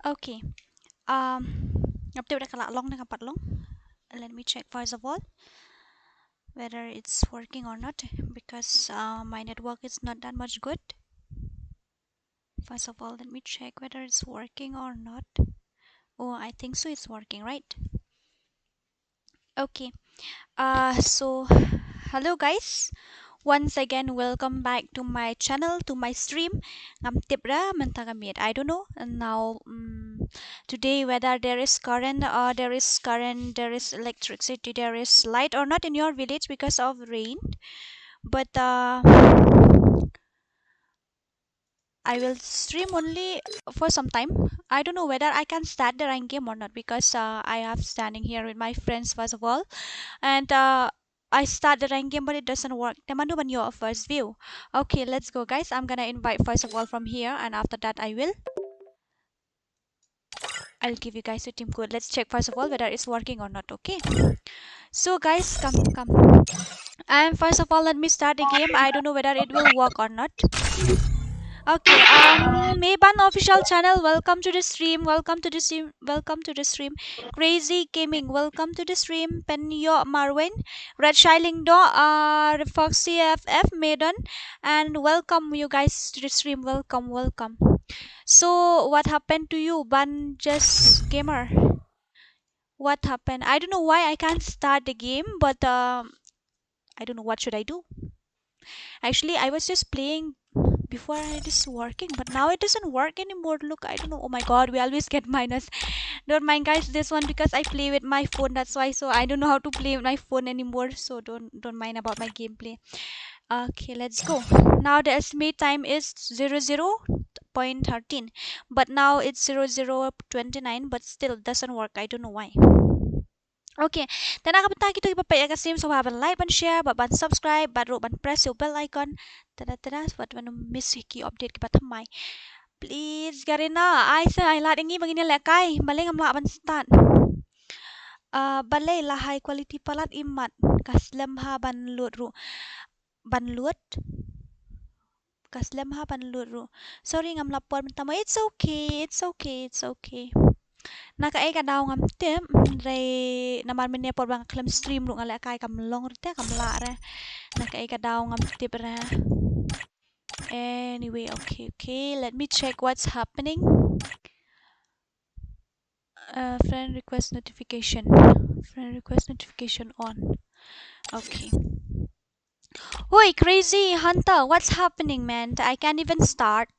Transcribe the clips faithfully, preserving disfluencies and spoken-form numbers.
Okay. Um, ngam tip da ka lah long ne kam pat long. Let me check first of all whether it's working or not, because uh, my network is not that much good. First of all, let me check whether it's working or not. Oh, I think so, it's working, right? Okay. Uh, so, hello guys. Once again, welcome back to my channel, to my stream. Ngam tip ra mynta ka miet, I don't know. And now, um, today, whether there is current, uh, there is current, there is electricity, there is light or not in your village because of rain. But uh, I will stream only for some time. I don't know whether I can start the rank game or not, because uh, I have standing here with my friends first of all, and uh, I start the rank game, but it doesn't work. Te mano ban ïoh first view. Okay, let's go, guys. I'm gonna invite first of all from here, and after that I will I'll give you guys a team code. Let's check first of all whether it's working or not. Okay. So guys, come, come. And first of all, let me start the game. I don't know whether it will work or not. Okay. Um, Meban official channel. Welcome to the stream. Welcome to the stream. Welcome to the stream. Crazy Gaming. Welcome to the stream. Penyo Marwin. Red Shiling Do. Uh, Foxy F F. Maiden. And welcome you guys to the stream. Welcome. Welcome. So what happened to you, Banjas Gamer? What happened? I don't know why I can't start the game, but um, I don't know what should I do. Actually, I was just playing before, it is working, but now it doesn't work anymore. Look, I don't know. Oh my god, we always get minus. Don't mind, guys, this one, because I play with my phone, that's why. So I don't know how to play with my phone anymore, so don't don't mind about my gameplay. Okay, let's go. Now the estimate time is zero zero point thirteen, but now it's zero zero twenty-nine, but still doesn't work. I don't know why. Okay, te na ka bynta kito kiba peit ïa ka stream, sngewbha ban like, ban share, bad ban subscribe, bad ruh ban press ïa u bell icon. Tada tada, bad ban miss ïa ki update kiba thymmai. Please Garena, ai sa ai lad ïa ngi ba ngin ïalehkai, balei ngam lah ban start. Ah, balei la high quality palat imat, ka slem ha ban load ruh. Ban load. Ka slem ha ban load ruh. Sorry, ngam lah por mynta mo. It's okay, it's okay, it's okay. Na kaei ka daw ngam tip, hynrei namar mynne por ba nga khlem stream ruh nga lehkai kam long re te, kam lah re. Na kaei ka daw ngam tip re. Anyway, okay, okay. Let me check what's happening. Uh, friend request notification. Friend request notification on. Okay. Hoi, Crazy Hunter, what's happening, man? I can't even start.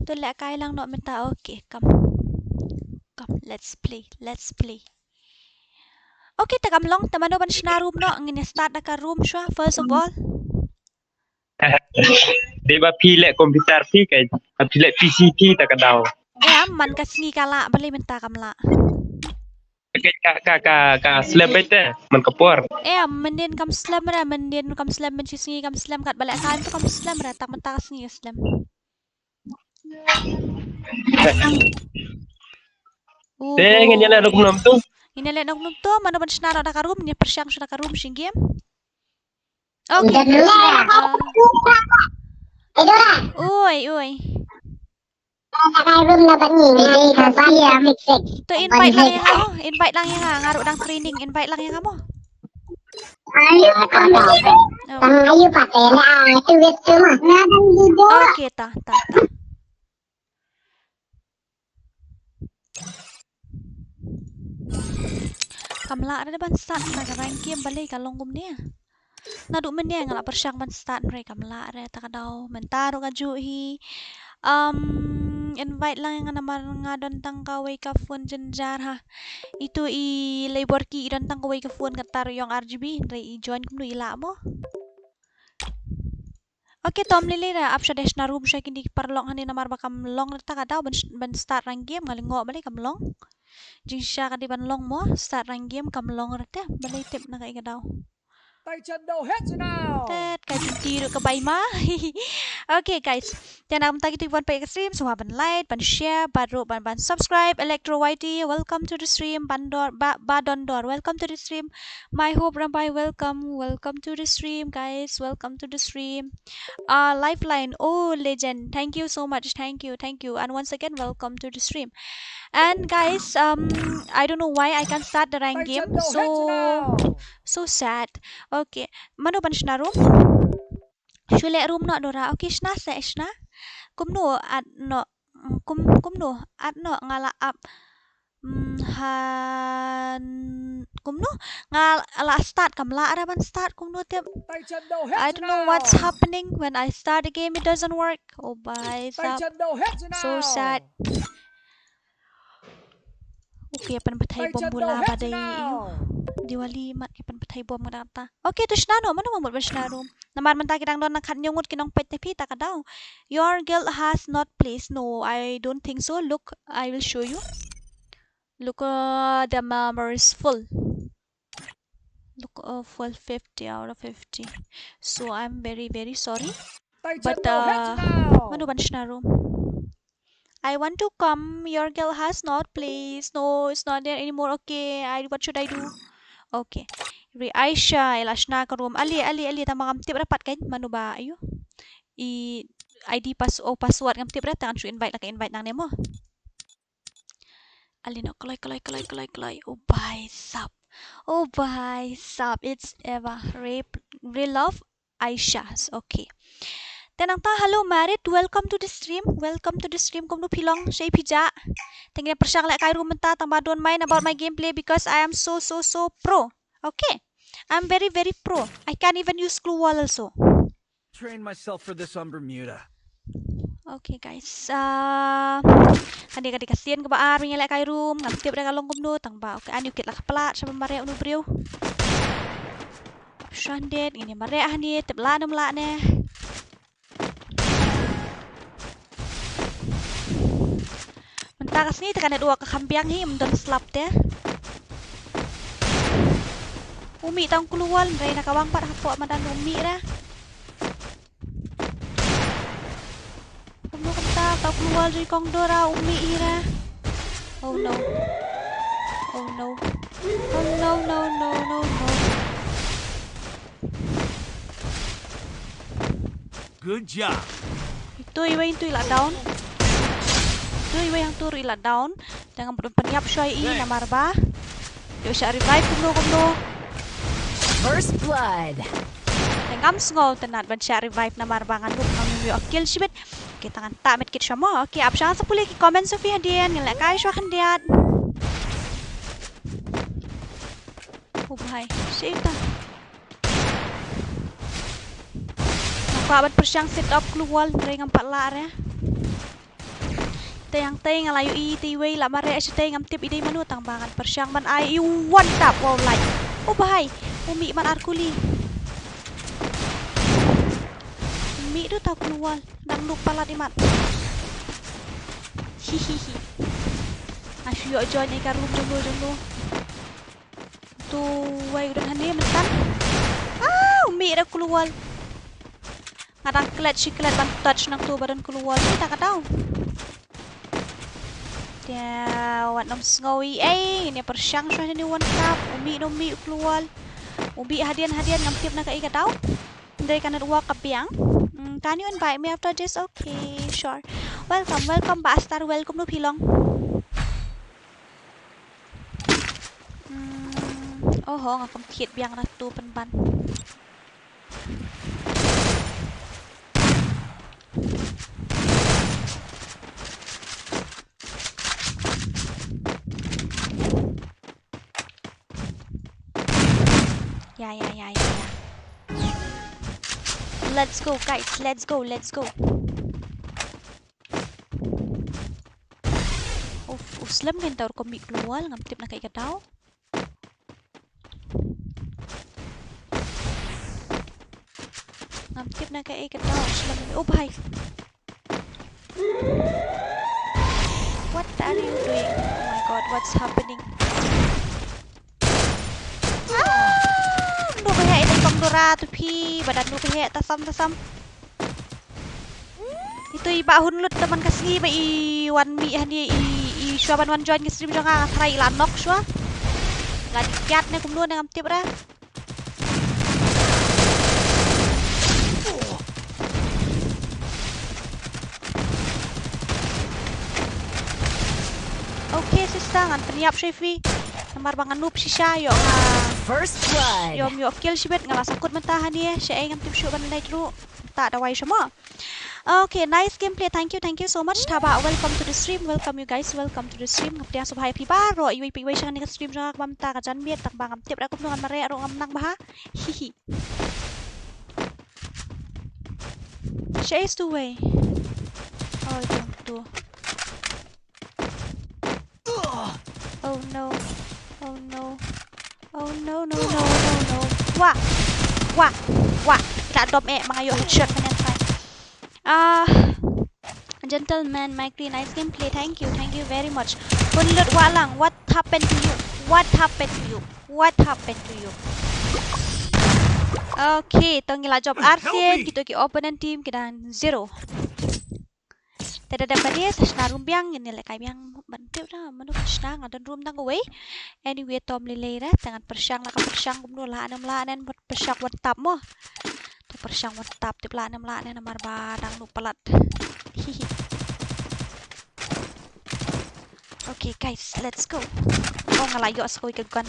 To lehkai lang noh mynta. Okay, come. Come, let's play. Let's play. Okay, te kam long, te mano ban shna room noh, ngin ïa start da ka room shuwa, first of all. Dei ba phi leh computer phi, kai ba phi leh P C phi ta ka daw. Eh, man ka sngi ka lah, balei mynta kam lah. Ka, ka, ka, ka slem beit te, man ka por. Eh, mynnin kam slem re, mynnin kam slem, mynshi sngi kam slem, kat ba lehkai to kam slem re, tak mynta ka sngi ka slem. Te ngin ïa leh noh kumno to? Ngin ïa leh noh kumno to, mano ban shna noh da ka room, ngin ïa pyrshang shuwa da ka room sha game. Okay. Ah. Oi, oi. To invite lang ïa nga mo, invite lang ïa nga, nga ruh dang training, invite lang ïa nga mo. Okay, ta, ta, ta. Kam lah re ban start na ka rank game, balei ka long kumne. Naduh mynne nga la pyrshang ban start, hynrei kam lah re, ta ka daw. Mynta ruh kajuh hi. Um, invite lang ïa nga namar nga don tang kawei ka phone jynjar ha. Itu i Leiborki i don tang kawei ka phone, kata ruh ïong R G B, hynrei i join kumno i lah mo. Okay, to ym lei lei re, ap sha dash na room sha kine ki paralok hangne namar ba kam long re ta ka daw ban, ban start rank game, nga lyngngoh balei kam long. Jingshisha ka dei ban long mo, start rank game kam long re te, balei tip na kaei ka daw. Tay chân đầu hết rồi nào. Tet ka juti ruh ka bai ma. Okay guys. Te na mynta kito kiba peit ka stream, sngewbha ban like, ban share, bad ruh ban, ban subscribe. Electro Y T, welcome to the stream. Bandor, ba, Badondor, welcome to the stream. My Hope Rambai, welcome, welcome to the stream, guys. Welcome to the stream. Uh, Lifeline, oh legend, thank you so much, thank you, thank you, and once again welcome to the stream. And guys, um, I don't know why I can't start the rank game. So, so sad. Okay, mano ban shna room? Shu leh room noh Dora. Okay, shna se, shna. Kumno at noh? Mm, kum, kumno at noh? Nga la ap. Mm, han, kumno? Nga la start, kam lah re ban start, kumno tip? I don't know what's happening. When I start the game, it doesn't work. Oh, bai sap. So sad. Okay, ïa pynbthei bom bula ba dei, ïoh, Diwali mat, ïa pynbthei bom nga dang ta. Okay, to shna noh, mano ba mut ban shna room? Namar mynta ki dang don na khathynñiew ngut ki nongpeit, te phi ta ka daw. Your guild has not placed. No, I don't think so. Look, I will show you. Look, uh, the members full. Look, uh, full, fifty out of fifty. So I'm very, very sorry. But, uh, mano ban shna room? I want to come. Your guild has not placed. No, it's not there anymore. Okay, I, what should I do? Okay. Ri Aisha, ïa la shna ka room. Ale, ale, ale, tang ba ngam tip re pat kan mano ba, ïoh, i ID pass, oh, password ngam tip re, tang shu invite la ka invite nangne mo. Ale noh, kloi, kloi, kloi, kloi, kloi. Oh, bai sap. Oh, bai sap. It's Eva. Re, re love Aisha. Okay. Te nangta, hello Marit, welcome to the stream. Welcome to the stream. Kumno phi long, shaei phi jah? Te ngin pyrshang lehkai room mynta, tang ba don't mind about my gameplay because I am so, so, so pro. Okay. I'm very, very pro. I can even use gloo wall also. Train myself for this on Bermuda. Okay guys. Ah, kane ka dei ka sien kaba ar ba ngi lehkai room, ngam tip re ka long kumno, tang ba, okay, ani u kit la ka plat, shaba mareh uno u briew. Ap shwa hyndet, ngin ïa mareh hangne, tip lah ne ym lah ne. Mynta ka sngi te ka network ka kham biang hi, ym don slap te. U mih tang u gloo wall, hynrei na ka wang pat hapoh madan u mih re. Kumno kumta, tang u gloo wall jong i kong Dora u mih hi re. Oh no. Oh no. Oh no, no, no, no, no. Good job. Ito iwei, ito i la down. Ito iwei hangto ruh i la down. Te ngam pat pynïap shuwa ïa i namar ba ïoh shah revive kumno kumno. First blood. Te ngam sngewtynnat ban shah revive namar ba ngan lut ngam ïoh kill shibit. Okay, tang ngan tah medkit shuwa mo. Okay, ap shwa sa pule ki comments phi hadien, ngin lehkai shuwa khyndiat. Oh bhai, shaei ta. Nga kwah ban pyrshang set up gloo wall, hynrei ngam pat lah re. Te hangtei nga la ïohi te iwei la mareh shatei, ngam tip i dei mano, tang ba ngan pyrshang ban ai i one tap, wow, light. Oh bhai, u mih man ar kuli. U mih ruh tang u gloo wall, dang duk palat imat. Hihihi. Nga shu ïoh join ïa ka room jong no jong no. Tu wei u don hangne mynta. Ah, u mih da u gloo wall. Nga dang klet shi klet ban touch nangtu ba don u gloo wall. Ita ka daw. Te wat nym sngew ei ei, ngin ïa pyrshang shuwa hangne one tap. U mih, u mih u gloo wall. U mih hadien hadien, ngam tip na kaei ka daw. Hynrei ka network ka biang. Mm, can you invite me after this? Okay, sure. Welcome, welcome Bah Star, welcome, kumno phi long. Hmm, oho, nga kam thied biang na tu pynban. Ya, ya, ya, ya, ya. Let's go, guys. Let's go, let's go. Uf, u slem kan tau rukom mih gloo wall, ngam tip na kaei ka daw. Ngam tip na kaei ka daw, u slem. Oh bhai. What are you doing? Oh my God, what's happening? Ah, no, ba ïa ita i kong Ra tu phi ba da nu phi he tasam tasam. Itu i Bah Hunlut, te man ka sngi ba i wan mih hangne i, i shuwa ban wan join ka stream jong nga, nga tharai i la knock shuwa. La dih kiad ne kumno ne ngam tip ra. Okay, sister, ngan pynïap shuwa ïa phi. Namar ba nga noob shisha, ïoh nga. First blood. Ïoh, ïoh kill shibit, nga la sangkut mynta hangne, shaei ngam tip shuh ban leit ruh. Mynta da wai sha mo. Okay, nice gameplay. Thank you, thank you so much. Taba, welcome to the stream. Welcome you guys. Welcome to the stream. Nga pdiang sngewbha ïa phi baroh iwei pa iwei sha kane ka stream jong nga kaba mynta ka janmiet, tang ba ngam tip ra kumno ngan mareh ruh ngam nang bha. Hihi. Shaei stu wei. Oh, jong tu. Oh no. Oh no. Oh no, no, no, no, no. Wah. Wah. Wah. Ki la dom eh, ma nga ïoh headshot mynne trai. Ah, gentleman, Mike, nice gameplay. Thank you, thank you very much. Hunlut, wah lang, what happened to you? What happened to you? What happened to you? Okay, to ngi la jop arsien, kito ki opponent team ki dang zero. Te da dep ba dei sa shna room biang, ngin ïa lehkai biang ban tip da mano ka shna, nga don room dang kawei. Anyway, to ym lei lei re, te ngan pyrshang la ka pyrshang kumno, lah ne ym lah ne, pyrshang wan tap mo. To pyrshang wan tap, tip lah ne ym lah ne namar ba dang nu palat. Hihi. Okay guys, let's go. Oh, nga la ïoh sa kawei ka gun.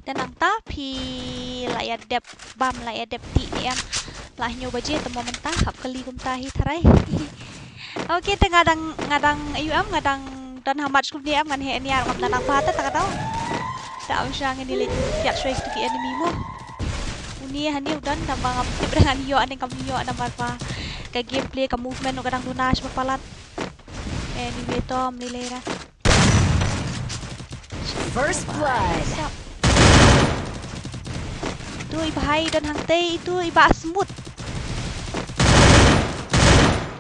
Te nangta phi la ïa dep bam, la ïa dep tih ne em? La hynñiew baje te mo mynta, hap kali kumta hi tharai. Okay, te nga dang, nga dang, ayu em, nga dang don ha match kumne em, ngan heh niar, ngam da nang bha te ta ka daw. Te ym shang, ngin ïa leit piat shuwa ïa kitu ki enemy mo. Une hangne u don, tang ba ngam tip re ngan ïoh ne ngam ïoh namar ba ka gameplay, ka movement u ka dang duna shibun palat. Anyway, to ym lei lei re. First blood. Itu i Bah i don hangtei, itu i Bah Smooth.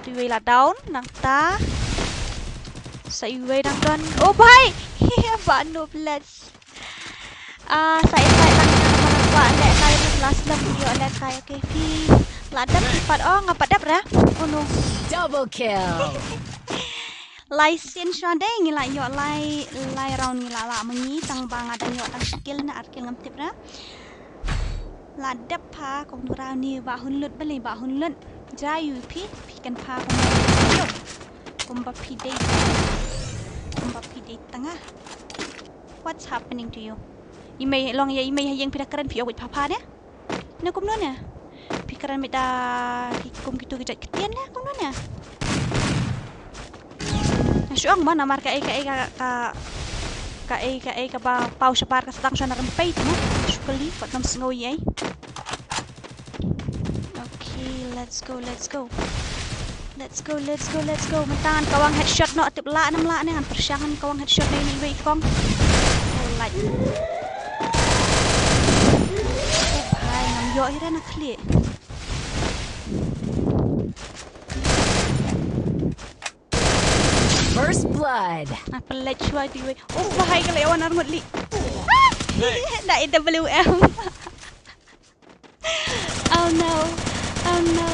Itu iwei la down, nangta. Sa iwei dang don. Oh Bah. Bah no bless. Ah, sa invite lang, namar nga kwah lehkai ruh, last lap ïoh lehkai. Okay, phi la dep phi pat, oh nga pat dep re. Oh no. Double kill. Lai sien shuwa dei ngi la ïoh lai, lai round ngi la lah ma ngi, tang ba nga dang ïoh tang shi kill ne ar kill ngam tip re. La dep pha, kong nura ni Bah Hunlut, balei Bah Hunlut. Jai ïa phi, phi kynpha kumba phi dei. Kumba phi dei tang. Kumba phi dei tang ah. What's happening to you? I mei long ïa i mei ha ïing, phi da kren phi ïoh wit pha pha ne? Ne kumno ne? Phi kren mih da ki kum kitu ki jait ktien ne kumno ne? Nga shu ong mo namar kaei kaei ka, ka, kaei kaei kaba paw shabar ka sdang shuwa na rympei te mo. Shu kylli, wat nym sngew ïa ei. Okay, let's go, let's go. Let's go, let's go, let's go. Mynta ngan kawang headshot noh, tip lah ne ym lah ne, ngan pyrshang ngan kawang headshot noh ïa iwei i kong. Oh, light. Oh, bhai, ngam ïoh hi re na khlieh. First blood. Nga pynleit shuwa ïa iwei. Oh, bhai, ka leh wan ar ngut li. Ah! Da A W M. Oh no. Oh no.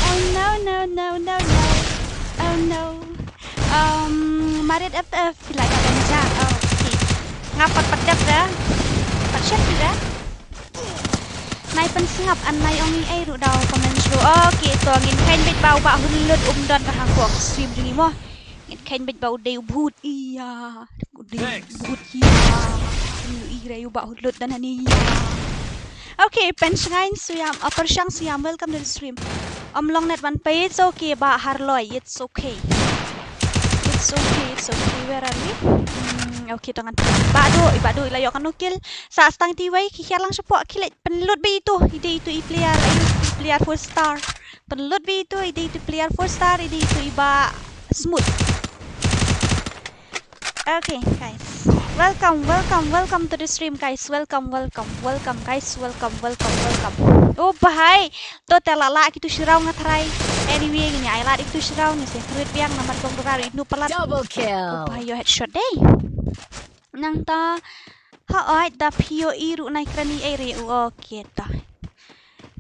Oh no, no, no, no, no. Oh no. Um, Marit F F, phi la ïoh ban jah. Oh, okay. Nga pat pat dep da. Pat shet phi da. Nai pynsngap, an nai ong ei ei ruh da u comment ruh. Okay, to ngin kheiñ beit ba u Bah Hunlut um don ka ha ka stream jong ngi mo. Ngin kheiñ beit ba u dei u bhut. Ïa. U dei u bhut ïa. Ïa, ïa, u Bah Hunlut don hangne ïa. Okay, Penshngaiñ Suyam, uh, Pyrshang Suyam, welcome to the stream. Ym long net ban peit, it's okay, Bah Harloi, it's okay. It's okay, it's okay, where are we? Hmm, okay, to ngan peit. Bah Duh, Bah Duh, i la ïoh kano kill. Sa tang ti wei, ki hiar lang shapoh, ki leit pynlut beit itu. I dei itu i player, i player four star. Pynlut beit itu, i dei itu player four star, i dei itu i Bah Smooth. Okay, guys. Welcome, welcome, welcome to the stream, guys. Welcome, welcome, welcome, guys. Welcome, welcome, welcome. Oh, bhai. To te la lah kitu shi round nga tharai. Anyway, ngin ïa ai lad ïa kitu shrau, ngin sa khrwit biang namar kong Dora ruh i nuh palat. Double kill. Upa ïoh headshot dei. Nangta, hooid, da phi ïohi ruh nai kren ei ei re u, okay to.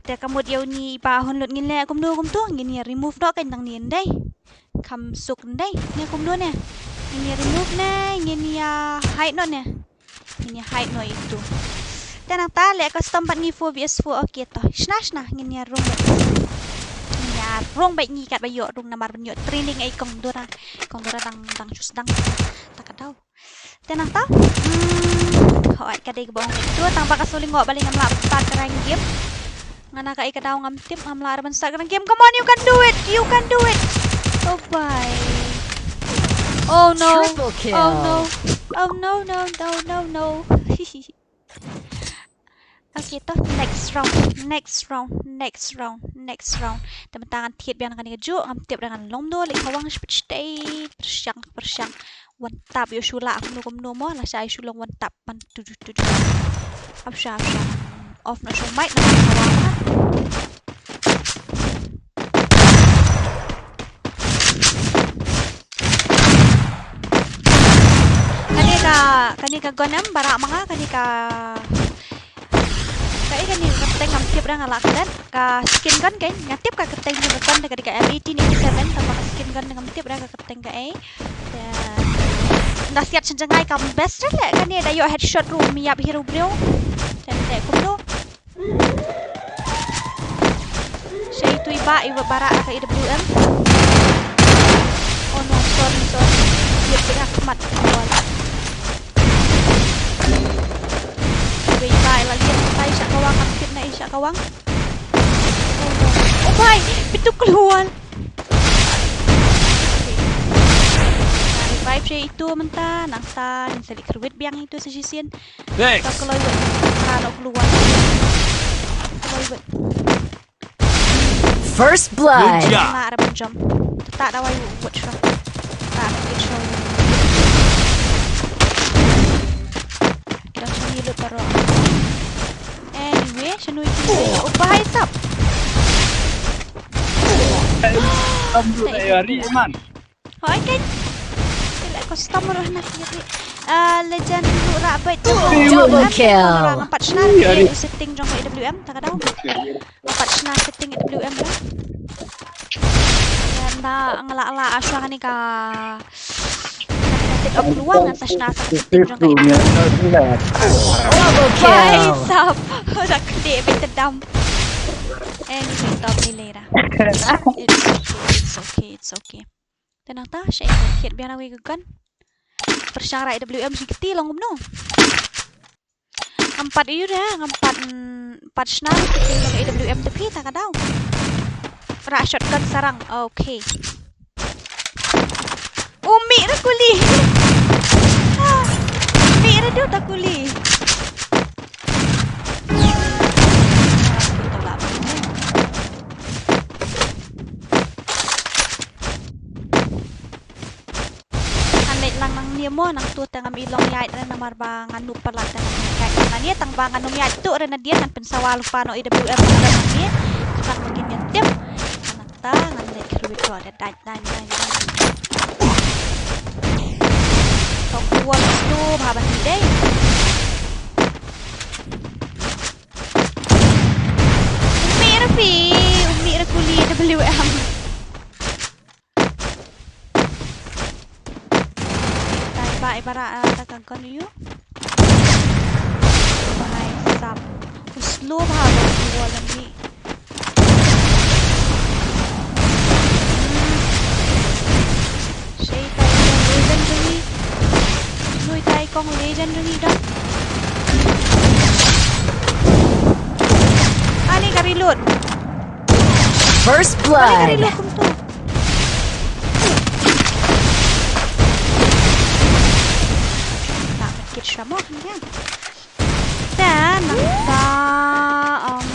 Te ka mut ïa uni i ba hun lut ngin leh kumno kumto, ngin ïa remove noh kein dang ni ndei. Kham suk ndei, ne kumno ne. Ngin ïa remove ne, ngin ïa hide noh ne. Ngin ïa hide noh ïa itu. Te nangta leh custom bad ngi four versus four, okay to. Shna shna, ngin ïa rung bad. Ngin ïa rung bad ngi katba ïoh rung namar ban ïoh training ei kong Dora. Kong Dora dang, dang shu sdang. Ta ka daw. Te nangta. Hmm. Hooid ka dei kaba ong bad itu tang ba ka shu lyngngoh balei ngam lah ban start ka rank game. Nga na kaei ka daw ngam tip, ngam lah ruh ban start ka rank game. Come on, you can do it. You can do it. Oh bye. Oh no. Triple kill. Oh no. Oh no, no, no, no, no. Okay to, next round, next round, next round, next round. Te mynta ngan thied biang na kane kajuh, ngam tip re ngan long kumno, leit khawang shpit shtei, pyrshang, pyrshang. One tap ïoh shu lah kumno kumno mo, lashai shu long one tap, one, two, two, two, two. Ap sha, ap sha. Off noh shu mic na khawang na. Kane ka, kane ka gun em, baroh ma nga, kane ka, kaei kane ka kyrteng ngam tip re nga lah klet. Ka skin gun kein, nga tip ka kyrteng jong ka gun te ka dei ka M eighteen eighty-seven, tangba ka skin gun ngam tip re ka kyrteng kaei. Te, nga siat shen jngai ka best re leh, kane da ïoh headshot ruh ym ïap hi ruh briew. Te, te kumno. Sha itu i ba, i ba baroh ka A W M. Oh no, sorry, sorry. Ïa phi ha khmat. Wei ba, i la liat tai sha kawang, am kit na i sha kawang. Oh no. Oh bai, bitu kloi. Revive sha itu mynta, nangta ngin sa leit kyrwit biang itu sa shisien. Thanks. Ka kloi wei. Ka no kloi. Kloi wei. First blood. Good job. Nga ara ban jump. Ta da wai wut sha. Ta da wai sha. Kita sini lut baroh. Anyway, sha nui ki. Oh, bahai sap. Alhamdulillah, ya, Ri, man. Hooid kein. Te leh custom ruh na ki ri. Ah, Legend ruh rah beit. Double kill. Ngam pat shna ïa u setting jong ka A W M, ta ka daw. Ngam pat shna setting A W M ruh. Ïa, nda nga la, la, ah, shuwa kane ka, kane ka set up luang, ngan sa shna setting jong ka A W M. Double kill. Bai sap. Da kdeh beit te dam. Anyway, stop ni lera. It's okay, it's okay, it's okay. Te nangta, sha ïa thied biang na wei ka gun. Pyrshang rah A W M shi kti long kumno. Ngam pat ïa u re, ngam pat, mm, pat shna shi kti long A W M te phi ta ka daw. Rah shotgun sarang. Okay. U mih re kuli. Ah, mih re du ta kuli. Ngan leit lang nangne mo, nangtu te ngam i long ïaid re namar ba ngan nuh palat te ngam ïaid nangne, tang ba ngan ym ïaid tuh re nadien ngan pynsawa lypa noh A W M nangne. Tang ba kin ïa tip. Nangta ngan leit kyrwit ruh re dait, dait, dait, dait. Tok wall tu bha ban dei. Umi ra phi, umi ra kuli A W M. Tai ba i bara, ah, ta ka gun ïa u. Bhai sab. U slow bha ba u wall ni. Shei tai kong legendary. Lui tai kong legendary dong. Ani ka reload. First blood. Ani ka reload kumtu. Tak kit shamo kan. Te nangta, um,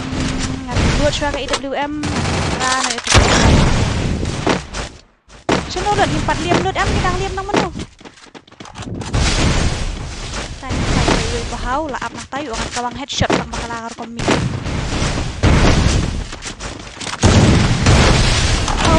ngan lut shuwa ka A W M, ngan ra na A W M. Shano lut, ngim pat liam lut em, ngi dang liam nang mano. Tang, tang, wei, wei, bahaw, la ap nangta, ïoh ngan kawang headshot, tang ba ka la ka rukom mi. Oh,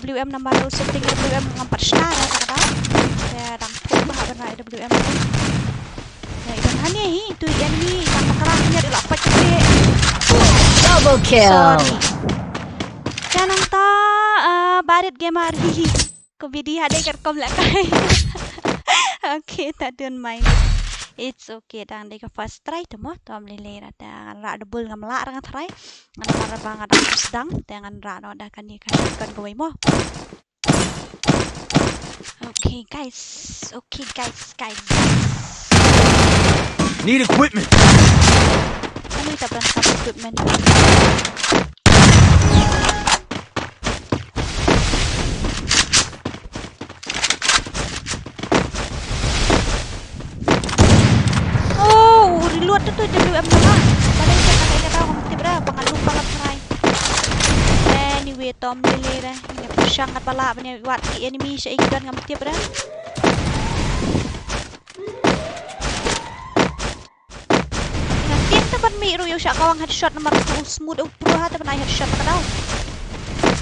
W M namar u shooting W M ngam pat shna da ka daw. Te dang thum ba ha ban rah W M. Te i don hangne hi tu i enemy i tang bakra hi ïa la pat te. Double kill. Sorry. Te nangta, ah, Barit Gamer hi hi. Ko bidi ha dei kat kom la kai. Okay, ta don't mind. It's okay, dang dei ka first try te mo, tom lele ra ta ngan rah double ngam lah ra nga try. Ngan rah ba nga dang sdang, te ngan rah noh da kane ka shotgun kawei mo. Okay guys, okay guys, guys, guys. Need equipment. Kano ita ban sap equipment? Oh, u reload tu tu W M nama. Balei sa ka dei ka daw ngam tip ra, ba nga lum ba nga try. Anyway, tom lele re. Nga pyrshang ngat ba lah ban ïa wad ki enemy sha i ki don ngam tip ra. Nga tieng ta ban mih ruh ïa u shah kawang headshot namar tu u smooth u pro ha ta ban ai headshot ka daw.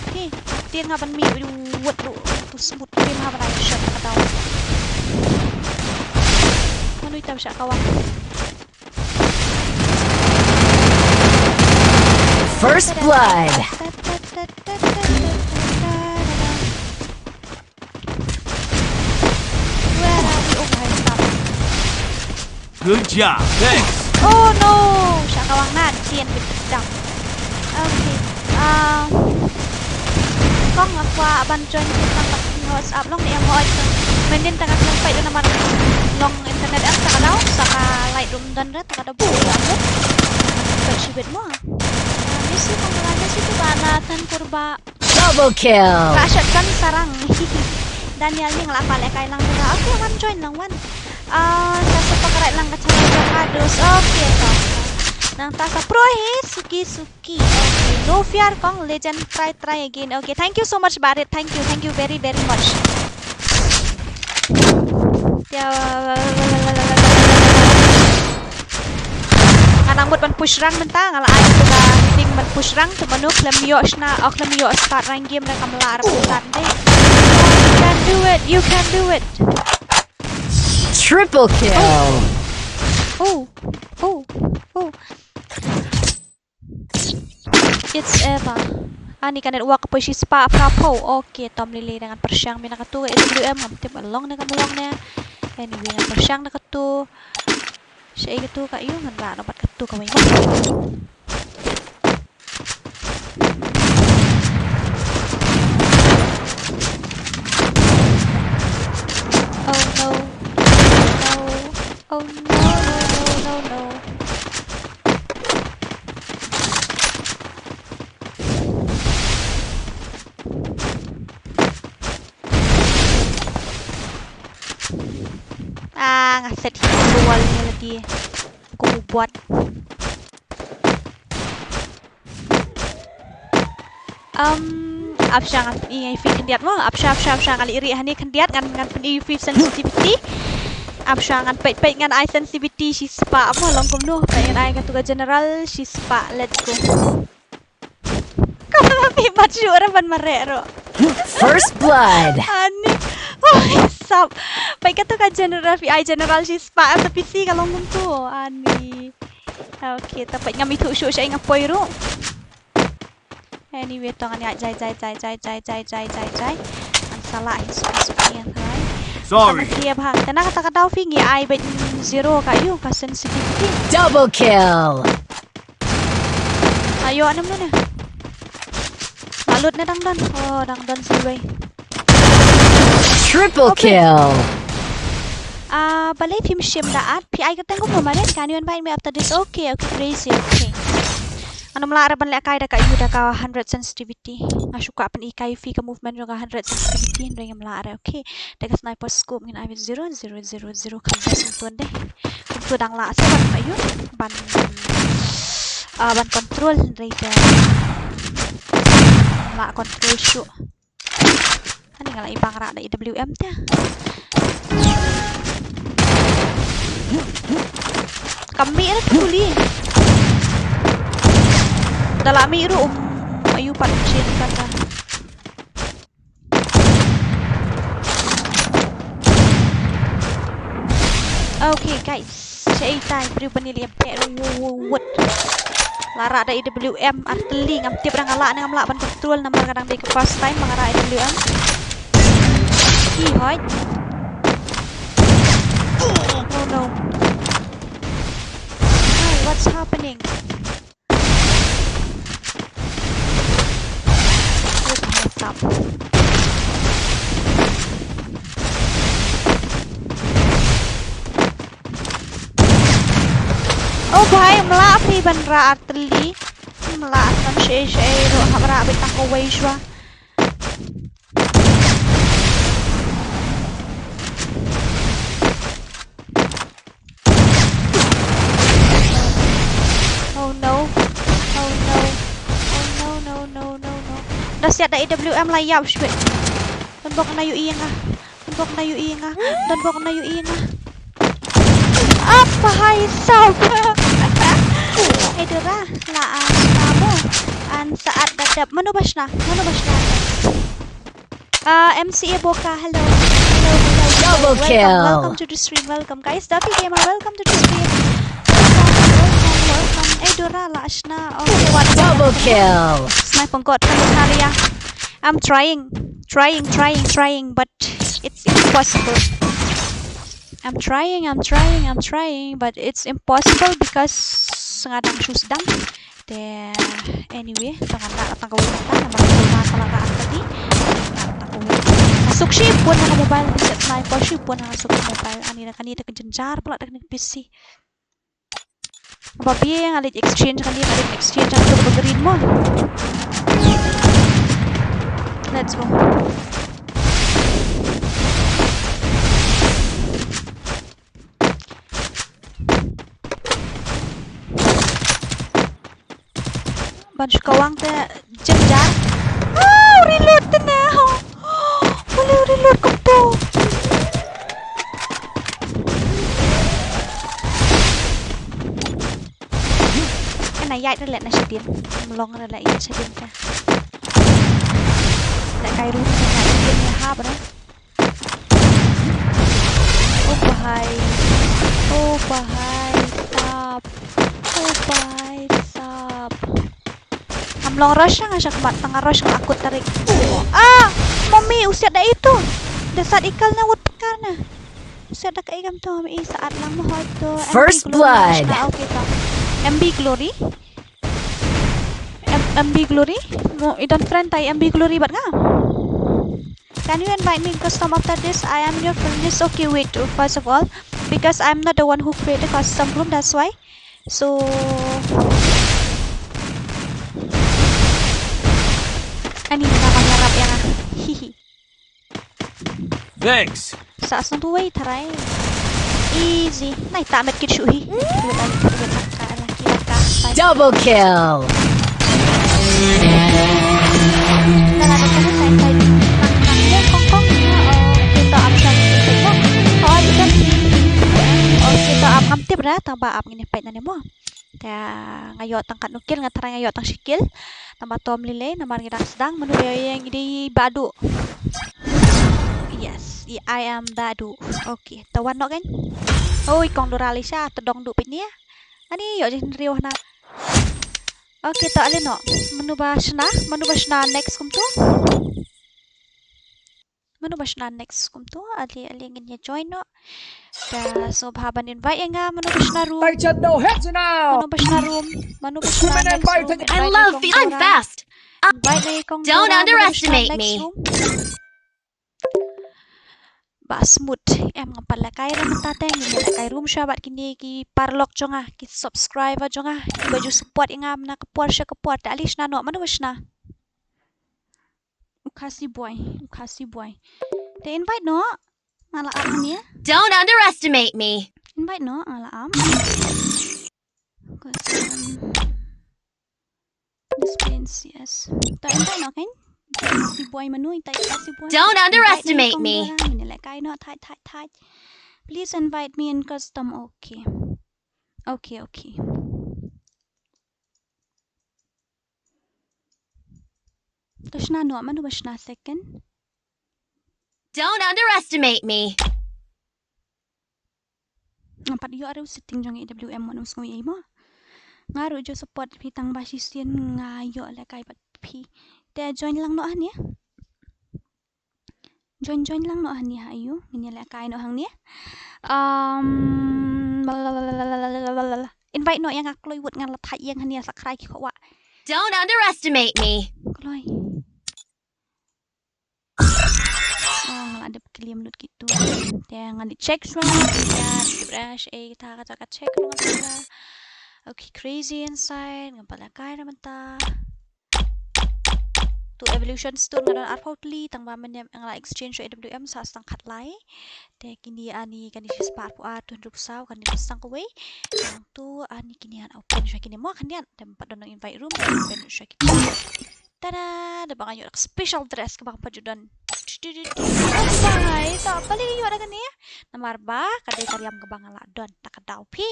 Okay, tieng ha ban mih ruh wat ruh tu smooth tieng ha ban ai headshot ka daw. Manu ita u shah kawang. First blood. Where are we? Oh, hi, stop. Good job. Thanks. Oh no! Shah kawang na dien bit dam. Okay. Ah, kong nga kwah ban join team tang bad WhatsApp long ne em hoi. Mending tang nga peit namar long internet em ta ka daw sa ka light room don re ta ka daw bu ya bu. Ka shibit mo. Ah, miss you kong la miss you tu ba la tan kurba. Double kill. Ka shotgun sarang. Daniel ni nga la pale kai lang nga. Okay, wan join lang wan. Ah, sa sa pakarai lang ka channel ka kadus. Okay, to. Nang ta sa pro hi suki suki. Okay. No fear kong legend, try try again. Okay, thank you so much Barit. Thank you, thank you very very much. Nga nang mut ban push rang mynta, nga la ai tu ka meeting ban push rang, tu manu khlem ïoh shna, oh khlem ïoh start rang game re kam lah ra ban start dei. You can do it, you can do it. Triple kill. Oh, oh, oh. It's Eva. Ani ka network poi shispah phra phew. Okay, tom lili ngan pyrshang mynta katu ka A W M ngam tip long ne kam long ne. Anyway ngan pyrshang na katu. Sha katu ka ïu ngan rah na bad katu kawei. Oh no. No. Oh no, no, no, no, no. Ah, nga set hi ka wall ni lagi. Ku buat. Um, ap sha ngan i fi khyndiat mo, ap sha, ap sha, ap sha ngan i ri hani khyndiat ngan, ngan pyn i fi sensitivity. Ap sha ngan peit peit ngan ai sensitivity shispah mo long kumno, peit ngan ai katu ka general shispah, let's go. Ka ma phi mat shuh ra ban mareh ro. First blood. Ani. Oh, sap. Peit katu ka general fi ai general shispah, ap ta P C ka long kumtu. Ani. Okay, ta peit ngam ithuh shuh sha nga poi ruh. Anyway, to ngan ïa jai, jai, jai. Ngan salah hi suki suki ngan try. Sorry. Ngan clear bha. Tena kata ka daw fi ngi ai bad zero ka ïu ka sensitivity. Double kill. Ayo, anam na. Balut na dang don. Oh, dang don silwei. Triple kill. Ah, balei phim shim da at? Phi ai ka teng kumno marit? Can you invite me after this? Okay, okay, crazy, okay. Ngan ym lah re ban lehkai da ka ïu da ka hundred sensitivity. Nga shu kwah pyn-i kai fi ka movement jong ka hundred sensitivity, hynrei ngam lah re, okay. Da ka sniper scope ngin ai zero, zero, zero, zero, kam best kumtu de. Kumtu dang lah sa ban ka ïu ban, ah, ban control hynrei te lah control shuh. Ani nga la i bang rah da A W M te. Kam mih re tu li. Da la mih ruh um ayu pat chin kan da. Okay guys, shaei tai briew ban ïaleh beh ruh wut. La rah da A W M artylli, ngam tip, dang nga lah ne ngam lah ban control namar ka dang dei ka first time ba nga rah A W M. Hi hoi. Oh no. Hi, what's happening? Oh bhai, mla phi ban rah artylli. Mla tam she she ro hap rah bit tang kawei shwa. Oh no. Oh no. Oh no, no, no, no, no. Da siat da A W M la ïap shwit. Don bok na ïohi ïa nga. Don bok na ïohi ïa nga. Don bok na ïohi ïa nga. Apa hai sab. Edora la an sabo. An saat da dep. Mano ba shna? Mano ba shna? Uh, M C A Boka, hello. Hello, hello, hello. Double kill. Welcome, welcome to the stream. Welcome, guys. Duffy Gamer, welcome to the stream. Welcome, welcome, welcome. Eh, Dora, la shna. Okay, what? Double kill. Sniper got Talia. I'm trying, trying, trying, trying, but it's impossible. I'm trying, I'm trying, I'm trying, but it's impossible because nga dang shu sdang. Te anyway, tang nga tang ka wei ta, namar ka wei ta la ka artadi. Tang ka wei ta. Suk shibun ha mobile, bisa sniper shibun ha suk mobile. Ani da kani da ka jynjar pala da kani P C. Ba biang nga leh exchange kani, nga leh exchange kani tu ka green mo. Let's go. Ban shu kawang te jynjar. Wow, reload te ne ho. Boleh reload kumto. Ana ïaid re leh na shadien. Mlong re leh ïaid shadien te. Leh kai rum na shadien ïa hap re. Oh bhai. Oh bhai sab. Oh bhai sab. Ngam long rush, nga sha khmat tang nga rush nga akut tarik. Ah, mami, u siat da itu. Da sat ikal na wut pekar na. U siat da ka ikam tu, mami, saat lang mo hoi tu. First blood. Okay tu. M B Glory. M-, M B Glory? Mo, i don friend tai M B Glory bad nga. Can you invite me in custom after this? I am your friend. It's okay, wait, first of all, because I'm not the one who created custom room, that's why. So, ani na ka harap ïa nga. Hihi. Thanks. Sa sung tu wei tharai. Easy. Nai ta met kit shu hi. Double kill. Tip ra tang ba ap ngin peit na ne mo. Te nga ïoh tang katno kill, nga tharai nga ïoh tang shi kill. Tang ba tom lei lei namar ngi dang sdang, mano ba ïeng, i dei Badu. Yes, i, I am Badu. Okay, te wan noh kan. Oi, kong Dora Lisa, te dong du peit ne. Ani ïoh jin riu na. Okay, te ale noh. Mano ba shna, mano ba shna next kumto. Mano ba shna next kumto, ale, ale ngin ïa join noh. Te sngewbha ban invite ïa nga, mano ba shna room. Mano ba shna room, mano ba shna next room. Invite ïa kong Dora. Invite ïa kong Dora, mano ba shna next room. Ba smooth, em, ngam pat lehkai re mynta te, ngin lehkai room sha bad kine ki paralok jong nga, ki subscriber jong nga, kiba ju support ïa nga na ka por sha ka por, te ale shna noh, mano ba shna. U Khasi boy, u Khasi boy. Te invite noh. Nga la ap hangne. Don't underestimate me. Invite noh, nga la ap. Cause, um, display in C S. Te invite noh kan? Khasi boy mano, ita Khasi boy. Don't underestimate me. Ngin lehkai noh, thait, thait, thait. Please invite me in custom. Okay. Okay, okay. To shna noh, mano ba shna second. Don't underestimate me. Nga pat ïoh ruh setting jong A W M mo, ym sngew ei mo. Nga ruh ju support phi tang ba shisien nga ïoh lehkai bad phi. Te join lang noh hangne. Join, join lang noh hangne ha ïa u. Ngin ïa lehkai noh hangne. Um, invite noh ïa nga kloi wut, nga la thait ïeng hangne sa khrai ki khowa. Don't underestimate me. Kloi. Oh, nga la dep kylliam lut kitu. Te ngan ïa check shuwa. Ïa, refresh, eh, ta ka, ta ka check ruh nga ta. Okay, crazy inside. Ngam pat lehkai ruh mynta. Tu evolution stone nga don arphew tylli, tang ba mynne nga la exchange sha A W M sa stang khatlai. Te kine ani kane shispah arphew ar, tu hynriewphew saw, kane sa stang kawei. Nangtu ani kine ngan open shuwa kine mo, kane ngan, te pat don invite room, open shuwa kine. Tada, da ba nga ïoh da ka special dress kaba nga pat ju don. Oh my, ta balei ïoh da kane? Namar ba ka dei ka riam kaba nga la don, ta ka daw phi.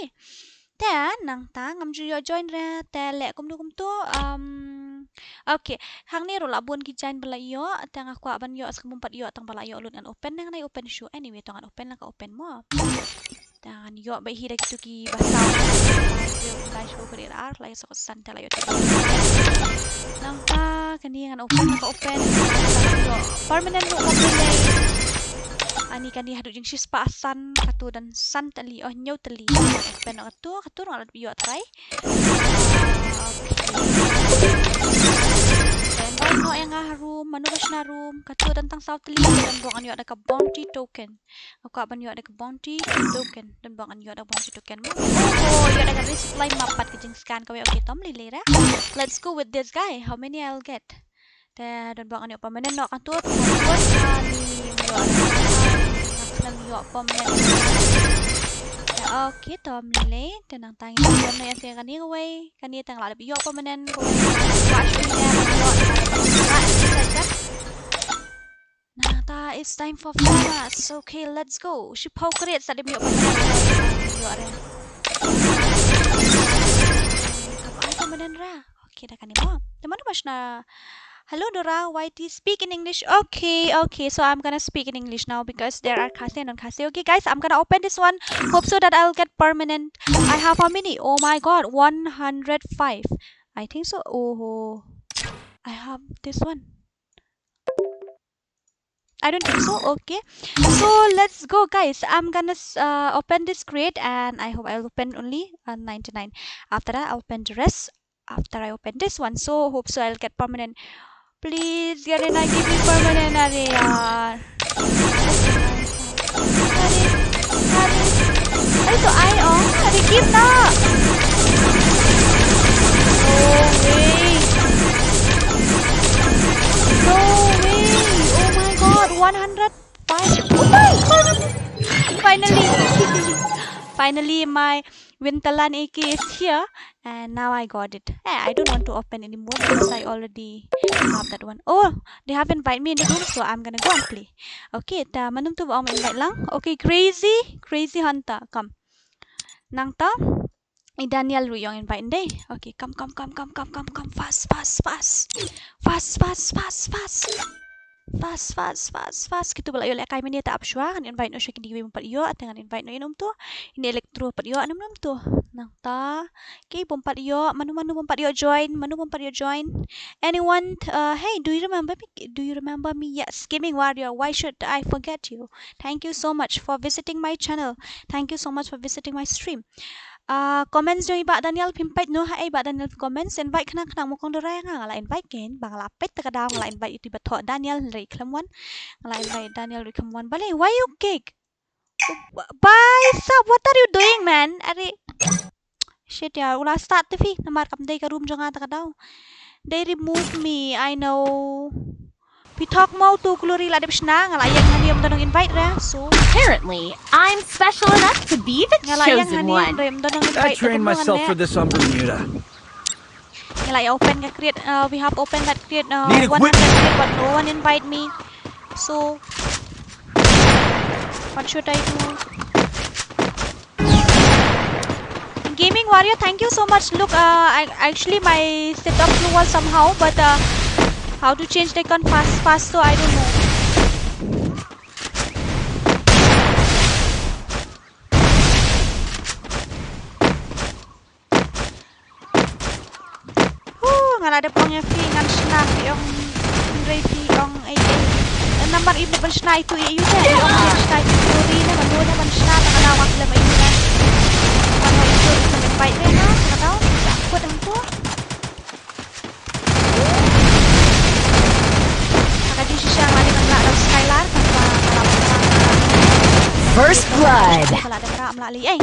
Te nangta ngam ju ïoh join re, te leh kumno kumto, um, okay. Hangne ruh la bun ki jaiñ ba la ïoh, te nga kwah ban ïoh, sa ka bym pat ïoh tang ba la ïoh lut, ngan open ne ngan ai open shuh. Anyway, to ngan open la ka open mo. Te ngan ïoh beit hi da kitu ki ba saw. Lai shu kri ar, lai shu san te la ïoh. Nangta kane ngan open la ka open. Permanent ruh ka pynlei. Ani kane haduh jingshispah san, katu don san tylli, oh, hynñiew tylli. Open noh katu, katu ruh nga la ïoh try. Te invite noh ïa nga ha room, mano ba shna room, katu don tang saw tylli, don ba ngan ïoh da ka bounty token. Nga kwah ban ïoh da ka bounty token, don ba ngan ïoh da ka bounty token mo. Oh, ïoh da ka resupply map pat ka jingscan kawei, okay, to ym lei lei re. Let's go with this guy, how many I'll get. Te don ba ngan ïoh permanent noh katu, te ngan ïoh, ah, ni ïoh, ah, ni ïoh permanent. Te okay, to ym lei lei, te nangta ngin ïoh noh ïa kane kawei, kane te nga la dep ïoh permanent kawei. Wah shuh ïa kane ïoh, ah, ïoh. Nangta it's time for furnace. Okay, let's go. Shiphew crate sa dep ïoh permanent. Ïoh re. Kam ai permanent ra. Okay, da kane mo. Te mano ba shna? Hello Dora, Y T, speak in English. Okay, okay. So I'm gonna speak in English now because there are Khasi and non-Khasi. Okay, guys, I'm gonna open this one. Hope so that I'll get permanent. I have how many? Oh my God, one hundred five. I think so. Oh, I have this one. I don't think so. Okay. So let's go, guys. I'm gonna s- uh, open this crate, and I hope I'll open only uh, ninety-nine. After that, I'll open the rest. After I open this one, so hope so I'll get permanent. Please, Garena, give me permanent. Are yaar. Are, are. Are to ai ong. Are, give na. No way. No way. Oh my God. One hundred five. Oh my God. Finally. Finally, my Winterland A K is here, and now I got it. Eh, I don't want to open anymore because I already have that one. Oh, they have invited me in the room, so I'm gonna go and play. Okay, ta manum tu ba ong invite lang. Okay, crazy, crazy hunter, come. Nangta i Daniel ruh ïong invite dei. Okay, come, come, come, fast, fast, fast. Fast, fast, fast, fast. Fast, fast, fast, fast. Kitu ba la ïoh lehkai mynne ta ap shuwa, ngan invite noh sha kine kiwei bym pat ïoh, te ngan invite noh ïa um tu. Ine Electro pat ïoh, num num tu. Nangta. Okay, bym pat ïoh, mano mano bym pat ïoh join, mano bym pat ïoh join. Anyone, uh, hey, do you remember me? Do you remember me? Yes, Gaming Warrior, why should I forget you? Thank you so much for visiting my channel. Thank you so much for visiting my stream. Ah, comments jong i Bah Daniel phim peit noh, haei Bah Daniel phi comments, invite khnang khnang mo kong Dora ïa nga, nga la invite kein, ba nga la peit ta ka daw, nga la invite ïa i Bah Thoh Daniel, hynrei i khlem wan, nga la invite Daniel ruh i khlem wan, balei, why you kick? Bhai sahab, what are you doing, man? Are, shit yaar, u la start te phi, namar kam dei ka room jong nga ta ka daw. They remove me, I know. Phi thok mo tu, Glory la dep shna, nga la ïeng hangne ym don nong invite ra, so. Apparently, I'm special enough to be the chosen one. Nga la ïeng hangne ym don nong invite. I trained myself for this on Bermuda. Nga la ïa open ka crate, uh, we have opened that crate, uh, one hundred crate, but no one invite me. So, what should I do? Gaming Warrior, thank you so much. Look, uh, I, actually my setup flew was somehow, but, uh, how to change the icon fast, fast, so I don't know. Ada pong ïa phi ngan shna phi ong hynrei phi ong ei ei. Namar i ban shna itu i yu te i ong phi shna itu ri ne ban ne ban shna ta ka daw ngan lem ai yu ne. Ban ong itu itu ban bai te na ta ka daw. Sa kut hangtu. Ka jingshisha nga dei ban lah da u Skylar, kan ba ka lah ban lah. First blood. Ka lah da ka lah, em lah lei, eh.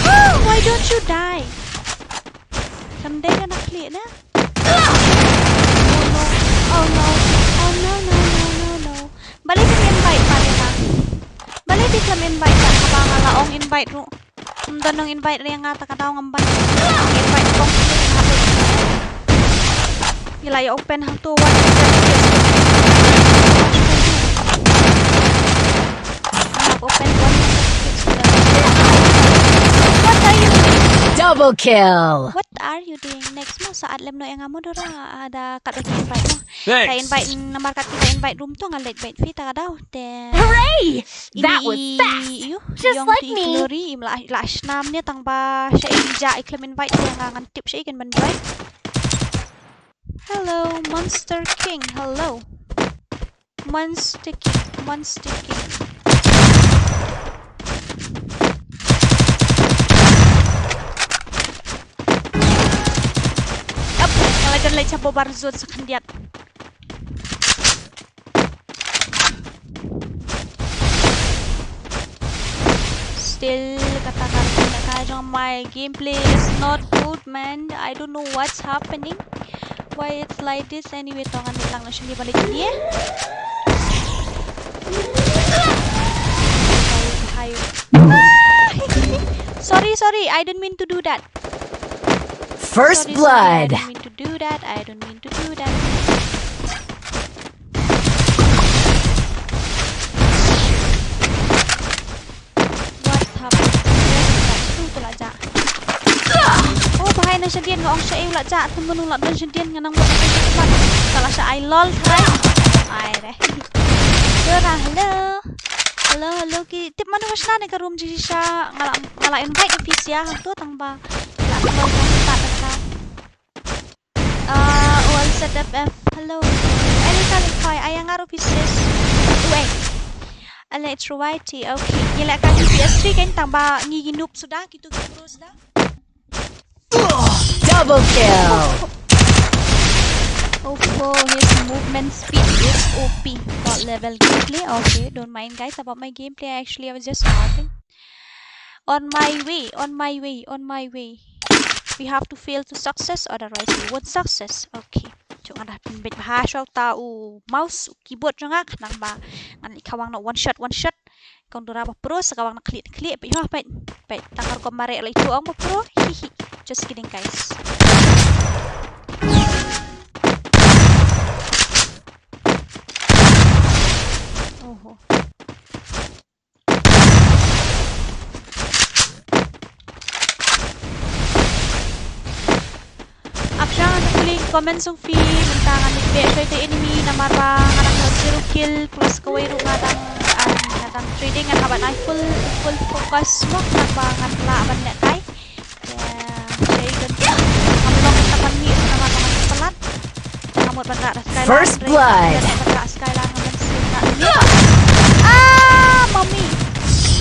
Oh, why don't you die? Kam dei ka na khlieh na? Oh no. Oh no. Oh no, no, no, no, no. Balei phi invite pat ïa nga? Balei phi khlem invite pat, haba nga la ong invite ruh? Ym don nong invite re nga ta ka daw ngam ban. Invite kong. Ngi la ïa open hangto one. Open one. What are you doing? Double kill. What are you doing? Next mo sa at lem no ïa nga mo dora ada kat invite mo. Thanks. Ka invite namar kat kita invite room to nga late bait phi ta ka daw te. Hooray! That was fast. Just like me. Lori im la la shnam ne tang ba sha i ja i khlem invite te nga ngan tip sha i ken ban join. Hello, Monster King. Hello. Monster King. Monster King. Ap, nga la jan leit shapoh bar zone sa khyndiat. Still, kata ka rukom ka jong my gameplay is not good, man. I don't know what's happening. Why it's like this? Anyway, to ngan lang na shini balik ni. Sorry, sorry. I didn't mean to do that. First blood. Sorry, sorry, I don't mean to do that. I don't mean to do that. What happened? Where is that? Who to la ja? Oh, bahai na shadien nga ong sha eu la ja. Temen u la don shadien nga nang buat apa sha. Ka la sha ai lol trai. Ai re. Dora, hello. Hello, hello ki. Tip mano ka shna ne ka room ji sha. Nga la, nga la invite office ya. Hangto tang ba. La ko ka ta ta. Uh, O L Z F F. Hello. Elika Likoi, ai ngar office. Wait. Electro Y T. Okay. Ngi la ka P S three kan tang ba ngi gi noob suda, kitu ki pro suda. Double kill. Oh, oh, his movement speed is O P. God level gameplay. Okay, don't mind guys about my gameplay. Actually, I was just starting. On my way, on my way, on my way. We have to fail to success, otherwise we won't success. Okay. Jong nga dah pynbeit bha shwa ta u mouse, u keyboard jong nga khnang ba ngan leit khawang na one shot, one shot. Kong dura ba pro sa khawang na khlieh khlieh, peit ha peit. Peit tang kar ko mare leit tu ong ba pro. Hihi. Just kidding guys. Oho. Ap sha ngan pule comment jong phi mynta ngan leit beh shoi te enemy namar ba nga dang zero kill plus kawei ruh nga dang, ah, nga dang trading ngan hap ban ai full, full focus mo namar ba ngan lah ban lehkai. First blood. Ah, mommy.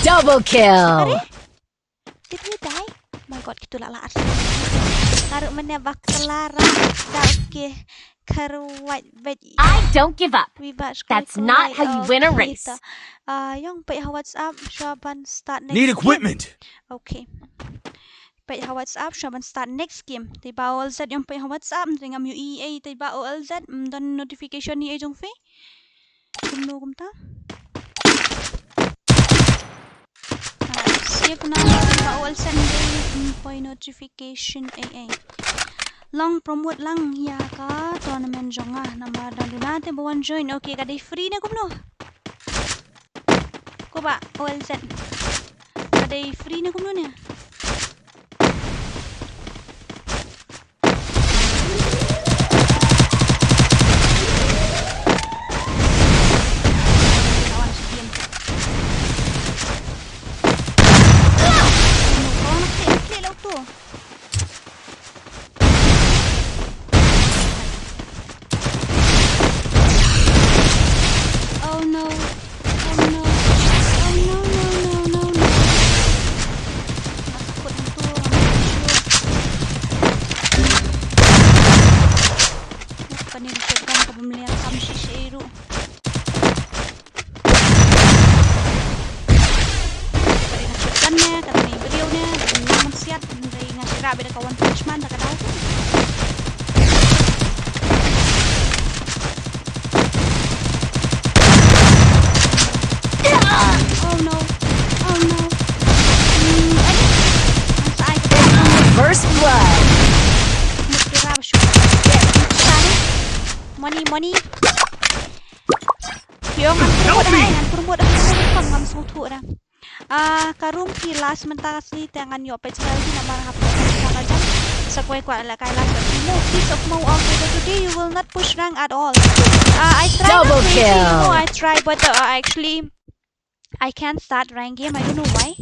Double kill. Did we die? My God, kitu la la. Naru mene bak lara. Da, okay. Karwat bad. I don't give up. That's not how you win a race. Ah, yong peit ha WhatsApp, shuwa ban start next game. Need equipment. Okay. Peit ha WhatsApp, shuwa ban start next game. Te ba O L Z yong peit ha WhatsApp, te ngam ïohi ei, te ba O L Z, mm, don notification ni ei jong phi. Kumno kumta. Ah, save na, ba O L Z, mm, poi notification ei ei. Long promote lang ïa ka tournament jong nga, namar dang duna te ba wan join. Okay, ka dei free ne kumno? Ko ba O L Z. Ka dei free ne kumno ne? Ngan promote ha, ngan promote ha, ngan promote ha. Ah, ka room phi last mynta ka sngi te ngan ïoh peit sha ki namar hap ka la jan. Sa kwai kwah la kai last mo. Piece of mo of it. Today you will not push rank at all. Ah, I try not to, you know, I try, but uh, actually I can't start rank game. I don't know why.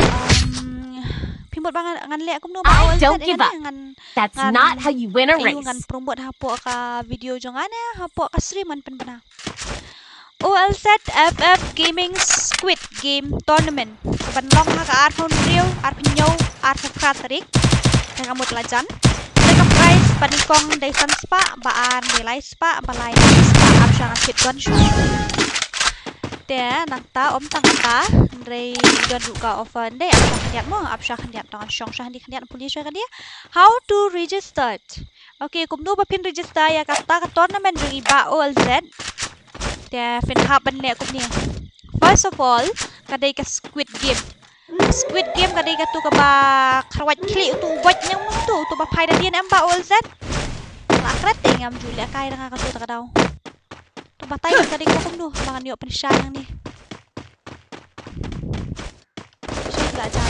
Um, phi mut ba ngan, ngan leh kumno ba, I don't give up. That's not how you win a race. Ngan promote hapoh ka video jong nga ne, hapoh ka stream ngan pynbna. O L Z F F Gaming Squid Game Tournament. Ban long ha ka arphew hynriew, arphew hynñiew, arphew phra tarik. Ka mut la jan. Te ka prize ba nyngkong dei san spah, ba ar dei lai spah, ba lai dei shi spah, ap shwa ngan kit don shwa. Te nangta ym tang kata, hynrei don ruh ka offer, dei ap shwa khyndiat mo, ap shwa khyndiat, tang shong shwa khyndiat, khyndiat pule shwa khyndiat. How to register? Okay, kumno ba phin register ïa kata ka tournament jong i Bah O L Z. Te phin hap ban leh kumne. First of all, ka dei ka Squid Game. Squid Game ka dei katu kaba kharwait khlieh, utu u bot ñiang utu, utu ba phai da dien em Bah O L Z. La kret te ngam ju leh kai da nga katu ta ka daw. To batai ka dei ka kumno ba ngan ïoh pynshai hangne. Shu la jan.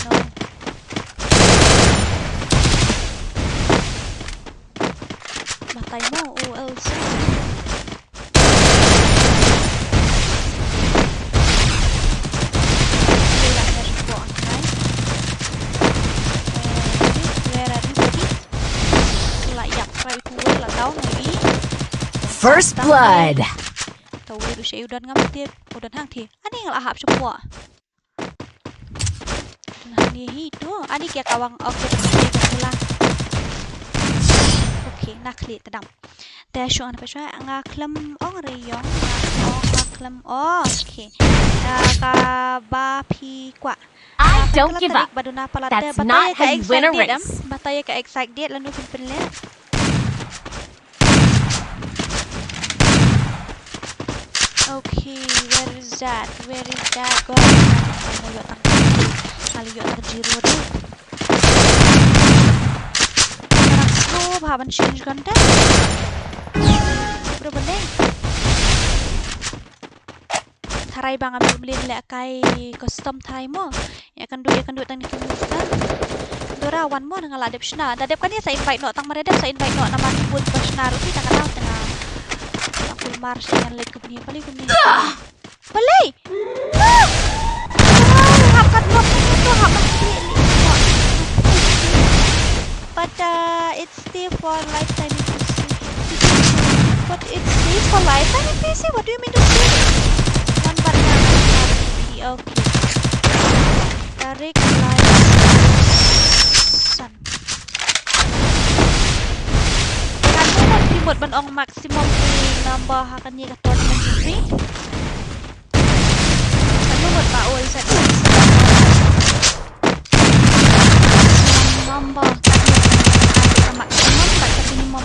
No. Batai mo O L Z. First blood. Tawei ruh sha u don ngam tip, u don hangtei. Ani nga la hap shapoh. Ani hi tu, ani kia kawang, okay, okay, okay, na khlieh tadam. Te shu an pa shu nga khlem ong re yong, nga ong nga khlem, okay. Ka ba phi kwah. I don't give up. That's not how you win a race. Batai ka exact date lano phin pynleh. Okay, where is that? Where is that? Go. Nga la ïoh tang, nga la ïoh tang zero de. Nga la slow bha ban change gun de. Bro, bende. Tharai ba ngam ju mlien leh kai custom tharai mo. Ïa kan duh, ïa kan duh tang ni ki move kan. Dora wan mo, nga la dep shna. Da dep kane sa invite noh, tang mar dep sa invite noh namar ki bun ba shna ruh ki tang ka daw tang. Tang kulmar sa kan leit kumne, balei kumne. Balei? Ah! Hap kat nok ni tu, hap kat ni. But uh, it's stay for lifetime if you see. But it stays for lifetime if you see. What do you mean to say? One button. Okay. Tarik live. San. Kan mo remote ban ong maximum number ha kane ka tournament free. Kan mo ba ol sa number ka maximum ba ka minimum.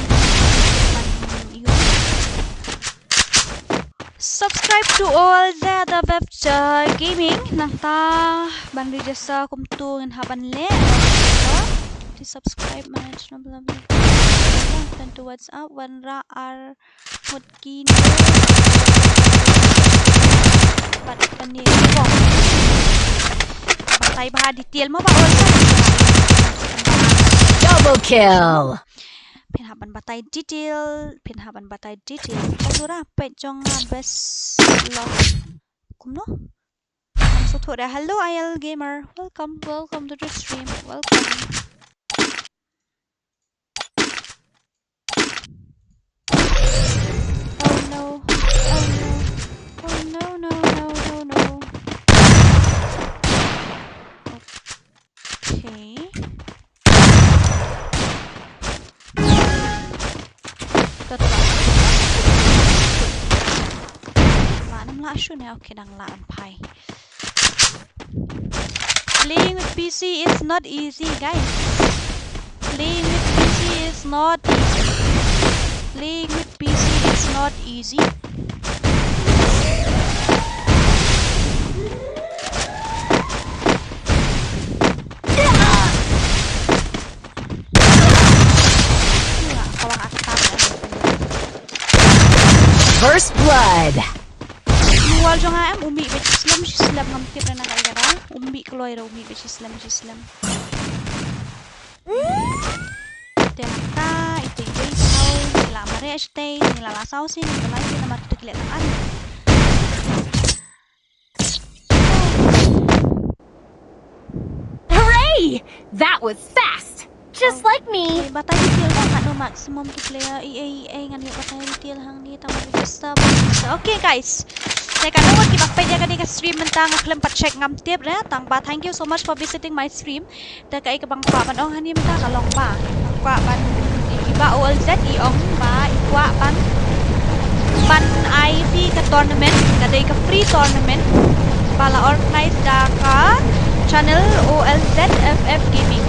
Subscribe to all the, the web uh, gaming. Nangta ban register kumtu ngin hap ban leh. Please subscribe my channel. Turn to WhatsApp. Wanrah ar mut kine. Bad kane bom. Batai bha detail mo ba ol. Double kill. Phin hap ban batai detail, phin hap ban batai detail. Kong dura pet jong nga best lo. Kumno? Ang sotho da. Hello I L Gamer. Welcome, welcome to the stream. Welcome. Oh no. Oh no. Oh no, no, no, no, no. Okay. Lah nam lah shu ne, okay, dang lah an phai. Playing with P C is not easy, guys. Playing with P C is not easy. Playing with P C is not easy. Blood. Ni wal jong nga em, u mih bad shi slem, shi slem ngam tip re na ka ïa ka. U mih kloi re, u mih bad shi slem, shi slem. Te nangta, ite ite saw, ngi la mareh shatei, ngi la la saw sien, ngi la sien namar kito ki leh tang ar. Hooray! That was fast! Just like me! Okay, batai detail ba, katno maximum ki player, ei, ei, ei, ngan ïoh batai detail hangne, tang ba register, register. Okay, guys. Te katno ngut kiba peit ïa kane ka stream mynta nga khlem pat check ngam tip re, tang ba thank you so much for visiting my stream. Te kaei kaba nga kwah ban ong hangne mynta ka long ba nga kwah ban, i Bah O L Z i ong ba i kwah ban, ban ai phi ka tournament, ka dei ka free tournament ba la organize da ka channel O L Z F F Gaming.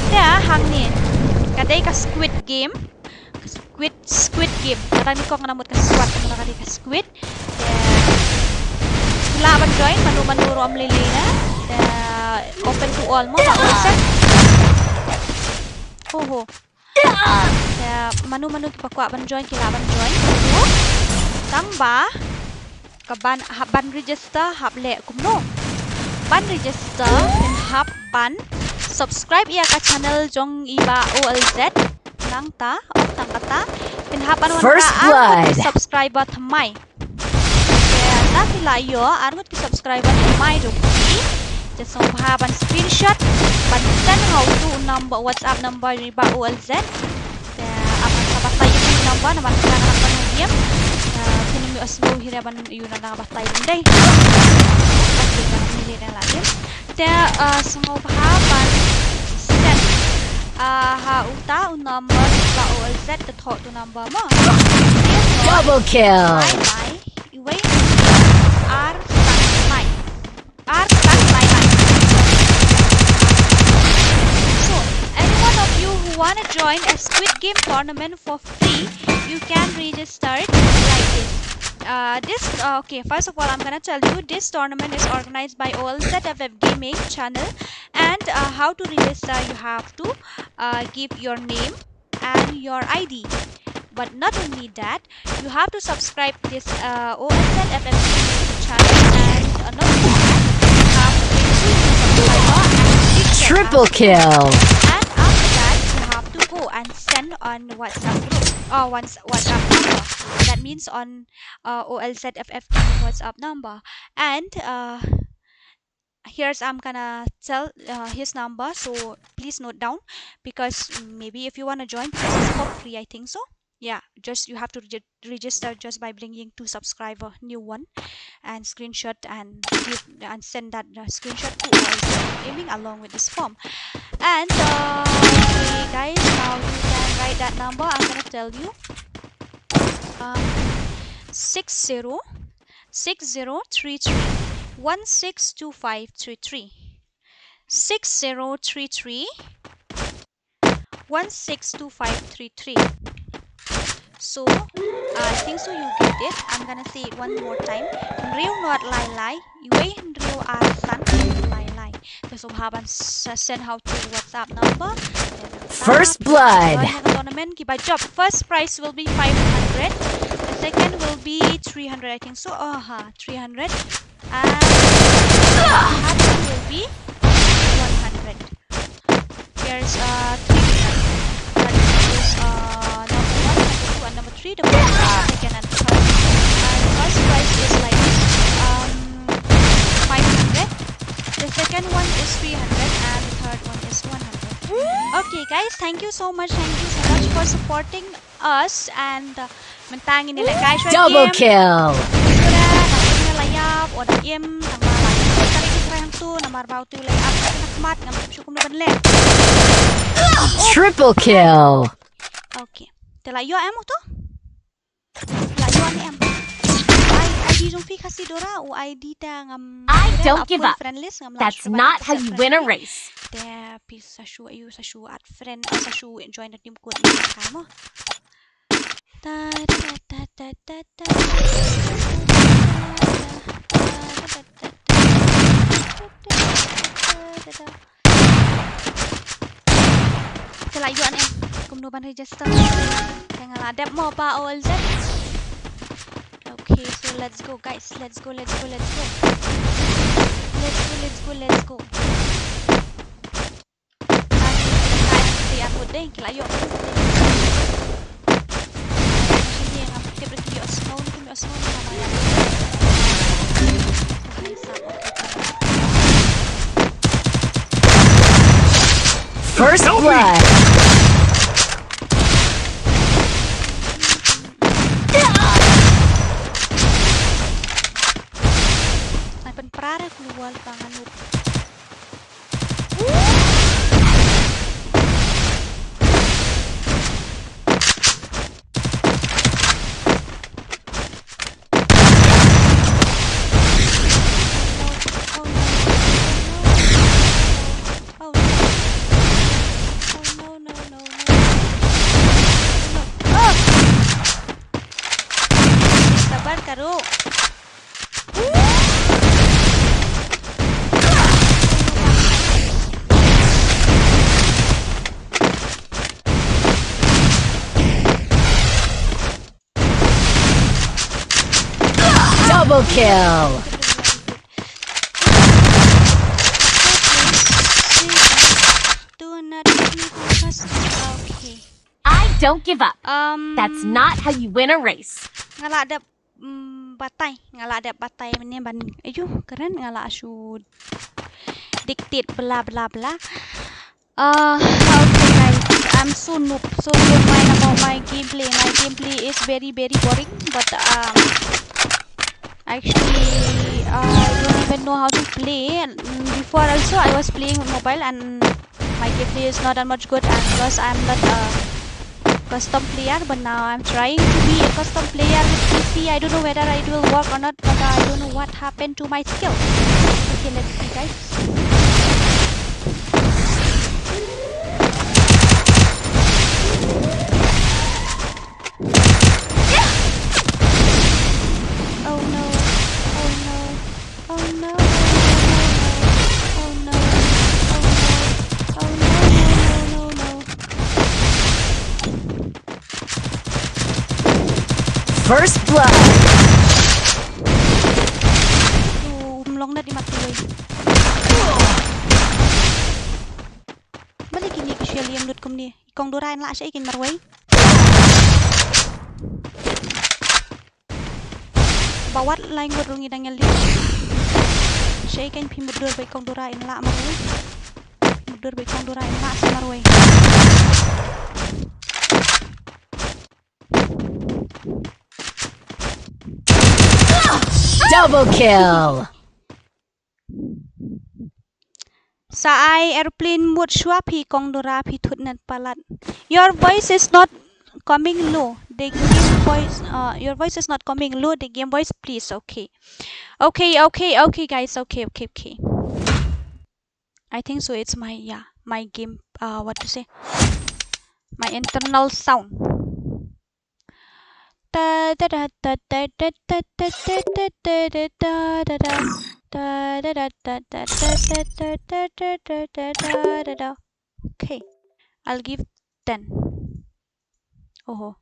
Te hangne ka dei ka Squid Game. Squid, Squid Game. Kata ni kong na mut ka squad, ka mut ka Squid. Te ki lah ban join, mano mano ruh ym lei lei na. Te open to all mo, ba all set. Ho ho. Te mano mano kiba kwah ban join, ki lah ban join. Tang ba ka ban, hap ban register, hap leh kumno. Ban register, phin hap ban subscribe ïa ka channel jong i Bah O L Z. Nangta, ong tang kata, phin hap ban wan First blood. Subscriber thymmai. Te, nangta phi lah ïoh ar ngut ki subscriber thymmai jong phi. Te sngewbha ban screenshot, ban send ha utu u number, WhatsApp number i Bah O L Z. Te, ap ban sa batai ïa u number, namar ka nang ban ïa. Te, phin ym ïoh sngew hi re ban ïa u nang batai ïa u dei. Okay, te, phi lah ïa. Te, uh, sngewbha ban send, uh, ha uta u number i Bah O L Z, te thoh tu number mo. Double kill. Bye bye. Iwei ar san lai. Ar san lai lai. So, any one of you who wanna join a Squid Game tournament for free, you can register it like this. Uh, this, uh, okay, first of all, I'm gonna tell you, this tournament is organized by O L Z F F Gaming channel, and, uh, how to register, you have to, uh, give your name and your I D. But not only that, you have to subscribe this, uh, O L Z F F Gaming channel, and, uh, not only that, you have to make sure you subscribe and click the Triple kill. And after that, you have to go and send on WhatsApp group, or once WhatsApp number. That means on, uh, O L Z F F Gaming WhatsApp number. And, uh, here's, I'm gonna tell, uh, his number, so please note down, because maybe if you wanna join, this is for free, I think so. Yeah, just you have to regi-, register just by bringing two subscriber, new one, and screenshot and give, and send that, uh, screenshot to O L Z F F Gaming along with this form. And, uh, okay, guys, now you can write that number. I'm gonna tell you. Um, six zero six zero three three one six two five three three. Six zero three three one six two five three three. So, uh, I think so you get it. I'm gonna say it one more time. Hynriew nod lai lai, iwei hynriew ar san lai lai. Te sngewbha ban s-, send ha utu u WhatsApp number. First blood. Join the tournament, kiba jop. First prize will be five hundred. The second will be three hundred, I think so. Oh, ha, three hundred. And third will be one hundred. There's, uh, three winners. That is, uh, number one, number two, and number three. The first, second, and third. And first prize is like this, um, five hundred. The second one is three hundred, and the third one is one hundred. Okay, guys, thank you so much. Thank you so much for supporting us, and, uh, mynta ngin ïa lehkai shuwa. Double kill. Shuwa, nang im ne la ïap, o da im, tang ba la im, tang ba la im, tang ba la im, namar ba utu la ïap, tang ba la ïap, ngam tip shuh kumno ban leh. Triple kill. Okay. Te la ïoh em utu? La ïoh ne em? Ai, I D jong phi Khasi Dora, u I D te ngam. I don't give up. Friend list, ngam lah. That's not how you win a race. Te phi sa shu, ayu sa shu add friend, sa shu join the team code ni ka mo. Te la ïoh ne kumno ban register. Te nga la dep mo ba ol zet. Let's go, guys. Let's go, let's go, let's go. Let's go, let's go, let's go. Ki la ïoh. First blood. Ai pynpra re, keluar pangan. Oh no, no, no, no, no. Oh! Sabar, Karo. Double kill. Do not let me focus. Okay. I don't give up. Um, That's not how you win a race. Nga la dep, mm, batai, nga la dep batai mynne ban. Ayu, kren nga la shu dictate bla bla bla. Uh, okay guys, I'm so noob, so noob mine about my gameplay. My gameplay is very, very boring, but, um, actually, uh, I don't even know how to play. Mm, before also, I was playing with mobile and my gameplay is not that much good, and plus I'm not a custom player, but now I'm trying to be a custom player with P C. I don't know whether it will work or not, but I don't know what happened to my skill. Okay, let's see, guys. Oh no, oh no, oh no, oh no, oh no, oh no, oh no, no, no, no, no. First blood. Um long na di mati wei. Balik ini ki shell yam lut kumni. Kong Dora in la sha ikin marwei. Ba wat lai ngut rung i dang ïa lip. Shei kan phi mutdur bai Kong Dora in la marwei. Mutdur bai Kong Dora in la sa marwei. Double kill. Sa ai airplane mode shuwa phi Kong Dora phi thut net palat. Your voice is not coming low. The game voice, uh, your voice is not coming low. The game voice, please. Okay. Okay, okay, okay, guys. Okay, okay, okay. I think so. It's my, yeah, my game. Uh, what to say? My internal sound. Okay, I'll give ten. Oho.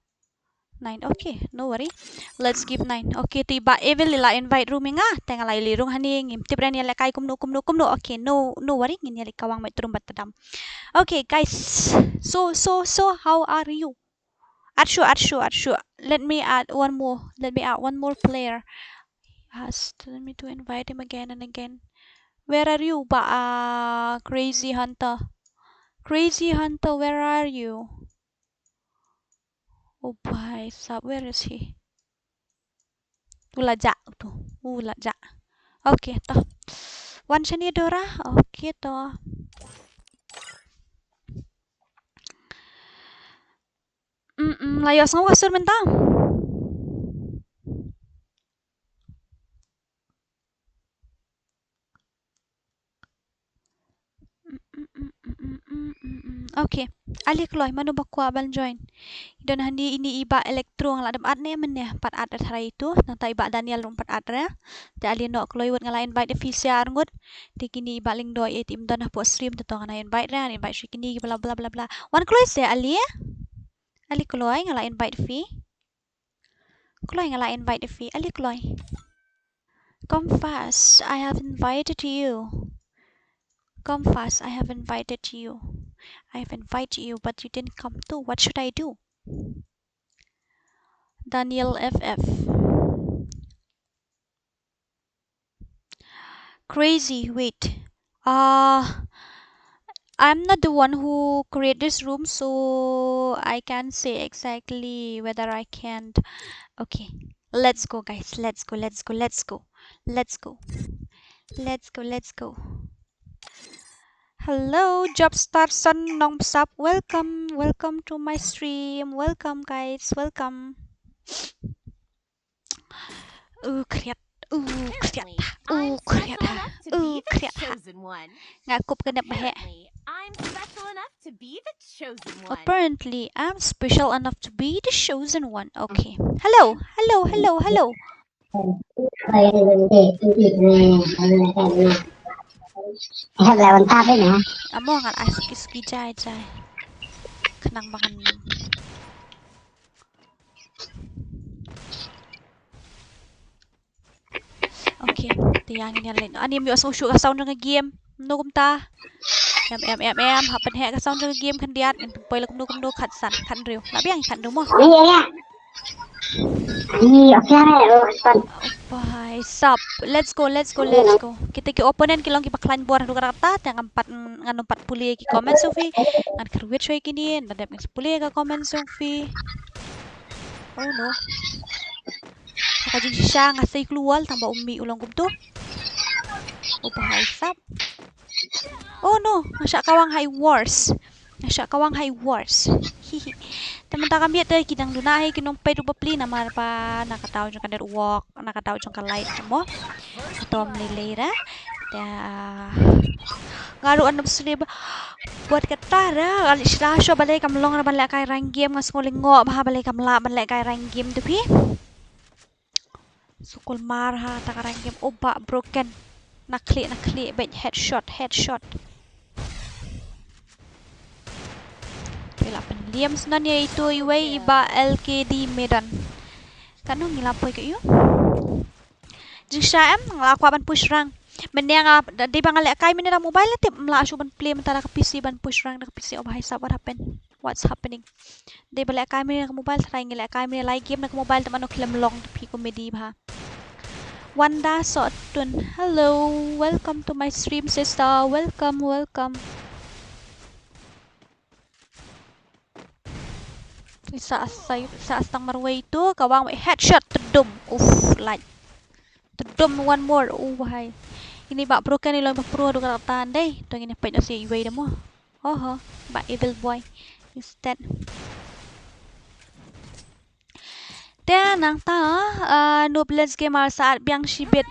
Nine. Okay, no worry. Let's give nine. Okay, te i Bah Evil i la invite ruh ïa nga. Te nga la ïa leit rung hangne, ngim tip re ïa lehkai kumno kumno kumno. Okay, no, no worry, ngin ïa leit kawang bad trum bad tdam. Okay, guys. So, so, so, how are you? Arshu, Arshu, Arshu. Let me add one more. Let me add one more player. Has told me to invite him again and again. Where are you, Bah, uh, Crazy Hunter? Crazy Hunter, where are you? Oh, bhai sahab, where is he? U la jah tu. U la jah. Okay, to. Wan shane Dora. Okay, to. Mm, mm, la ïohsngew ka sur mynta. Okay. Ale kloi, mano ba kwah ban join? Don hangne ine i Bah Electro, nga la dep add ne mynne, pat add tharai tu. Nangta i Bah Daniel ruh pat add re. Te ale noh kloi, wat nga la invite ïa phi sha arngut. Te kine i Bah Lyngdoh, eh, te im don hapoh stream, te to nga la invite re, invite sha kine bla bla bla bla. Wan kloi se ale. Ale kloi, nga la invite phi. Kloi nga la invite phi. Ale kloi. Come fast, I have invited you. Come fast, I have invited you. I have invited you, but you didn't come too. What should I do? Daniel F F. Crazy, wait. Uh, I'm not the one who create this room, so I can't say exactly whether I can. Okay, let's go, guys. Let's go, let's go, let's go. Let's go. Let's go, let's go. Hello, Jobstar Son Nongsap. Welcome, welcome to my stream. Welcome, guys. Welcome. U khriat, u khriat, u khriat, u khriat. Nga kup ka nep ba heh. Apparently, I'm special enough to be the chosen one. Okay. Hello, hello, hello, hello. Hello, on top of me. Amo ngat ai suki suki jai jai. Khnang ba ngan. Okay, te ïa ngin ïa leit. Ani ym ïoh sngewsih ka sound jong ka game. Kumno kumta. Em em em em, hap pynheh ka sound jong ka game khyndiat. Ngin pynpoi la kumno kumno, khatsan, khathynriew. Lah biang khathynriew mo. Ïa ïa. Ïa, okay, oh, son. Bhai sab. Let's go, let's go, let's go. Kita ki opponent ki long kiba khlaiñ bor haduh katta katta, te ngam pat, ngam pat pule ki comments jong phi. Ngan kyrwit shuwa ïa kine, ngan dep ngan pule ka comments jong phi. Oh no. Ka jingshisha nga sei kloi tang ba u mih u long kumto. Oh bhai sab. Oh no, nga shah kawang ha i worst. Nga shah kawang ha i worst. Hihi. Te mynta ka miet te ki dang duna hi ki nongpeit u bapli namar ba na ka daw jong ka network, na ka daw jong ka light mo. Tom lei lei ra. Te nga ruh ngan ym sngewbha. Bad kata ra, nga leit sha shuwa balei kam long ra ban lehkai rank game, nga sngew lyngngoh bha balei kam lah ban lehkai rank game tu phi. Sukul mar ha ta ka rank game. Oh bah broken. Na khlieh na khlieh bad headshot, headshot. Te la pynliam snan ïa itu iwei i bah L K D Medan. Katno ngi la poi ka ïu. Jingshisha em nga la kwah ban push rank. Mynne nga dei ba nga lehkai mynne da mobile, tip ym lah shuh ban play mynta da ka P C ban push rank da ka P C. Oh bhai sab, what happened? What's happening? Dei ba lehkai mynne da ka mobile, tharai ngi lehkai mynne lai game da ka mobile, te mano khlem long, te phi comedy bha. Wanda Sotun, hello, welcome to my stream sister, welcome, welcome. Sa sa sa stang marwei tu, kawang headshot tedum. Uff, like. Tedum one more. Oh bhai. Ini bah broken ni long bah pro haduh katta katta dei. To ngin peit noh sa iwei de mo. Oho, bah evil boy. Instead. Te nangta, uh, Noob Lens Gamer sa at biang shibit.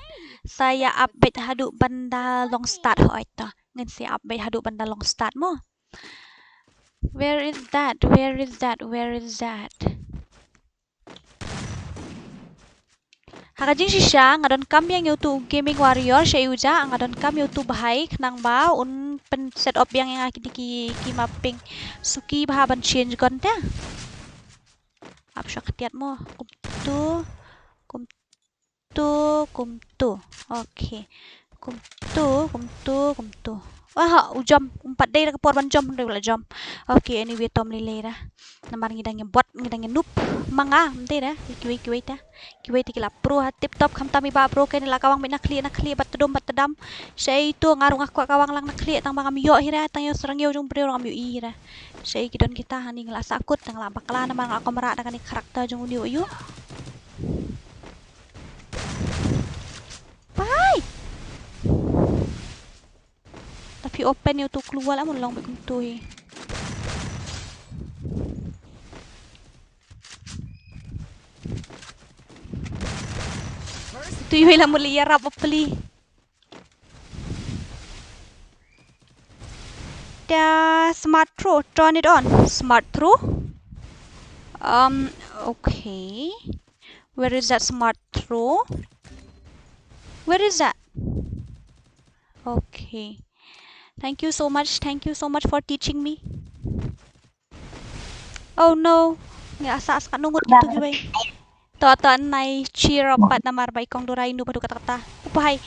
Sa ïa update haduh ban da long start, hooid to. Ngin sa update haduh ban da long start mo. Where is that? Where is that? Where is that? Ha ka jingshisha nga donkam biang ïa utu u gaming warrior sha ïa u ja, nga donkam ïa utu bhai khnang ba un pyn set up biang ïa nga ki, ki, ki mapping suki bha ban change gun te. Ap sha khatiat mo. Kumtu, kumtu, kumtu. Okay. Kumtu, kumtu, kumtu. Aha, u jump, um pat dei da ka por ban jump, dei la jump. Okay, anyway, tom lei lei da. Namar ngi dang ïa bot, ngi dang ïa noob. Ma nga, ym dei da, kiwei, kiwei ta. Kiwei ta ki la pro ha tip top, khamtam i bah broken, la kawang beit na khlieh, na khlieh, bad tedum, bad tedam. Sha ito, nga ruh nga kwah kawang lang na khlieh, tang ba ngam ïoh hi ra, tang ïa u syrang ïa u jong briew ruh ngam ïohi hi ra. Sha i ki don kita, hani nga la sahkut, tang la bakla, namar nga la kynrad da kane ka character jong une u ïu. Bye. Ta phi open ïa utu u kloi la, mon long beit kumtu hi. Tu ïa la muli ïarap bapli. Ta smart throw, turn it on. Smart throw. Um, okay. Where is that smart throw? Where is that? Okay. Thank you so much. Thank you so much for teaching me. Oh no. Nga sa sa nungut gitu gue. To, to, nai cheer up pat namar ba i kong Dora i noob haduh katta katta. Upai.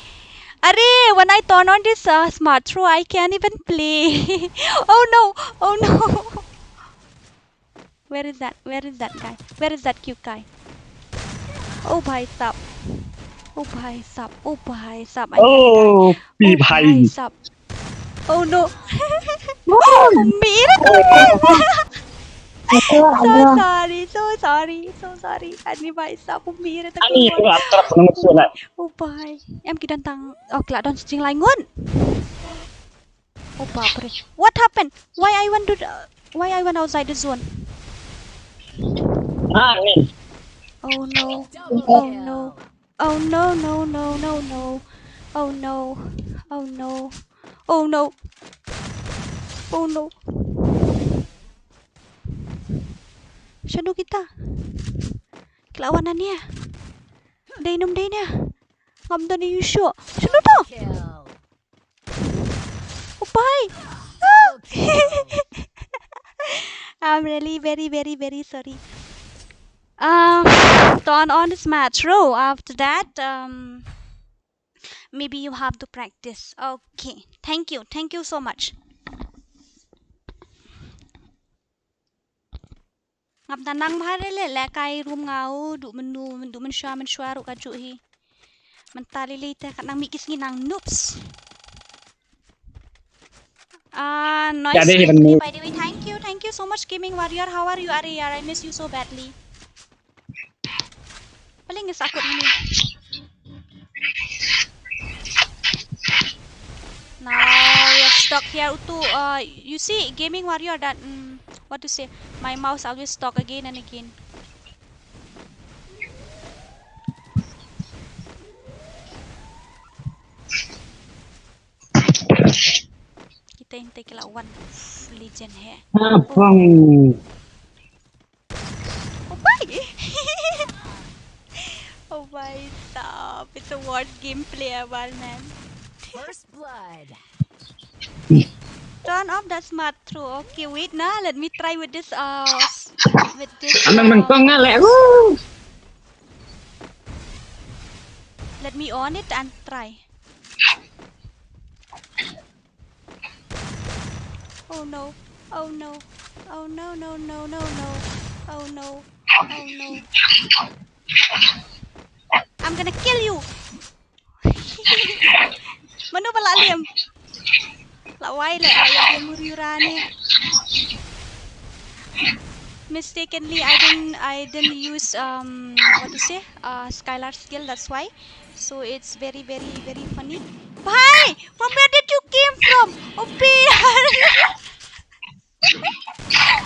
Are, when I turn on this uh, smart throw, I can't even play. Oh no, oh no. Where is that? Where is that guy? Where is that cute guy? Oh bhai sab. Oh bhai sab. Oh bhai sab. I Oh, pi Oh bhai bhai. Sab. Oh no. Ummi na tu. So sorry, so sorry, so sorry. Ani bhai sab, ummi na tu. Ani aku atrap nang tu na. Oh bhai. Em ki don tang. Oh, ki la don jinglai ngut. Oh bapre. What happened? Why I went to the, why I went outside the zone? Ah, ni. Oh no. Oh no. Oh no, no, no, no, no. Oh no. Oh no. Oh no. Oh no. Shano kita? Ki la wan na nia. Dei num dei nia. Ngam don ïa u shuh. Shano to? Oh bhai. I'm really very, very, very sorry. Uh, turn on this match, bro. After that, um, maybe you have to practice. Okay. Thank you. Thank you so much. Ngam da nang bha re le, le kai room nga u, du mynnu, du mynshuwa, mynshuwa ruh ka juh hi. Mynta lili te kat nang mih ki sngi nang noobs. Ah, noise Jadi, screen ni, by the way. Thank you, thank you so much, Gaming Warrior. How are you, Ariyar? I miss you so badly. Paling ngi sakut ini. Now we are stuck here. Utu, uh, you see, Gaming Warrior, that, mm, what to say? My mouse always stuck again and again. Kita inte kila one legend he. Abang. Oh my. Oh my, stop. It's a worst gameplay ever, man. First blood. Turn off the smart throw. Okay, wait na. Let me try with this, uh, s- with this, Anang uh, nang kong nga le. Woo! Let me on it and try. Oh no. Oh no. Oh no, no, no, no, no. Oh no. Oh no. I'm gonna kill you. Mano ba la lem? La wai le, la ïa lem uri ura ne. Mistakenly, I didn't, I didn't use, um, what to say, uh, Skylar skill. That's why. So it's very, very, very funny. Bhai, from where did you came from? Oh, P R.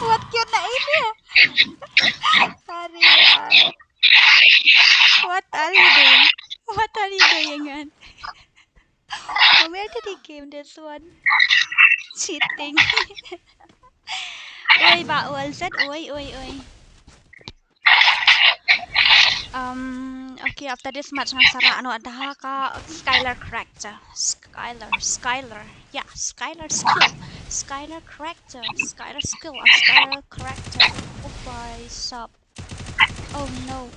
What cute na ini. Are yaar. What are you doing? What are you doing, man? From where did he came this one? Cheating. Oi, ba, oi, zat, oi, oi, oi. Um, okay, after this match ngan sa rah noh da ka Skylar character. Skylar, Skylar. Yeah, Skylar skill. Skylar character. Skylar skill and Skylar character. Oh, bhai sab. Oh no.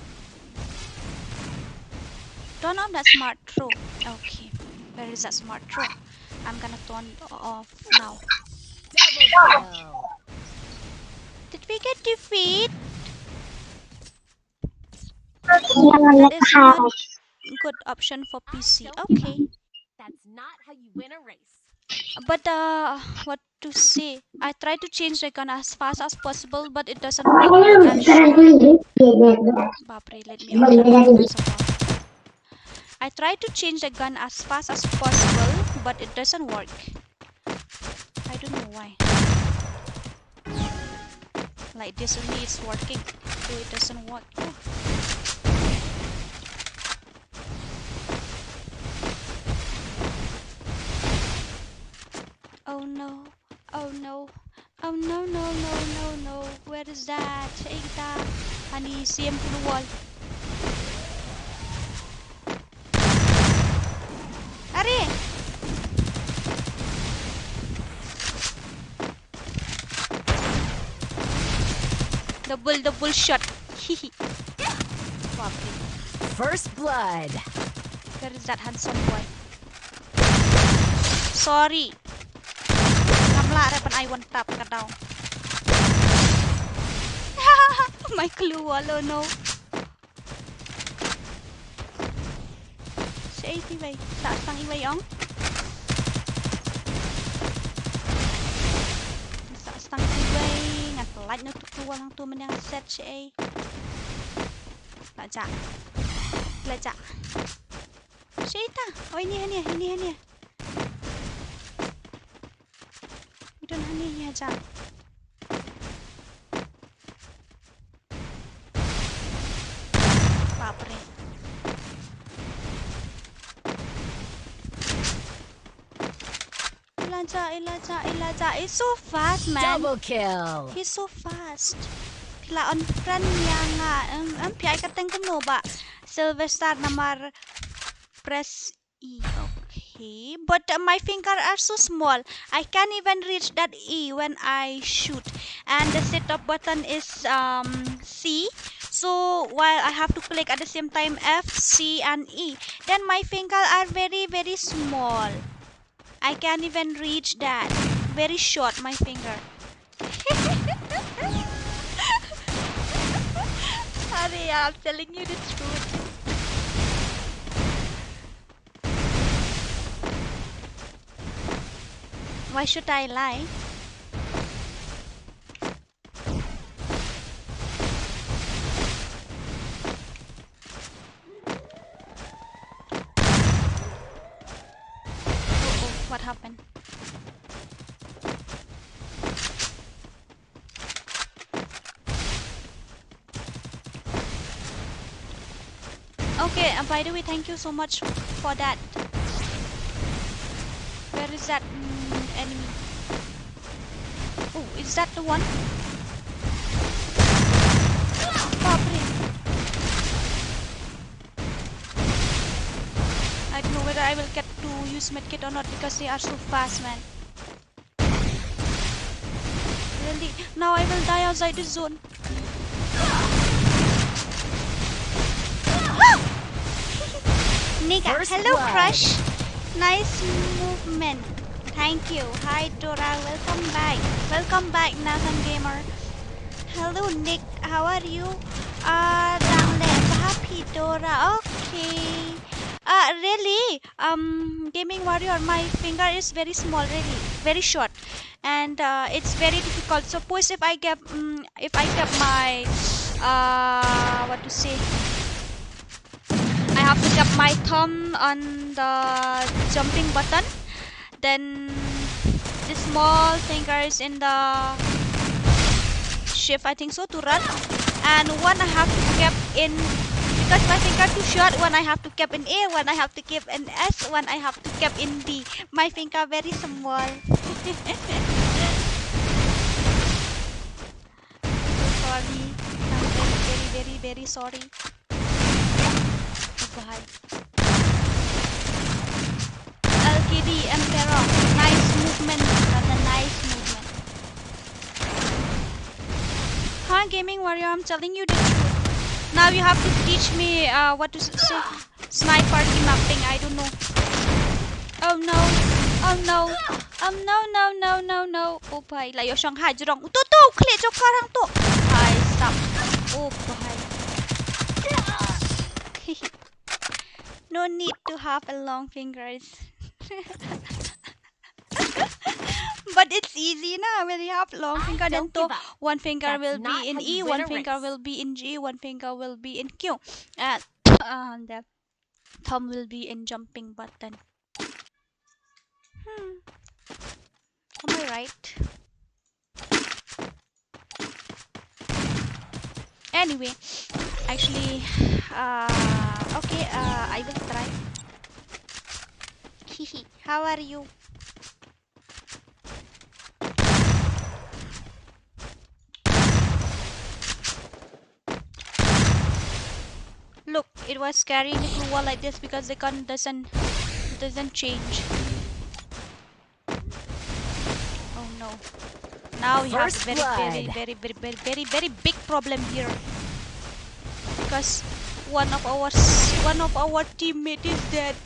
Turn on that smart throw. Okay. Where is that smart throw? I'm gonna turn off now. Double kill. Did we get defeat? That is not good option for P C. Okay. That's not how you win a race. But, uh, what to say? I try to change the gun as fast as possible, but it doesn't work. Bapre, let me off the mic first of all. I try to change the gun as fast as possible, but it doesn't work. I don't know why. Like this only it's working, so it doesn't work. Oh. Oh no. Oh no. Oh no, no, no, no, no. Where is that? Ei kita. Ani siem pulu wall. Are. Double, double shot. Hihi. First blood. Where is that handsome boy? Sorry. Ngam lah re ban ai one tap ka daw. My clue wall, oh no. Shaei te iwei. Sah tang iwei ong. Sah tang iwei. Nga lait na tu clue wall hangtu mynne nga set shaei. La jah. La jah. Shaei ta. Oh, ini hane, ini hane. Ito na hane, ïa jah. Bapre. Elijah, Elijah, Elijah is so fast, man. Double kill. He's so fast. Phi la unfriend ïa nga. Em, em, phi ai kyrteng kumno ba? Sylvester namar press E. Okay, but, uh, my finger are so small. I can't even reach that E when I shoot. And the setup button is, um, C. So while I have to click at the same time F, C, and E, then my finger are very, very small. I can't even reach that. Very short, my finger. Sorry, I'm telling you the truth. Why should I lie? Oh, oh, what happened? Okay, uh, by the way, thank you so much for that. Where is that, mm, enemy? Oh, is that the one? Bapre. I don't know whether I will get to use medkit or not because they are so fast, man. Really? Now I will die outside the zone. Niga, hello, crush. Nice movement. Thank you. Hi, Dora. Welcome back. Welcome back, Nathan Gamer. Hello, Nick. How are you? Ah, dang leh bha phi, Dora. Okay. Ah, really? Um, Gaming Warrior, my finger is very small, really, very short, and, uh, it's very difficult. Suppose if I get, um, if I get my, uh, what to say, I have to get my thumb on the jumping button, then the small fingers in the shift, I think so, to run. And one I have to keep in, because my finger too short, one I have to keep in A, one I have to keep in S, one I have to keep in D. My finger very small. Sorry. I'm very, very, very, very sorry. Bye. L K D Emperor. Nice movement, brother. Nice movement. Huh, Gaming Warrior, I'm telling you the truth. Now you have to teach me, uh, what to s-, say. Sniper ki mapping, I don't know. Oh no. Oh no. Um, no, no, no, no, no. Oh bhai, la ïoh shong ha jrong. To, to, klik jong karang to. Bhai sab. Oh bhai. No need to have a long fingers. But it's easy na, when you have long finger, then to one finger will be in E, one finger will be in G, one finger will be in Q. And, and the thumb will be in jumping button. Hmm. Am I right? Anyway, actually, uh, okay, uh, I will try. Hihi, how are you? Look, it was carrying the blue wall like this because the gun doesn't, doesn't change. Oh no. Now we have a very, very, very, very, very, very, very big problem here. Because One of our one of our teammate is dead.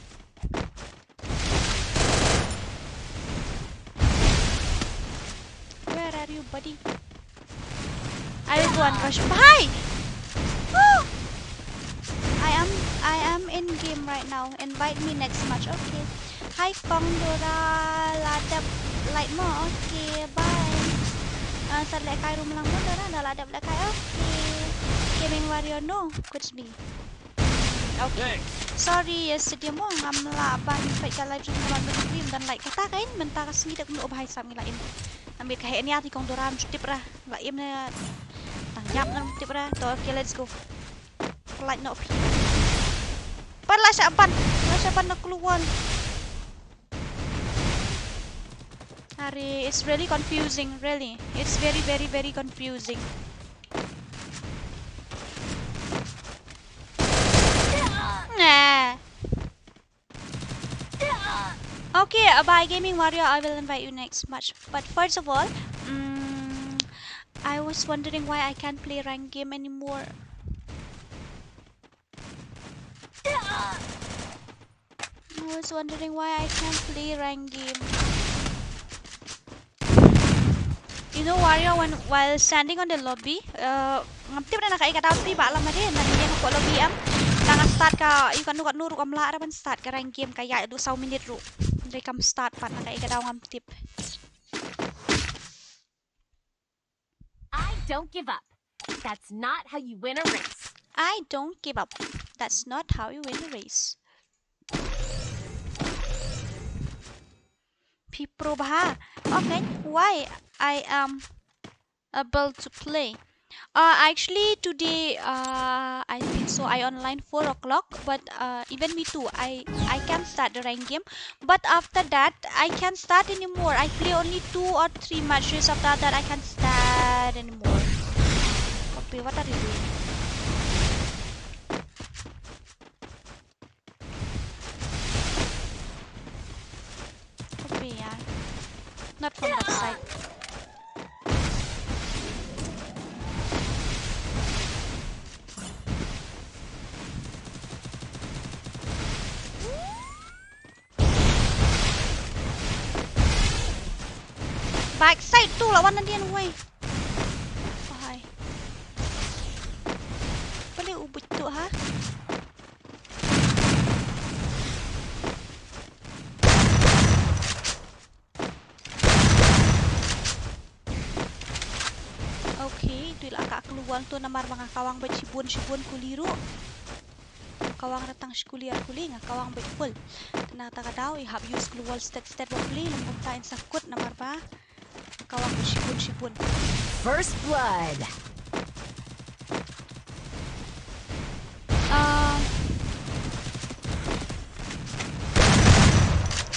Where are you, buddy? I will go and rush. Hi! Oh! I am I am in game right now. Invite me next match. Okay. Hi Kong Dora, la dep light mo. Okay, bye. Uh, sa lehkai ruh lang mo Dora, da la dep lehkai. Okay. Gaming Warrior, no, quits me. Okay. Sorry, yesterday mo ngam lah ban peit ka live stream, ngam lah ban stream, don light. Kata ka in mynta ka sngi da kumno bha ïa sam ngi la im. Namit ka heh nia ti Kong Dora, mesti tip ra la im ne tang jam, namit tip ra. To, okay, let's go. Light no phi. Pan la sha ban, la sha ban na klur. Are, it's really confusing, really. It's very, very, very confusing. Nah. Okay, uh, bye Gaming Warrior. I will invite you next match. But first of all, mm, I was wondering why I can't play rank game anymore. I was wondering why I can't play rank game. You know, Warrior, when, while standing on the lobby, uh, ngam tip na kaei ka daw phi ba la ma de, na ïeng ko lobby am. Tang start ka, ïa kano kano ruh kam lah ra ban start ka rank game, ka ïaid du saw minit ruh. Hynrei kam start pat, na kaei ka daw ngam tip. I don't give up. That's not how you win a race. I don't give up. That's not how you win a race. Phi pro bha. Okay, why I am able to play? Uh, actually, today, uh, I think so, I online four o'clock, but, uh, even me too, I, I can't start the rank game. But after that, I can't start anymore. I play only two or three matches. After that, I can't start anymore. Copy, what are you doing? Copy, yeah. Not from that side. Backside tu lawan nanti anu wei. Wahai. Boleh ubut tu ha. Okay, tu la ka klur wal tu namar ba nga kawang ba shibun shibun kuli ruh. Kawang ratang shi kuli ar kuli nga kawang ba full. Tena ta ka daw i hap use klur wal stet stet ba kuli lem kumta in sa kut namar ba kawang ba shibun shibun. First blood. Um.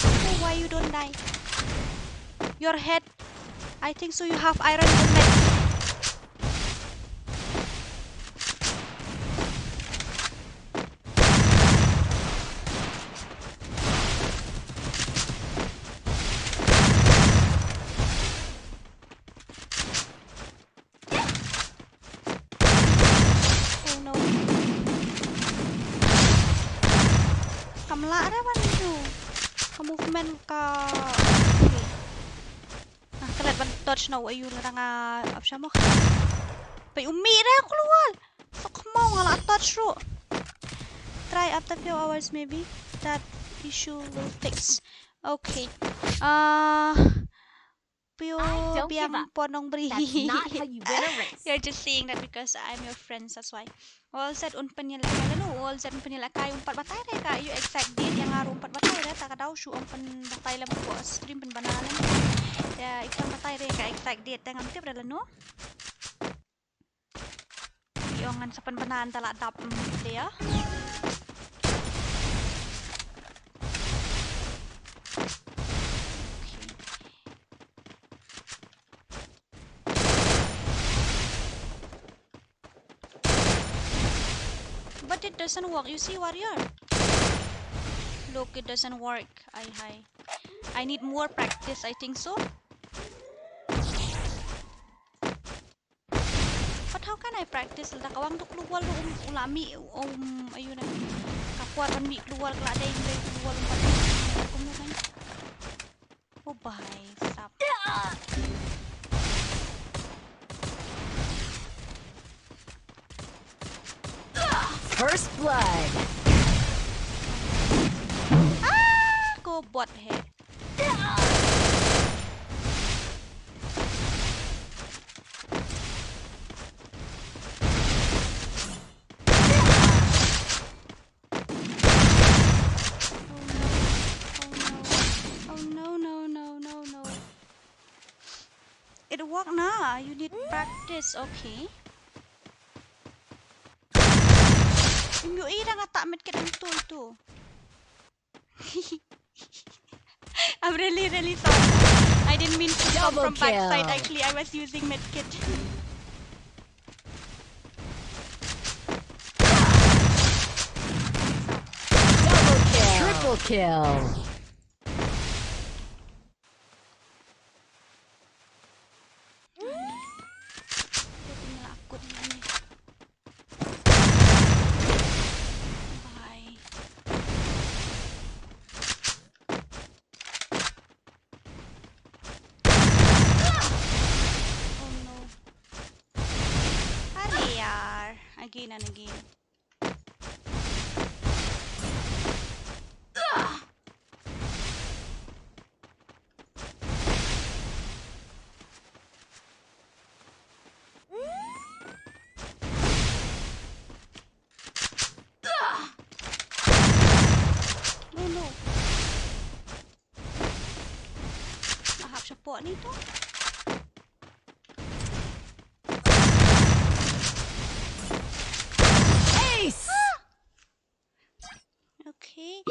Oh, why you don't die? Your head. I think so. You have iron helmet. Oh no. Kam lah re ban tu. Ka movement ka. Okay. Nga klet ban touch na u ayu la dang a option mo. Pei u mih re klur wal. Sok mo nga la touch ruh. Try after few hours maybe that issue will fix. Okay. Uh, Pio biang ponong bri. You're just saying that because I'm your friend, that's why. All set un pynïalehkai lano, all set un pynïalehkai um pat batai re ka, you exact date ïa nga ruh um pat batai re, ta ka daw shu um pynbatai lem ko stream pynbna lem. Ïa, i pynbatai re ka exact date, te ngam tip re lano. Ïa ngan sa pynbna ynda la dap, mm, dei ïa. But it doesn't work. You see, Warrior? Look, it doesn't work. I, I, I need more practice, I think so. But how can I practice la ka wang tu keluar lu um, u la mih um, ayu na. Ka por ban mih keluar ka la dei, dei keluar um, kum na kan. Oh, bhai sab. First blood. Ah, ko bot hai. Oh no. Oh no. Oh no, no, no, no, no. It work na. You need practice, okay. Im yu i rang atak medkit ang tul tu. I'm really, really sorry. I didn't mean to come from backside. Actually, I was using medkit. Double kill. Triple kill. Bye. Oh no. Arre yaar. Again and again. No, no. Ahap siapa ni tu? Ace! Okay.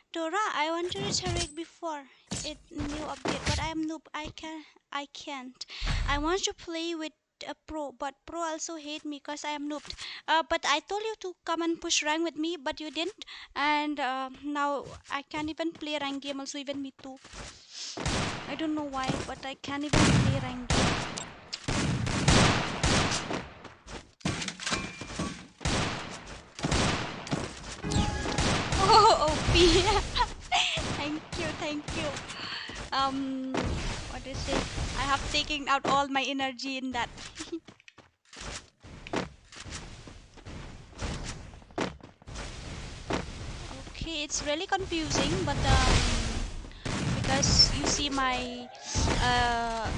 Dora, I want to reach Heroic before it new update, but I am noob. I can, I can't. I want to play with a pro, but pro also hate me 'cause I am noob. Uh, but I told you to come and push rank with me, but you didn't. And uh, now I can't even play rank game also, even me too. I don't know why, but I can't even play rank game. Oh, O P. Thank you, thank you. Um, what do you say? I have taken out all my energy in that. Okay, it's really confusing, but um, because you see my uh,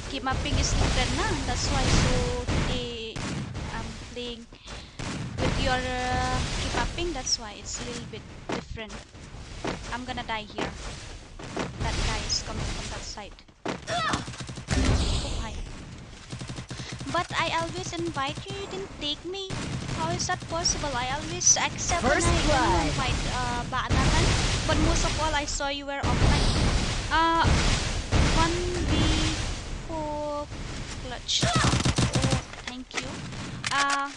keep mapping is different na, that's why. So today I'm playing with your uh, keep mapping, that's why it's a little bit different. I'm gonna die here. That guy is coming from that side. Oh, hi. But I always invite you, you didn't take me. How is that possible? I always accept and I invite uh, Ba'na kan. But most of all, I saw you were offline. Uh, one v four clutch. Oh, thank you. Uh,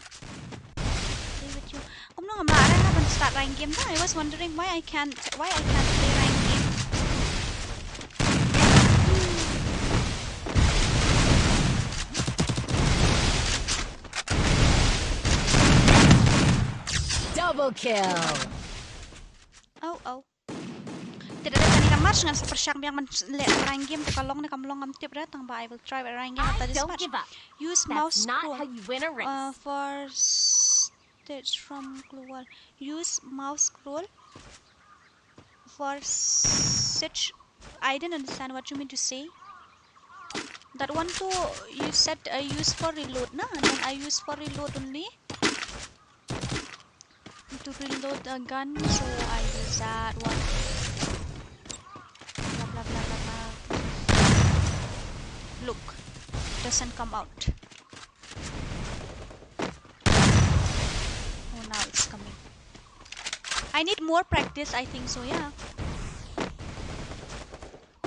play with you. Kumno ngam lah rank ban start rank game ta. I was wondering why I can't, why I can't play rank game. Double kill. Oh, oh. Te da dep kane ka match ngan sa pyrshang biang ban leh rank game, te ka long ne kam long ngam tip re, tang ba I will try rank game after this match. Use mouse scroll uh, for stage from global. Use mouse scroll for search. I didn't understand what you mean to say. That one too, you said uh, use for reload, na? Then I use for reload only. To reload a gun, so I use that one. Blah, blah, blah, blah, blah. Look, doesn't come out. Oh, now it's coming. I need more practice, I think so, yeah.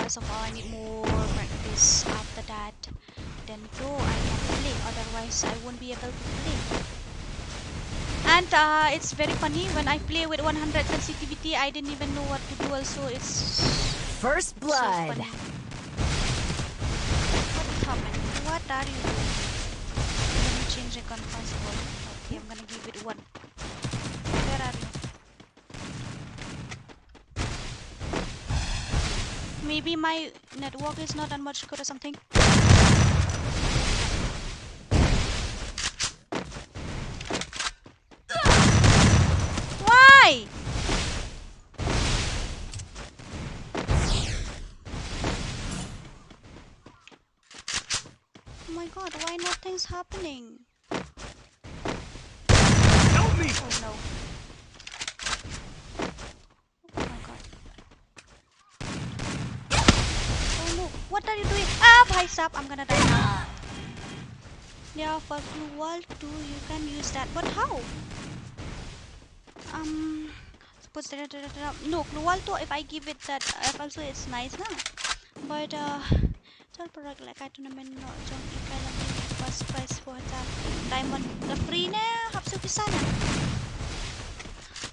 First of all, I need more practice. After that, then pro I can play. Otherwise, I won't be able to play. And uh, it's very funny, when I play with one hundred sensitivity, I didn't even know what to do. Also, it's first blood. So funny. What happened? What are you doing? Change icon first of all. Okay, I'm gonna give it one. Where are you? Maybe my network is not that much good or something. Why? Oh my god, why nothing's happening? Help me! Oh no. Oh my god. Oh no, what are you doing? Ah, bhai sahab, I'm gonna die now. Yeah, for Gloo Wall too, you can use that. But how? Um, suppose da, da, da, da, da. No, Gloo Wall too, if I give it that, uh, also it's nice, na? But, uh, chal por lehkai tournament noh jong i kai lang first prize four thousand diamond. The free ne, hap siew pisa ne.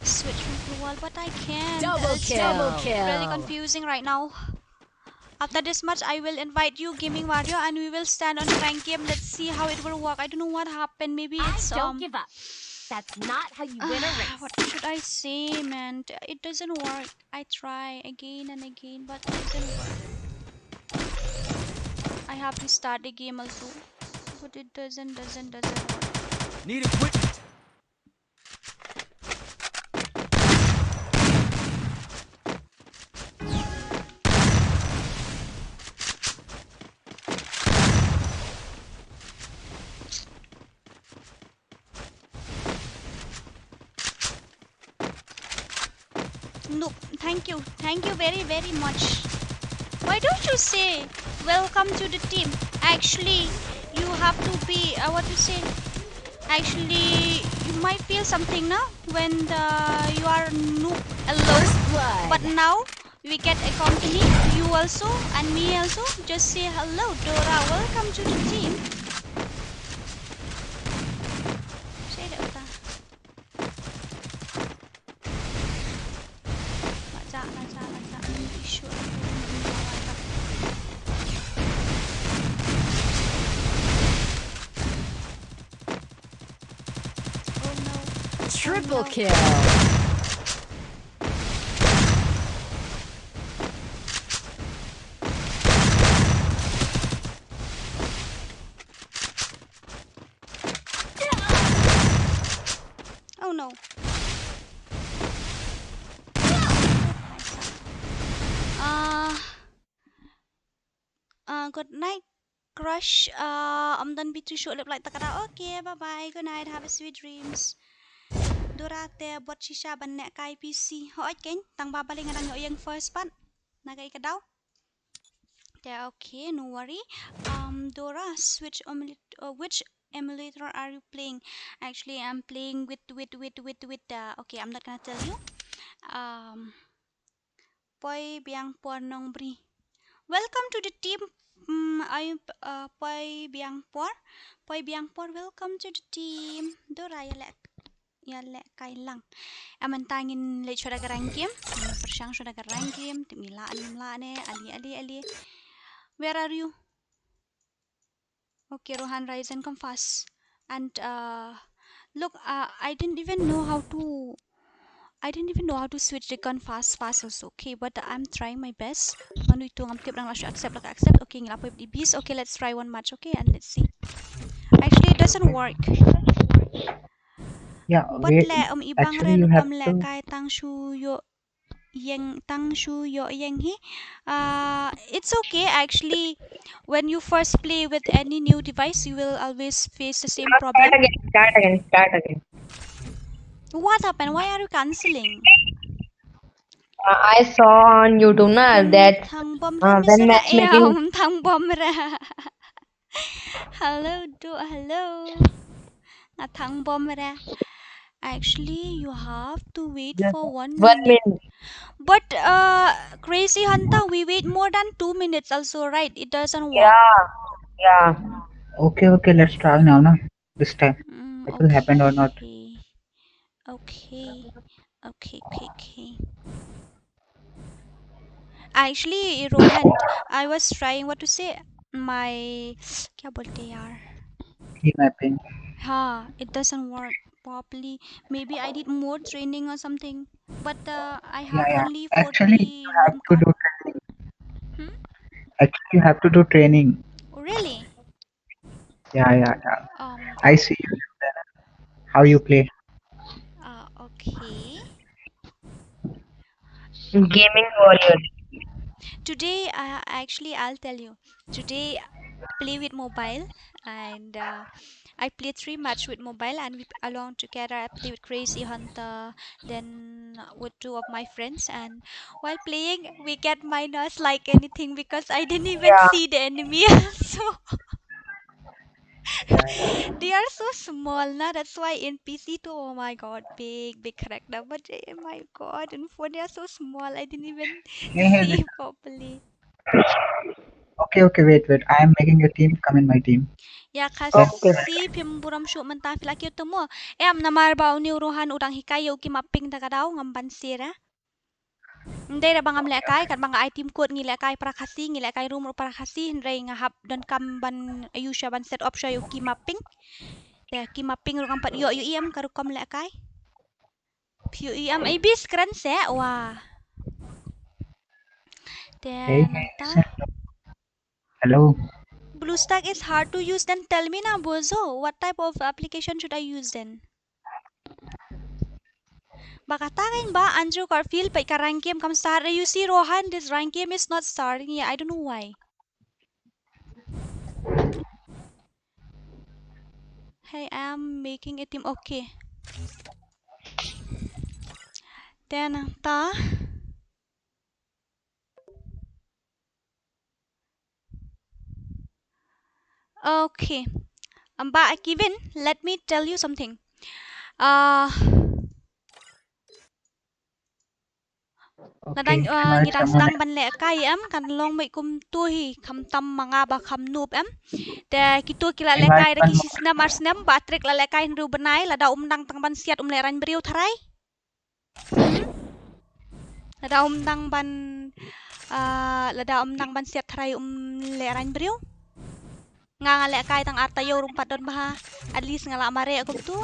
Switch from Gloo Wall, but I can't. Double It's kill. Double kill. Really confusing right now. After this match, I will invite you, Gaming Warrior, and we will stand on a rank game. Let's see how it will work. I don't know what happened. Maybe I it's don't um. Give up. That's not how you win a race. What should I say, man? It doesn't work. I try again and again, but it doesn't work. I have to start the game also, but it doesn't, doesn't, doesn't work. Need equipment. No, thank you. Thank you very, very much. Why don't you say, "Welcome to the team"? Actually, you have to be, uh, what to say? Actually, you might feel something, na, when the, you are noob alone. First blood. But now, we get a company, you also, and me also. Just say, "Hello, Dora, welcome to the team." Say that. Oh no. Triple kill. Oh no. Uh, uh, good night, crush. Uh, ym don bit shuh leh like ta ka daw. Okay, bye bye. Good night. Have a sweet dreams. Dora te bot shisha ban lehkai P C. Hooid keiñ, tang ba balei nga dang ïoh ïeng first pat. Na kaei ka daw. Te okay, no worry. Um, Dora, switch emulator, uh, which emulator are you playing? Actually, I'm playing with, with, with, with, with, uh, okay, I'm not gonna tell you. Um, Poi Biang Por Nongbri. Welcome to the team. Mm, I, uh, Poi Biang Por. Poi Biang Por, welcome to the team. Dora, ïa leh, ïa lehkai lang. Em, mynta ngin leit shuwa da ka rank game. Ngin pyrshang shuwa da ka rank game. Tip ngi lah ne, ym lah ne. Ale, ale, ale. Where are you? Okay, Rohan Ryzen, come fast. And, uh, look, uh, I didn't even know how to, I didn't even know how to switch the gun fast, fast also. Okay, but I'm trying my best. Mano ito ngam tip, dang lah shu accept, lah accept. Okay, ngi la poi bad i Beast. Okay, let's try one match, okay, and let's see. Actually, it doesn't work. Yeah, but wait, leh, um, i bang actually, ren you have kam leh to kai tang shu ïoh ïeng, tang shu ïoh ïeng hi. Uh, it's okay, actually, when you first play with any new device, you will always face the same problem. Start again, start again, start again. What happened? Why are you canceling? Uh, I saw on YouTube na that, uh, when matchmaking. Thang bom re. Hello, do, hello. Nga thang bom re. Actually, you have to wait for one minute. But, uh, Crazy Hunter, we wait more than two minutes also, right? It doesn't work. Yeah, yeah. Okay, okay, let's try now, na. This time. Mm, it will happen or not. Okay. Okay. Okay, okay, okay. Actually, Rohan, I was trying, what to say, my, kya bolte yaar? Ye main ping. Ha, it doesn't work properly. Maybe I need more training or something. But uh, I Yeah, have yeah. only Actually, forty you have room to card. do training. Hmm? Actually, you have to do training. Oh, really? Yeah, yeah, yeah. Um, I see you. How you play? Uh, okay. Gaming warrior. Today, uh, actually, I'll tell you. Today, I play with mobile, and uh, I play three match with mobile, and we along together. I play with Crazy Hunter, then with two of my friends, and while playing, we get minus like anything because I didn't even Yeah. see the enemy. So Yeah, yeah. they are so small, na. That's why in P C too. Oh my God, big big character. But eh, my God, in phone they are so small. I didn't even Hey, hey, see wait. Properly. Okay, okay, wait, wait. I am making a team. Come in my team. Ya Okay. Khasi, phim burom shuh mynta phi la kiew te mo. Em, namar ba une u Rohan u dang hikai ïa u ki mapping da ka daw, ngam ban sir eh. Ndei da ba ngam lehkai, kat ba nga ai team code ngi lehkai para Khasi, ngi lehkai room ruh para Khasi, hynrei nga hap donkam ban ïoh sha ban set up sha ïa u ki mapping. Te ki mapping ruh ngam pat ïoh ïoh em ka rukom lehkai. Phi ïoh em, ai bis kren se wa. Te Hey, hey, nangta. listen. Hello. BlueStack is hard to use, then tell me na, bozo, what type of application should I use then? Ba kata kan ba Andrew Garfield, peit ka rank game kam start. You see, Rohan, this rank game is not starting yet. I don't know why. Hey, I'm making a team. Okay. Then ta. Okay. Amba Kevin, let me tell you something. Uh, Okay, nadang can uh, I ngi dang summon sdang ban lehkai em, kan long mei kumtu hi, kham tam ma nga ba kham noob em. Te kitu ki la Can I lehkai da ki summon shi snem ar snem, ba Trick la lehkai hynriew bnai, lada um dang tang ban siat um leh rang briew tharai. Hmm? Lada um dang ban uh, lada um dang ban siat tharai um leh rang briew. Nga nga lehkai tang ar taïew ruh um pat don bha. At least nga la mareh kumtu.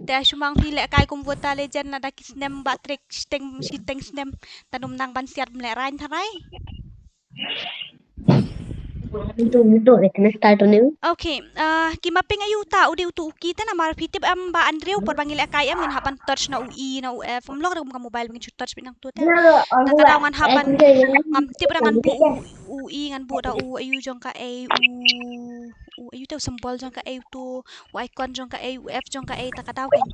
Te shu mang phi lehkai kum Vota Legend lada ki snem ba Trick shiteng shiteng snem. Tang um dang ban siat um leh rang tharai. Itu itu kena start tu ni. Okay, uh, ki mapping aïu ta u dei utu u ki te namar phi tip em ba Andrew por ba ngi lehkai em ngin hap ban touch na u E na u F. Um lok da kum ka mobile ba ngin shu touch beit nangtu te. Ta ka daw ngan hap ban ngam tip da ngan buh u, u E ngan buh da u aïu jong ka A, u, u aïu te u symbol jong ka A utu, u icon jong ka A, u F jong ka A, ta ka daw kan.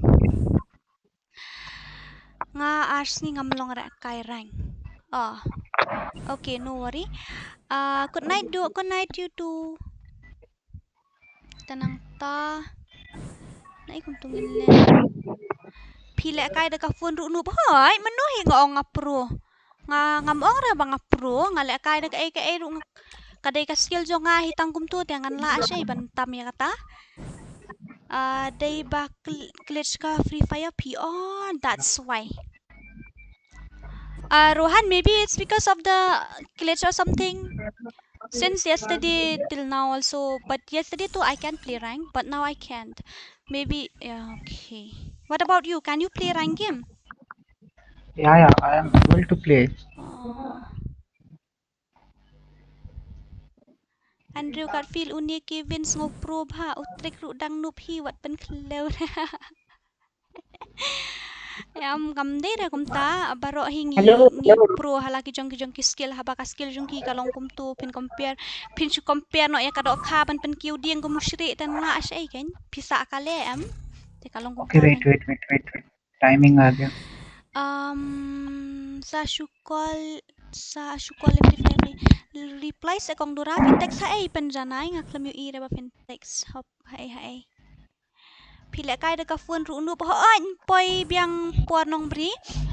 Nga ar sngi ngam long lehkai rang. Oh. Okay, no worry. Uh, good night, do. Good night, you too. Te nangta. Nai kumtu ngin leh. Phi lehkai da ka phone ruh noob. Hoi, mano hi nga ong nga pro. Nga ngam ong re ba nga pro, nga lehkai da kaei kaei ruh nga, ka dei ka skill jong nga hi tang kumtu te ngan lah shai ban tam ïa kata. Ah, dei ba gl- glitch ka Free Fire phi. Oh, that's why. Uh, Rohan, maybe it's because of the glitch or something. Since yesterday till now also, but yesterday too I can play rank, but now I can't. Maybe, yeah, okay. What about you? Can you play rank game? Yeah, yeah, I am able to play. Oh. Andrew Garfield, une Kevin sngew pro bha, u Trick ruh dang noob hi wat pynkhlew. Em, kam dei re kumta, baroh hi ngi, Hello, ngi hello. pro ha la ki jong ki jong ki skill, haba ka skill jong ki ka long kumtu, phin compare, phin shu compare noh ïa ka dohkha ban pynkiew dieng kum u Shriek te nga shai kan. Phi sah ka leh em. Te ka long kumta. Okay, wait, wait, wait, wait, wait. Timing आ गया. Um, sa shu call, sa shu call em di fai fai. Reply se kong Dura, phin text ha ei pynjanai, nga khlem ïohi re ba phin text. Hop, ha ei, ha ei. Phi lehkai da ka phone ruh noob, hooid, poi biang por Nongbri.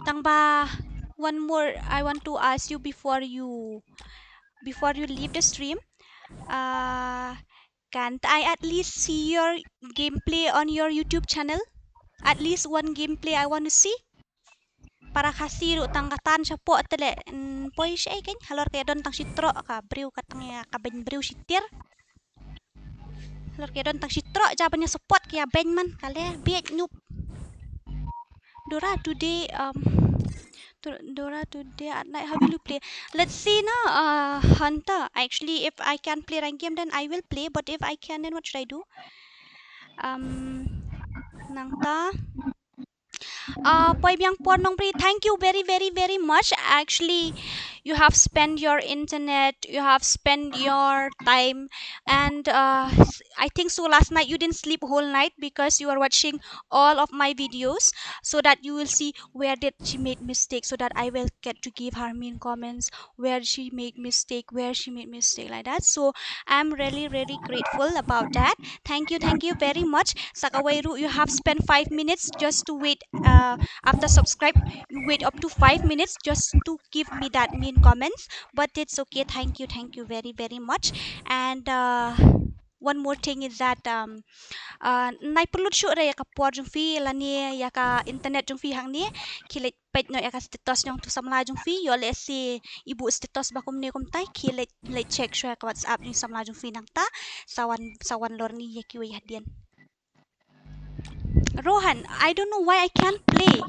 Tang ba, one more I want to ask you before you, before you leave the stream. Uh, can I at least see your gameplay on your YouTube channel? At least one gameplay I want to see. Para Khasi ruh tang ka tan shapoh te leh, mm, poi shai kan, halor ka ïa don tang shi troh ka briew, ka tang ïa ka beiñ briew shi tiar. Lor ke don tak shi trok ja ban ïa support ki ïa beng man kale biet nup. Dora today, um, to-, Dora today at night, how will you play? Let's see na, uh, Hunter. Actually, if I can play rank game, then I will play. But if I can, then what should I do? Um, nangta. Uh, Poi Biang Por Nongbri, thank you very, very, very much. Actually, you have spent your internet, you have spent your time, and, uh, s-, I think so last night you didn't sleep whole night because you are watching all of my videos, so that you will see where did she made mistake, so that I will get to give her mean comments, where she made mistake, where she made mistake, like that. So I'm really, really grateful about that. Thank you, thank you very much. Sa kawei ruh, you have spent five minutes just to wait, uh, after subscribe, you wait up to five minutes just to give me that mean comments. But it's okay. Thank you, thank you very, very much. And, uh, one more thing is that, um, uh, nai pynlut shuh re ïa ka por jong phi lane ïa ka internet jong phi hangne. Khie leit peit noh ïa ka status jong tu samla jong phi, ïoh lehse i buh status ba kumne kumtai, khie leit, leit check shuwa ïa ka WhatsApp jong samla jong phi nangta, sa wan, sa wan lor ni ïa kiwei hadien. Rohan, I don't know why I can't play.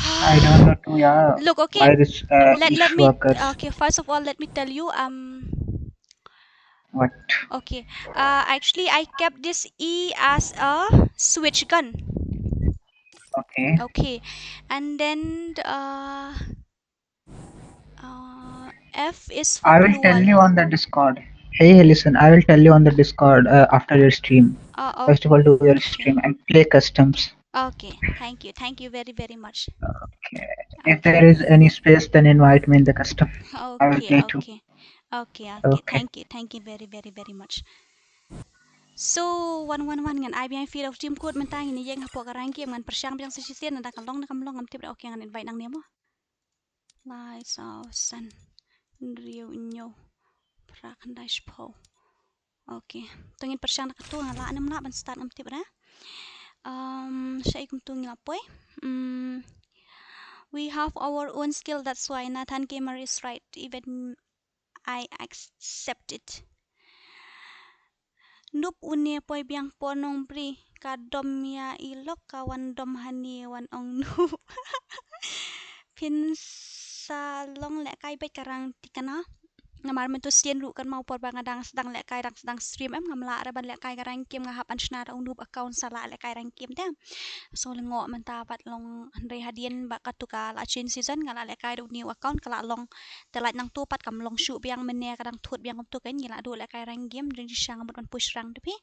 I don't know too, yeah. Look, okay. Why this uh, Let, let issue me, occurs. Okay, first of all, let me tell you, um, What? Okay. Uh, actually, I kept this E as a switch gun. Okay. Okay. And then, uh, uh, F is for I will tell Pluan. You on the Discord. Hey, hey, listen. I will tell you on the Discord uh, after your stream. Uh, First of all, do your okay. Stream and play customs. Okay. Thank you. Thank you very, very much. Okay. If there is any space, then invite me in the custom. I will Okay, play too. Okay. Okay, okay. Okay. Thank you. Thank you very, very, very much. So, one one one ngan ai biang feed of team code mynta ngin ïeng hapoh ka rank game ngan pyrshang biang sa shisien nada ka long na kam long ngam tip da. Okay, ngan invite nangne mo. Lai saw san hynriew hynñiew phra khyndai shiphew. Okay. To ngin pyrshang da katu nga lah ne ym lah ban start ngam tip da. Um, shaei kumtu ngi la poi. Mm, we have our own skill, that's why Nathan Gamer is right. Even I accept it. Nup une Poi Biang Por Nongbri ka dom ïa i lok ka wan dom hani wan ong nup. Phin sa long lehkai beit ka rang tikna. Namar mynta sien ruh kan mau por ba nga dang sdang lehkai dang sdang stream em ngam lah re ban lehkai ka rank game nga hap ban shna da u noob account sa lah lehkai rank game te. So lyngngoh mynta pat long hynrei hadien ba katu ka la change season nga lah lehkai da u new account ka lah long. Te lait nangtu pat kam long shuh biang mynne ka dang thut biang kumtu kan ngi lah duh lehkai rank game jong jong sha nga mut ban push rank te phi.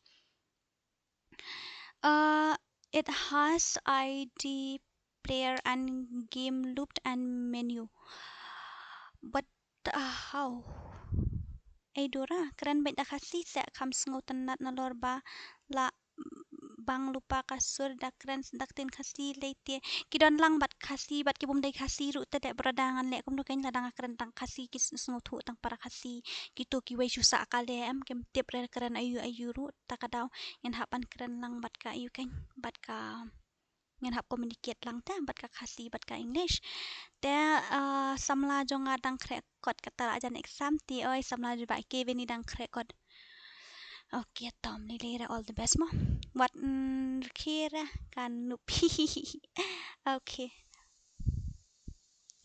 Uh, it has I D player and game looped and menu. But, uh, how? Ei Dora, kren beit da Khasi seh kham sngewtynnat nalor ba la bang lypa ka sur da kren da ktien Khasi lei te. Ki don lang bad Khasi bad ki bym dei Khasi ruh te dei brother ngan leh kumno kein lada nga kren tang Khasi ki sngewthuh tang para Khasi. Kitu kiwei shu sah ka leh em kim tip re kren ayu ayu ruh ta ka daw ngin hap ban kren lang bad ka ayu kein bad ka ngin hap communicate lang te bad ka Khasi bad ka English. Te, uh, samla jong nga dang khreh kot kata la jan exam te oi samla jong ba Kevin i dang khreh kot. Okay, tom ni le ra all the best mo. Wat, mm, rkhie ra kan nup. Okay.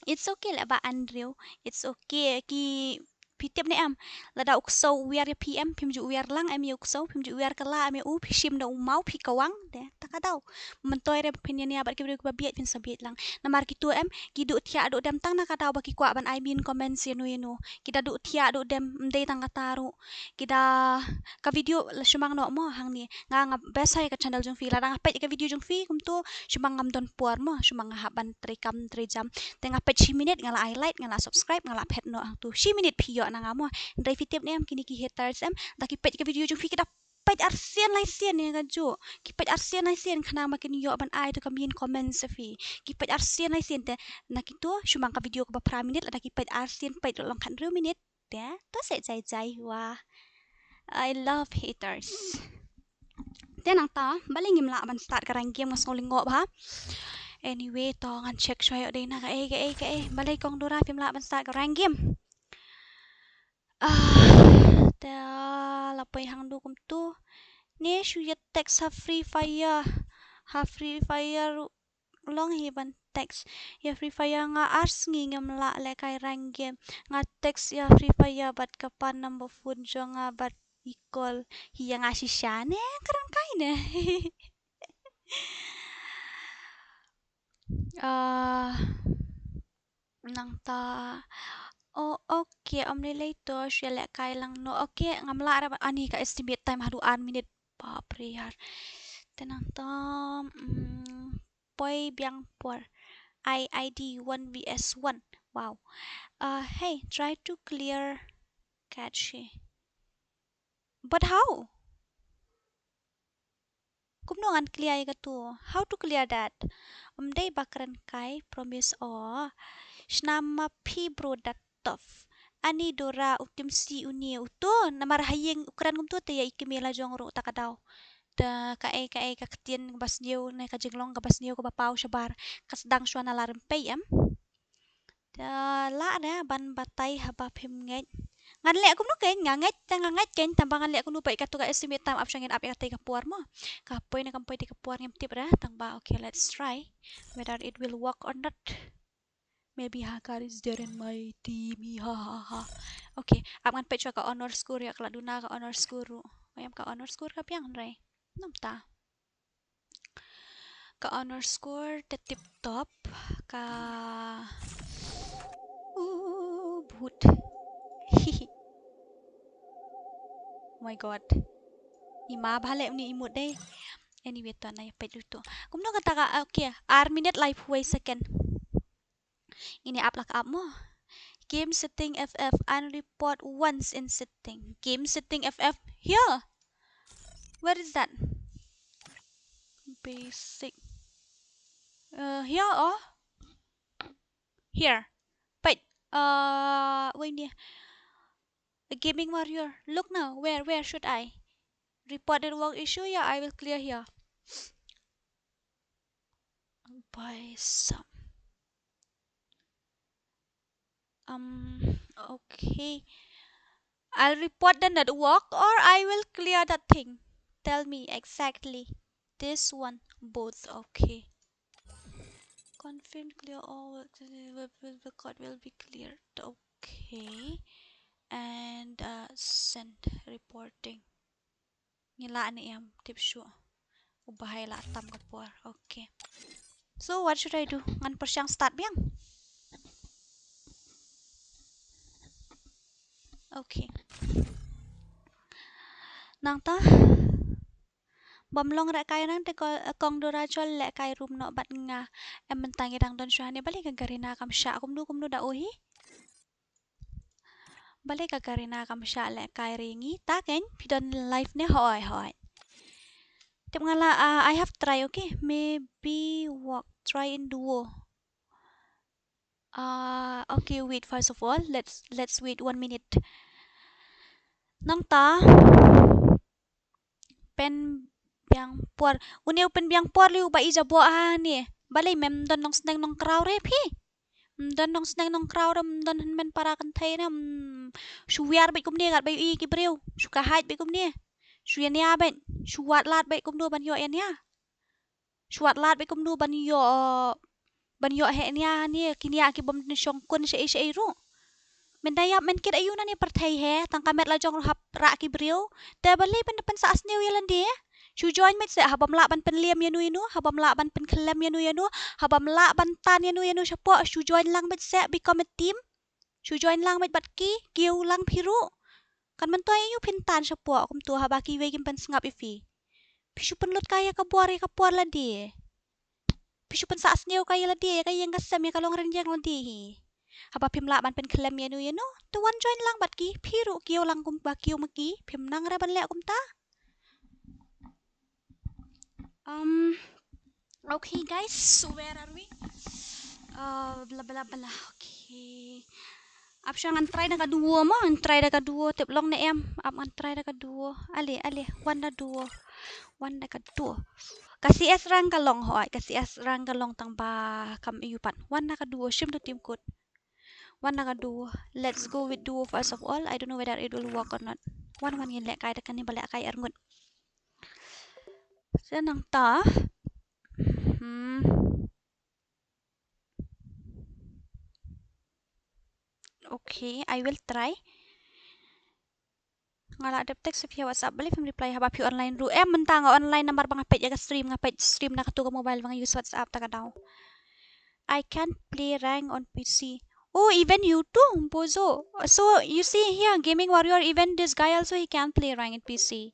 It's okay leh ba Andrew. It's okay. Ki phi tip ne em. Lada u ksew u wiar ïa phi em, phim ju wiar lang em ïa u ksew, phim ju wiar kylla em ïa u, phi shim da u maw phi kawang. Te ta ka daw. Myntoi re phin ïa nia bad ki briew kiba bieit phin sa bieit lang. Namar kitu em, ki duh thiah duh dem tang na ka daw ba ki kwah ban ai mean comments ïa no ïa no. Ki da duh thiah duh dem ym dei tang kata ruh. Ki da ka video la shu mang noh mo hangne. Nga nga best ha ïa ka channel jong phi lada nga peit ïa ka video jong phi kumtu shu mang ngam don por mo shu mang nga hap ban trei kam trei jam. Te nga peit shi minit nga la ai like nga la subscribe nga la phet noh hangtu shi minit phi ïoh na nga mo. Hynrei phi tip ne em kine ki haters em da ki peit ïa ka video jong phi ki da peit arsien laisien ïa ka ju. Ki peit arsien laisien khnang ba kin ïoh ban ai tu ka mean comments ïa phi. Ki peit arsien laisien te na kitu shu mang ka video kaba phra minit lada ki peit arsien peit long khathynriew minit. Te to seh jai jai wa. I love haters. Te nangta balei ngim lah ban start ka rank game nga sngew lyngngoh bha. Anyway to ngan check shuwa ïoh dei na kaei kaei kaei balei kong Dora phim lah ban start ka rank game. Ah, te Te la poi hangno kumto. Ne shu ïa text ha Free Fire. Ha Free Fire ruh long hi ban text. Ïa Free Fire nga ar sngi ngam lah lehkai rank game. Nga text ïa Free Fire bad ka pan number phone jong nga bad i call. Hi ïa nga shisha ne kren kai ne. Ah, nangta. Oh, okay, ym lei lei to, shu ïa lehkai lang no. Okay, ngam lah re ba, ani ka estimate time haduh ar minit. Bapre yaar. Te nangta, mm, poi biang por. I I D one V S one. Wow. Uh, hey, try to clear cache. But how? Kumno ngan clear ïa kato? How to clear that? Ym dei ba kren kai, promise o. Shnam ma phi bro, that tough. Ani Dora u tim si uni uto, namar ha ïing u kren kumto te ïa i kmie la jong ruh ta ka daw. Te kaei kaei ka ktien kaba sniew ne ka jinglong kaba sniew kaba paw shabar. Ka sdang shuwa na la rympei em. Te lah re ban batai haba phim ngeit. Ngan leh kumno kein, nga ngeit te nga ngeit kein, tang ba ngan leh kumno ba ïa kato ka estimate time ap shang ngin ap ïa katei ka por mo. Ka poi ne kam poi te ka por ngim tip re, tang ba okay, let's try whether it will work or not. Maybe Hagar is there in my team. Hi ha ha ha. Okay, ap ngan peit shuwa ka honor score ïa ka la duna ka honor score ruh. Ïam ka honor score ka biang hynrei. Namta. Ka honor score te tip top ka. Uh, but. Hihi. Oh my god. Ima bha leh uni imut dei. Anyway, to na ïa peit lutu. Kumno kata ka, okay, ar minit laiphew wei second. Ini ap la ka ap mo. Game setting F F and report once in setting. Game setting F F. Here. Where is that? Basic. Uh, here or? Here. Wait. Uh, wait near. A gaming warrior. Look now. Where, where should I? Report network issue. Yeah, I will clear here. Buy some. Um, okay. I'll report the network or I will clear that thing. Tell me exactly. This one, both. Okay. Confirm clear all. Record will be cleared. Okay. And uh, send reporting. Ngi lah ne em tip shuh. U bahai lah tam ka por. Okay. So what should I do? Ngan pyrshang start biang. Okay. Nangta bym long re kai nang te ko-, kong Dora chol leh kai room noh bad nga. Em mynta ngi dang don shuwa ne balei ka Garena kam shah kumno kumno da u hi. Balei ka Garena kam shah leh kai ri ngi ta kein phi don live ne hoi hoi. Tip nga la, ah, I have try, okay. Maybe walk try in duo. Ah, okay, wait, first of all, let's, let's wait one minute. Nangta pen biang por. Une u pen biang por liu ba i jaboh ha ne. Balei mem don nongsneng nongkraw re phi? Mem don nongsneng nongkraw re, mem don hynmen para kynthei re, mm, shu wiar beit kumne kat ba ïohi ki briew. Shu kahait beit kumne. Shu ïania beit. Shu wad lad beit kumno ban ïoh ïania. Shu wad lad beit kumno ban ïoh, ban ïoh heh nia ne, ki nia ki bym shongkun shaei shaei ruh. Mynta ïap men kit aïu na ne pyrthei he, tang ka met la jong ruh hap rah ki briew. Te balei ban pynsah sniew ïa lade? Shu join beit seh, haba ym lah ban pynlem ïano ïano, haba ym lah ban pynkhyllem ïano ïano, haba ym lah ban tan ïano ïano shapoh, shu join lang beit seh, become a team. Shu join lang beit bad ki, kiew lang phi ruh. Kan myntoi aïu phin tan shapoh kumto haba kiwei kim pynsngap ïa phi. Phi shu pynlut kai ïa ka bor ïa ka por lade. Phi shu pynsah sniew kai ïa lade, ïa ka ïing ka sem, ïa ka long rynïeng lade hi. Haba phim lah ban pynkhyllem ïano ïano, te wan join lang bad ki, phi ruh kiew lang kumba kiew ma ki, phim nang re ban leh kumta. Um, okay guys, so where are we? Uh, bla bla bla. Okay. Ap sha ngan try da ka duo mo, ngan try da ka duo, tip long ne em. Ap ngan try da ka duo. Ale, ale, wan da duo. Wan da ka duo. Ka C S rank ka long hoi, ka C S rank ka long tang ba kam aïu pat. Wan da ka duo, shim to team code. Wan da ka duo. Let's go with duo first of all. I don't know whether it will work or not. Wan wan ngin lehkai da kane ba lehkai arngut. Te nangta. Hmm. Okay, I will try. Nga la dep text phi ha WhatsApp, balei phim reply haba phi online ruh. Em, mynta nga online namar ba nga peit ïa ka stream, nga peit stream na katu ka mobile ba nga use WhatsApp ta ka daw. I can't play rank on P C. Oh, even you too, Bozo. So, you see here, Gaming Warrior, even this guy also, he can play rank in P C.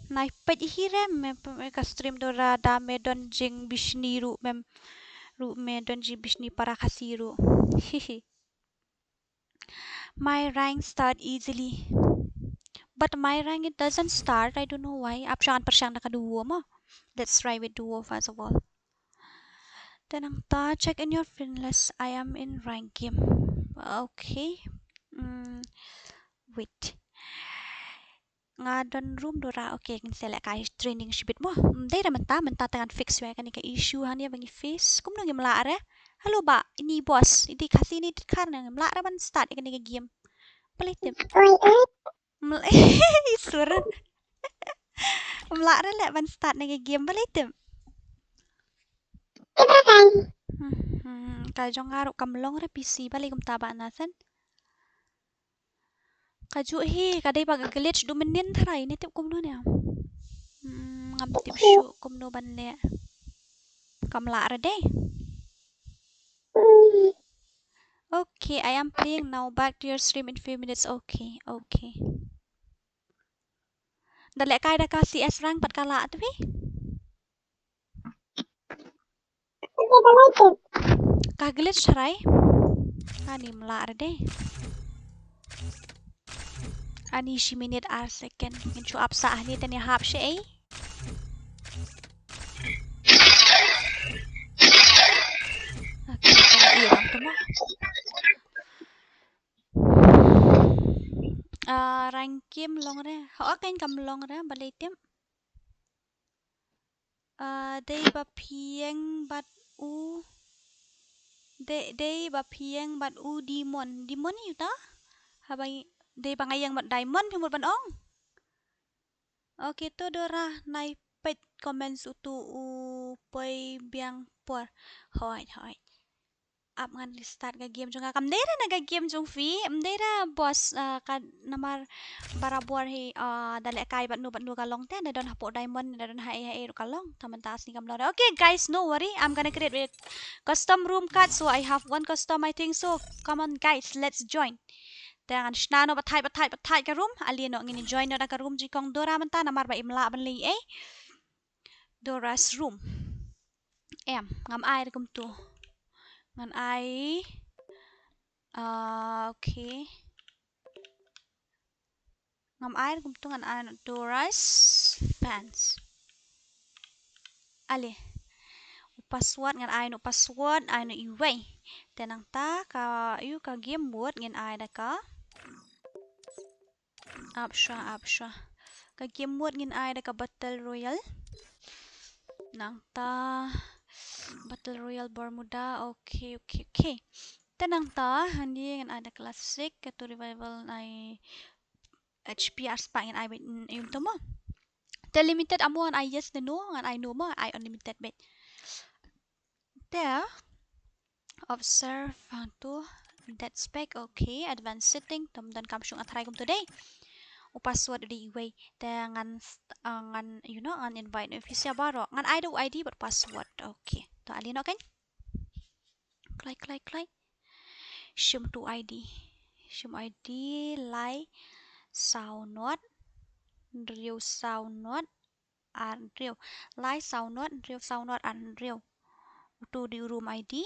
Nai peit hi re me, me ka stream Dora, da me don jingbishni ruh mem, ruh me don jingbishni para Khasi ruh. Hihi. My rank start easily. But my rank, it doesn't start. I don't know why. Ap shan pyrshang da ka duo mo. Let's try with duo first of all. Te nangta, check in your friend list. I am in rank game. Okay. Mm, wait. Nga don room Dora. Okay, ngin sa lehkai training shibit mo. Mm, dei re mynta, mynta te ngan fix ïa kane ka issue hangne ba ngi face. Kumno ngim lah re? Hello bah, ini boss. Ini Khasi ini dkhar ne ngim lah re ban start ïa kane ka game. Balei tip? Oi, oi. Mla-, ih, sur. Mla re leh ban start na ka game, balei tip? Ibrahim. Hmm, hmm, ka jong nga ruh kam long re P C, balei kumta ba na san. Ka juh hi, ka dei ba ka glitch du mynnin tharai, ne tip kumno ne. Hmm, ngam tip shuh kumno ban leh. Kam lah re dei. Hmm. Okay, I am playing now. Back to your stream in few minutes. Okay, okay. Da lehkai da ka C S rank pat ka lah twi. Ka glitch tharai. Ani mla re dei. Ani shi minit ar second. Ngin shu ap sah hangne te ngin hap shi ei. Okay, te ngin ïa bang tu mo. Ah, rank game long re. Ho, okay, kam long re, balei tip. Ah, dei ba phi ïeng bad u. Dei, dei ba phi ïeng bad u Demon. Demon hi uta? Haba i-, dei ba nga ïeng bad Diamond phi mut ban ong. Okay, to Dora, nai peit comments utu u poi biang por. Hoi, hoi. Ap ngan restart ka game jong nga. Kam dei re na ka game jong phi. Kam dei re boss, ah, ka namar barabor hi, ah, da lehkai bad nu bad nu ka long te, da don hapoh Diamond, da don ha ei ha ei ruh ka long. Te mynta sngi kam long re. Okay guys, no worry. I'm gonna create a custom room card. So I have one custom, I think so. Come on guys, let's join. Te ngan shna noh ba thait, ba thait, ba thait ka room. Ale noh ngin join noh da ka room jong i kong Dora mynta namar ba im lah ban leh ei. Dora's room. Em, ngam ai re kumtu. Ngan ai, ah, okay. Ngam ai re kumtu, ngan ai noh Dora's fans. Ale. U password ngan ai noh, password ai noh iwei. Te nangta ka, ïa ka game mode ngin ai da ka. Ap shwa, ap shwa. Ka game mode ngin ai da ka Battle Royale. Nangta Battle Royale Bermuda. Okay, okay, okay. Te nangta hangne ngin ai da Classic, katu Revival ai H P ar spah ngin ai beit, mm, ïa uto mo. Te limited amo ngan ai yes ne no, ngan ai no mo, ai unlimited beit. Te observe hangto, that spec, okay, advanced setting, te ym donkam shuh nga tharai kumto dei. U password u dei iwei, te ngan st-, ah, ngan, you know, ngan invite noh phi sha baroh. Ngan ai da u I D bad password, okay. To ale noh kan. Kloi, kloi, kloi. Shim tu I D. Shim I D lai saw not hynriew saw not ar hynriew. Lai saw not hynriew saw not ar hynriew. Utu dei u room I D.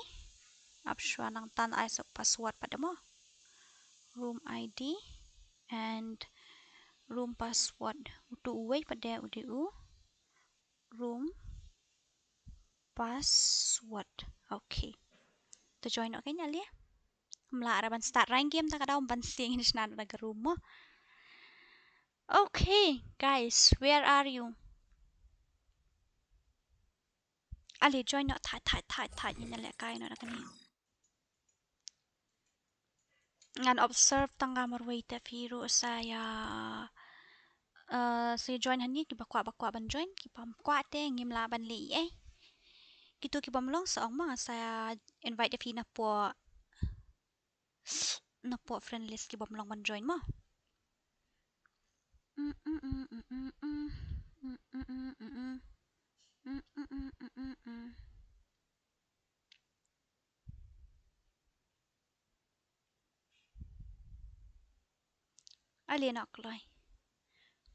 Ap shwa nangta ai sa password pat mo. Room I D and room password. Utu uwei pat de u dei u room password. Okay. To join noh kein ale. Mla ra ban start rank game ta ka daw ban sing in shna da ka room mo. Okay, guys, where are you? Ale join noh thait thait thait thait, ngin lehkai noh na kane. Ngan observe tang ka marwei te phi ruh sa ïa, eh, sa ïa join hangne, kiba kwah, ba kwah ban join, kiba ym kwah te ngim lah ban leh ei ei. Kito kibym long sa ong ma, sa invite ïa phi napoh, napoh friend list kibym long ban join mo. Ale noh kloi.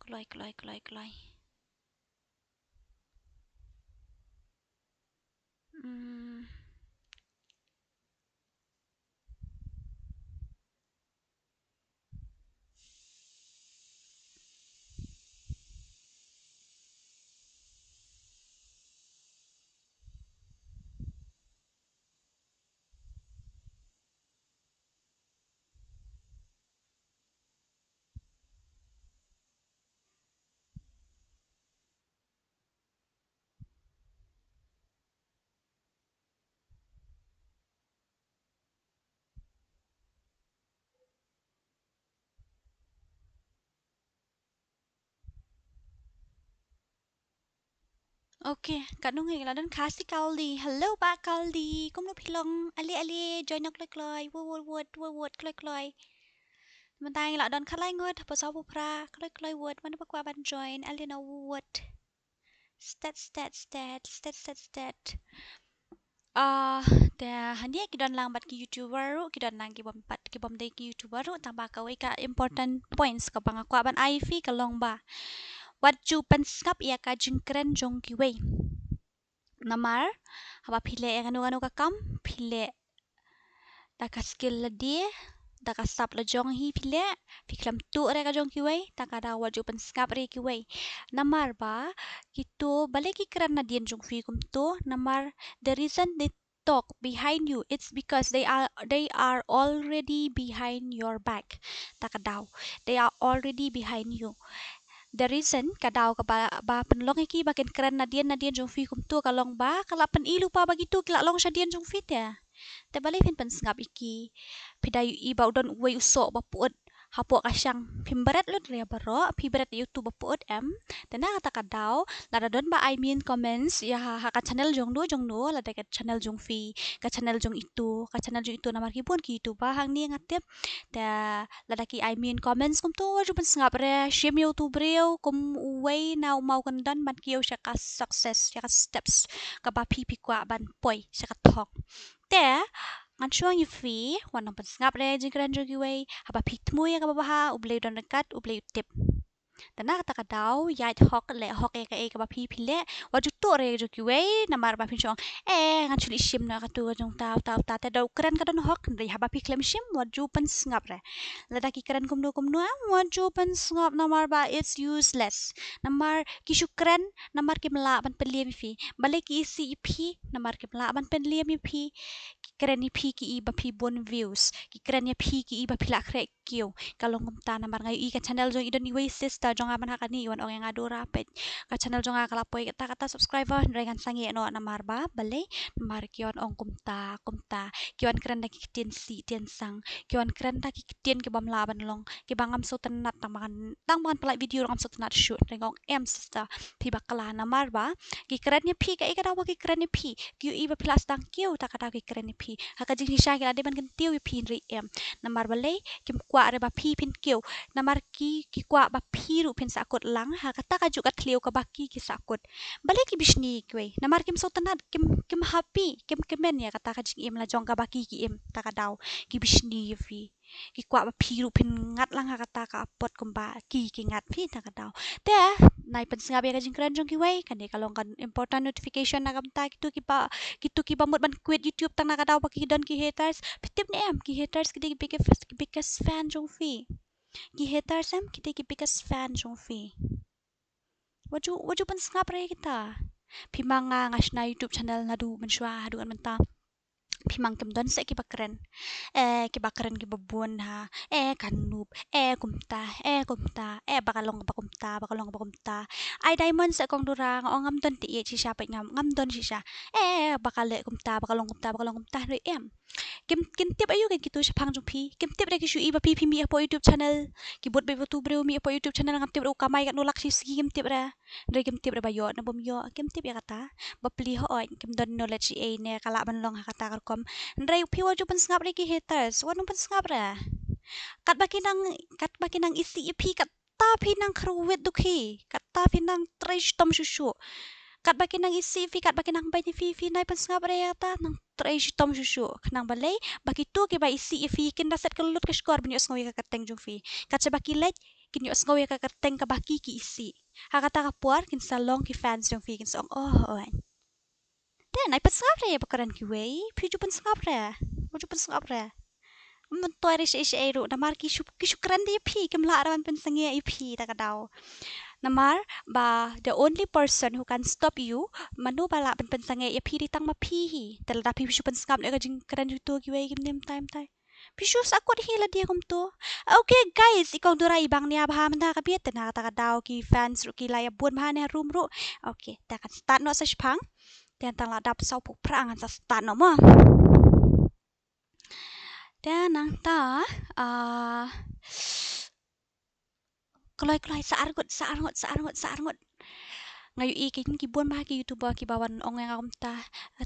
Kloi, kloi, kloi, kloi. Hmm. Okay, katno ngi la don? Khasi Kaldi. Hello Bah Kaldi. Kumno phi long? Ale ale, join noh kloi kloi. Wut wut wut wut wut, kloi kloi. Mynta ngi la don khatlai ngut, hapoh sawphew phra, kloi kloi wut. Mano ba kwah ban join, ale noh wut wut. Stet stet stet stet stet stet. Ah, te hangne ki don lang bad ki YouTuber ruh, ki don lang kibym pat, kibym dei ki YouTuber ruh, tang ba kawei ka important points kaba nga kwah ban ai ïa phi ka long ba wat ju pynsngap ïa ka jingkren jong kiwei. Namar haba phi leh ïa kano kano ka kam, phi leh da ka skill lade, da ka sap la jong hi phi leh, phi khlem tuh re ka jong kiwei, ta ka daw wat ju pynsngap re kiwei. Namar ba kito balei ki kren nadien jong phi kumto, namar the reason they talk behind you, it's because they are, they are already behind your back. Ta ka daw, they are already behind you. The reason, ka daw kaba, ba pynlong ïa ki ba kin kren nadien nadien jong phi kumto ka long ba ka la pyni lypa ba kito ki la long shadien jong phi te. Te balei phin pynsngap ïa ki? Phi da ïohi ba u don uwei u soh ba pyut hapoh ka shang, phim bret lut re baroh, phi bret ïa uto ba pyut em? Te na kata ka daw, lada don ba ai myn comments ïa ha, ha ka channel jong no jong no, lada ka channel jong phi, ka channel jong ito, ka channel jong ito, namar ki bun ki YouTuber hangne nga tip. Te lada ki ai myn comments kumto, wat ju pynsngap re, shim ïa uto u briew kum uwei na u maw kyndon ban kiew sha ka success, sha ka steps kaba phi phi kwah ban poi sha ka thong. Te ngan shu ong ïa phi, wat nang pynsngap re jingkren jong kiwei. Haba phi thmu ïa kaba bha, U Blei u don ryngkat, U Blei u tip. Te na kata ka daw, ïaid hok, leh hok ïa kaei kaba phi phi leh, wat ju tuh re jong kiwei, namar ba phin shu ong, eh, ngan shu leit shim noh ïa kato ka jong uta uta uta, te da u kren ka don hok, hynrei haba phi khlem shim, wat ju pynsngap re. Lada ki kren kumno kumno, wat ju pynsngap, namar ba it's useless. Namar ki shu kren namar kim lah ban pynliem ïa phi. Balei ki isih ïa phi? Namar kim lah ban pynliem ïa phi. Ki kren ïa phi kiei ba phi bun views, ki kren ïa phi kiei ba phi lah khreh kiew. Ka long kumta namar nga ïohi ka channel jong i don iwei sister jong nga ban ha kane, i wan ong ïa nga, Dora, peit ka channel jong nga ka la poi kata kata subscriber, hynrei ngan sangeh noh. Namar ba balei? Namar ki wan ong kumta kumta, ki wan kren da ki ktien sih ktien sang, ki wan kren da ki ktien kibym lah ban long, kiba ngam sngewtynnat, tang ba ngan, tang ba ngan pynlait video ruh ngam sngewtynnat shuh. Hynrei nga ong em sister, phi bakla, namar ba ki kren ïa phi, kaei ka daw ba ki kren ïa phi? Ki ïohi ba phi la sdang kiew, ta ka daw ki kren ïa phi. Ha ka jingshisha ki la dei ban kyntiew ïa phi, hynrei em. Namar balei? Kim kwah re ba phi phin kiew. Namar ki, ki kwah ba phi ruh phin sahkut lang ha kata kajuh ka thliew kaba ki ki sahkut. Balei ki bishni ïa kiwei? Namar kim sngewtynnat, kim, kim happy, kim kmen ïa kata ka jingim la jong kaba ki ki im, ta ka daw ki bishni ïa phi. Ki kwah ba phi ruh phin ngat lang ha kata ka apot kumba ki ki ngat phi, ta ka daw. Te nai pynsngap ïa ka jingkren jong kiwei. Kane ka long ka important notification na ka bynta kito kiba, kito kiba mut ban quit YouTube tang na ka daw ba ki don ki haters. Phi tip ne em, ki haters ki dei ki biggest, ki biggest fan jong phi. Ki haters em, ki dei ki biggest fan jong phi. Wat ju, wat ju pynsngap re kita. Phi ma nga, nga shna YouTube channel naduh mynshuwa haduh mynta. Phi ma nga, kim don seh kiba kren. Eh, kiba kren kiba bun ha. Eh, ka noob. Eh, kumta. Eh, kumta. Eh, ba ka long ba kumta, ba ka long ba kumta. Ai diamond seh kong Dora, nga ong ngam don te ïeit shisha, peit ngam, ngam don shisha. Eh, ba ka leh kumta, ba ka long kumta, ba ka long kumta, hynrei em. Kim, kim tip aïu keiñ kitu shaphang jong phi. Kim tip re ki shu i ba phi, phi mih hapoh YouTube channel. Ki bud beit ba utu u briew mih hapoh YouTube channel, ngam tip re u kamai katno lak shi sngi, kim tip re. Hynrei kim tip re ba ïoh ne bym ïoh, kim tip ïa kata. Bapli hooid, kim don knowledge ei ei ne ka lah ban long ha kata ka rukom. Hynrei phi wat ju pynsngap re ki haters, wat nang pynsngap re. Katba ki nang, katba ki nang isih ïa phi, kata phi nang kyrwit dukhi, kata phi nang trei shitom shuh shuh. Katba ki nang isih ïa phi, katba ki nang beiñ ïa phi, phi nai pynsngap re ïa kata, nang trei shitom shuh shuh. Khnang balei, ba kitu kiba isih ïa phi kin da set kyllut ka shkor ban ïohsngew ïa ka kyrteng jong phi. Katba ki leit, kin ïohsngew ïa ka kyrteng kaba ki, ki isih. Ha kata ka por kin sa long ki fans jong phi, kin sa ong, oh, oh. Te nai pynsngap re ba kren kiwei, phi ju pynsngap re. Phi ju pynsngap re. Myntoi re shaei shaei ruh, namar ki shu, ki shu kren de ïa phi, kim lah re ban pynsangeh ïa phi da ka daw. Namar ba the only person who can stop you, mano ba lah ban pynsangeh ïa phi dei tang ma phi hi. Te lada phi shu pynsngap ne ka jingkren jong kitu kiwei kim ne mynta mynta. Phi shu sa kut hi lade kumtu. Okay guys, i kong Dora i bang nia bha mynta ka miet, te na kata ka daw ki fans ruh ki la ïa bun bha ne ha room ruh. Okay, te kan start noh sa shaphang. Te tang la dap saw phew phra ngan sa start noh mo. Te nangta, ah, kloi kloi, sa arngut, sa arngut, sa arngut, sa arngut. Nga ïohi keiñ ki bun bha ki YouTuber kiba wan ong ïa nga kumta.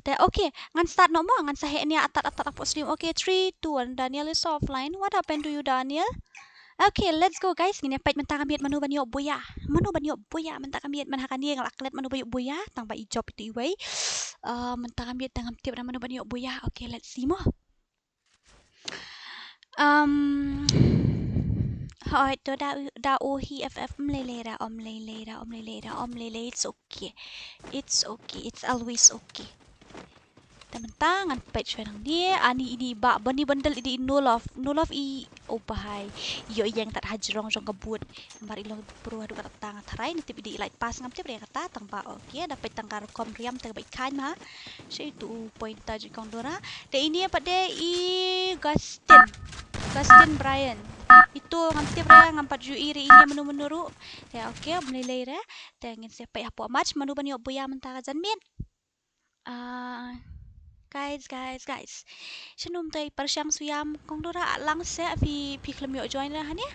Te okay, ngan start noh mo, ngan sa heh nia atat atat hapoh stream. Okay, three, two, one, Daniel is offline. What happened to you, Daniel? Okay, let's go guys. Ngin ïa peit mynta ka miet mano ban ïoh buya. Mano ban ïoh buya mynta ka miet, man ha kane nga la klet mano ban ïoh buya, tang ba i jop itu iwei. Ah, mynta ka miet tang ngam tip re mano ban ïoh buya. Okay, let's see mo. Um, hooid to da, da u hi F F, ym lei lei ra, ym lei lei ra, ym lei lei ra, ym lei lei, it's okay. It's okay, it's always okay. Te mynta ngan peit shuwa nangne, ani ini i bah Bani Bundle i dei i no love, no love i, oh bhai. Ïoh ïeng tad hajrong jong ka booth. Namar i long bro haduh katta nga tharai, ne tip i dei i light pass, ngam tip re kata, tang ba okay, da peit tang ka rukom riam te ba i khaiñ ma. Sha itu u pointer jong i kong Dora. Te ini pat de i Gustin. Gustin Brian. Itu ngam tip re, ngam pat ju i re ini mano mano ruh. Te okay, ym lei lei re. Te ngin sa peit hapoh match mano ban ïoh buya mynta ka janmiet. Ah, guys, guys, guys. Shanum te i pyrshang suyam kong Dora, ah, lang se phi, phi khlem ïoh join re hane.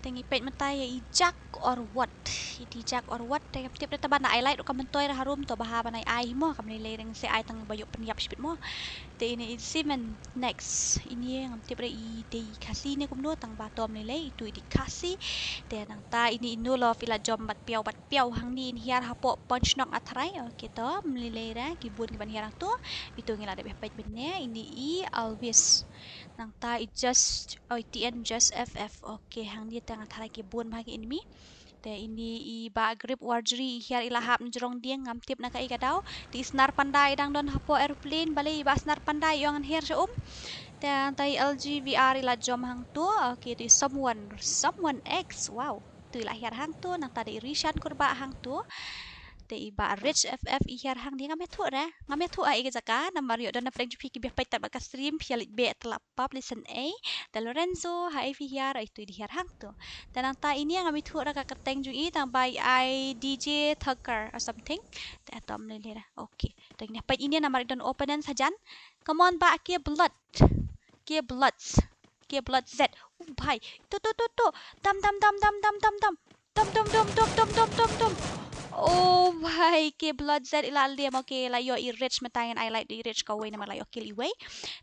Te ngi peit mynta ïa i Jack or what. I dei Jack or what te ngam tip re, tang ba na ai light ruh ka myntoi re harum, to bha ban ai ai hi mo, kam lei lei re, ngin sa ai tang ba ïoh pynïap shibit mo. Te ini i Simon next. Ini ngam tip re i dei Khasi ne kumno, tang ba to ym lei lei, itu i dei Khasi. Te nangta ini i no love i la jom bad piaw bad piaw hangne, in hiar hapoh punch knock nga tharai. Okay, to ym lei lei re, ki bun kiban hiar hangto. Itu ngi la dep ïa peit mynne, ini i Alvis. Nangta i Just, oh, i T N Just F F. Okay, hangne te nga tharai ki bun bha ki enemy. Te ini i bah Grip Warjri i hiar i la hap na jrong dieng, ngam tip na kaei ka daw. Te i Snar Panda i dang don hapoh aeroplane, balei i bah Snar Panda i ong ngan hiar sha um. Te nangta i L G V R i la jom hangto. Okay, te i Someone, Someone X. Wow. Tu i la hiar hangto, nangta dei i Rishan Kurbah hangto. Te i bah Rich F F i hiar hangne, ngam ïathuh re. Ngam ïathuh ha ei ka jaka, namar ïoh don na pdeng jong phi kiba peit tad bad ka stream, phi ïa leit beh te la pap listen ei. Te Lorenzo, ha ei phi hiar, itu i dei hiar hangto. Te nangta ini ngam ïathuh re ka kyrteng jong i, tang ba i ai D J Thakkar or something. Te to ym lei lei re. Okay. Te ngin ïa peit ini namar i don opponents hajan. Come on bah, K Blood. K Bloods. K Blood Z. Oh bhai. To, to, to, to. Dam, dam, dam, dam, dam, dam, dam. Dam, dam, dam, dam, dam, dam, dam, dam. Oh bhai, K Blood Z i la lem. Okay, la ïoh i Rich mynta, ngin ai light da i Rich kawei namar la ïoh kill iwei.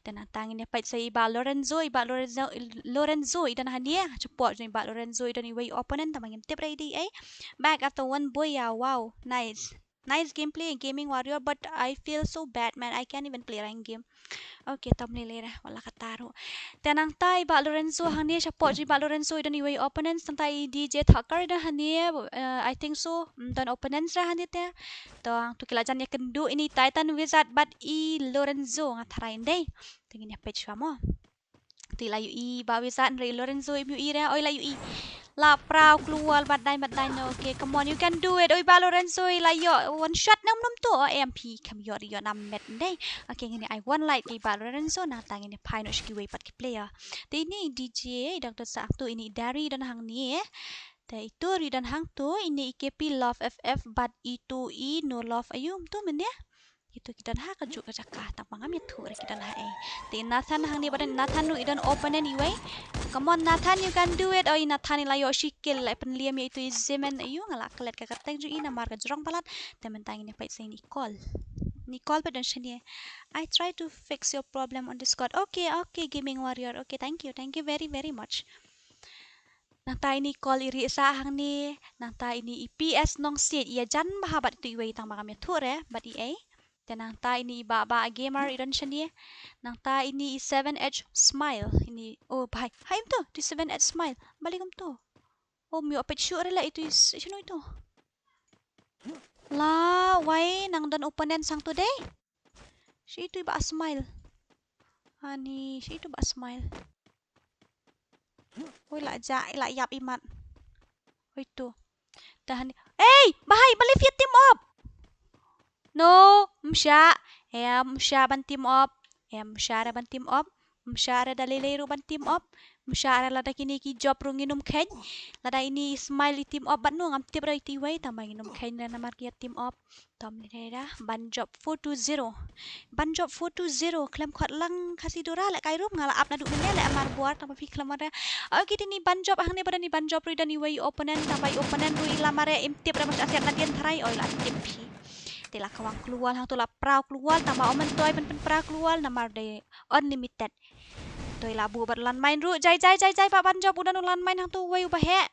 Te nangta ngin ïa peit sa i bah Lorenzo, i bah Lorenzo, Lorenzo i don hangne. Shapoh jong i bah Lorenzo i don iwei i opponent, tang ba ngim tip re i dei ei. Back after one boya, wow, nice. Nice gameplay, Gaming Warrior, but I feel so bad, man. I can't even play rank game. Okay, to ym lei lei re, wat la katta ruh. Te nangta i bah Lorenzo hangne, shapoh jong i bah Lorenzo i don iwei i opponents, nangta i D J Thakkar i don hangne, uh, I think so, mm, don opponents re hangne te. To hangto ki la jan ïakynduh, ini i Titan Wizard bad i Lorenzo, nga tharai ym dei. Te ngin ïa peit shuwa mo. Te la ïohi i bah Wizard, hynrei i Lorenzo im ïohi re, oi la ïohi. La praw klur bad dai bad dai, no, okay, come on, you can do it. Oi bah Lorenzo, i la ïoh one shot ne um num to, o em phi, kham ïoh ri ïoh nam met ndei. Okay, ngin ïa ai one light ki bah Lorenzo, nangta ngin ïa phai noh sha kiwei pat ki player. Te ini i D J, i dang don sa hangto, ini i Dari don hangne. Te itu ri don hangto, ini i K P Love F F, bad itu i No Love, aïu um to mynne. Kitu ki don ha kajuh ka jaka, tang ba ngam ïathuh re ki don ha ei. Te Nathan hangne ba don, Nathan ruh i don opponent iwei. Come on Nathan, you can do it. Oi Nathan i la ïoh shi kill, la pynliam ïa itu i Zemen, aiu nga la klet ka kyrteng jong i namar ka jrong palat. Te mynta ngin ïa peit sa i Nicole. Nicole pat don shane. I try to fix your problem on Discord. Okay, okay, Gaming Warrior. Okay, thank you. Thank you very, very much. Nangta i Nicole i rieh sah hangne, nangta ine i P S Nongsiej, ïajan bha bad itu iwei tang ba ngam ïathuh re bad i ei. Te nangta ine i Bah Bah Gamer i don shane. Nangta ine i Seven H Smile. Ine, oh bhai, hai em to, tu Seven H Smile. Balei kumto? Oh, ym ïoh peit shuh re la itu i s-, shano itu. La, wai, nang don opponent sang tu dei. Shi itu i Bah Smile. Ani, shi itu Bah Smile. Oi, la ja, la ïap imat. Oi tu. Tahan. Ei, bahai, balei phi team up? No, ym shah. Em, ym shah ban team up. Em, ym shah re ban team up. Ym shah re da lei lei ruh ban team up. Ym shah re lada kine ki job ruh ngin ym kheiñ. Lada ine i Smile i team up bad no ngam tip re iti iwei tang ba ngin ym kheiñ re namar ki ïa team up. Tom ni da ban job four two zero. Ban job four two zero. Khlem khot lang Khasi Dora leh kai rum nga la ap naduh mynne leh amar buar tang ba phi khlem re. Okay, te ine i ban job hangne ba don i ban job ruh i don iwei i opponent tang ba i opponent ruh i la mareh im tip re ba sha siat nadien tharai oi la tip phi. Te la kawang kluwal hangto la praw kluwal tang ba ym myntoi ban pynpraw kluwal namar dei unlimited. Toi la buh bad u landmine ruh, jai jai jai jai, Bah Ban Job u don u landmine hangto uwei uba heh.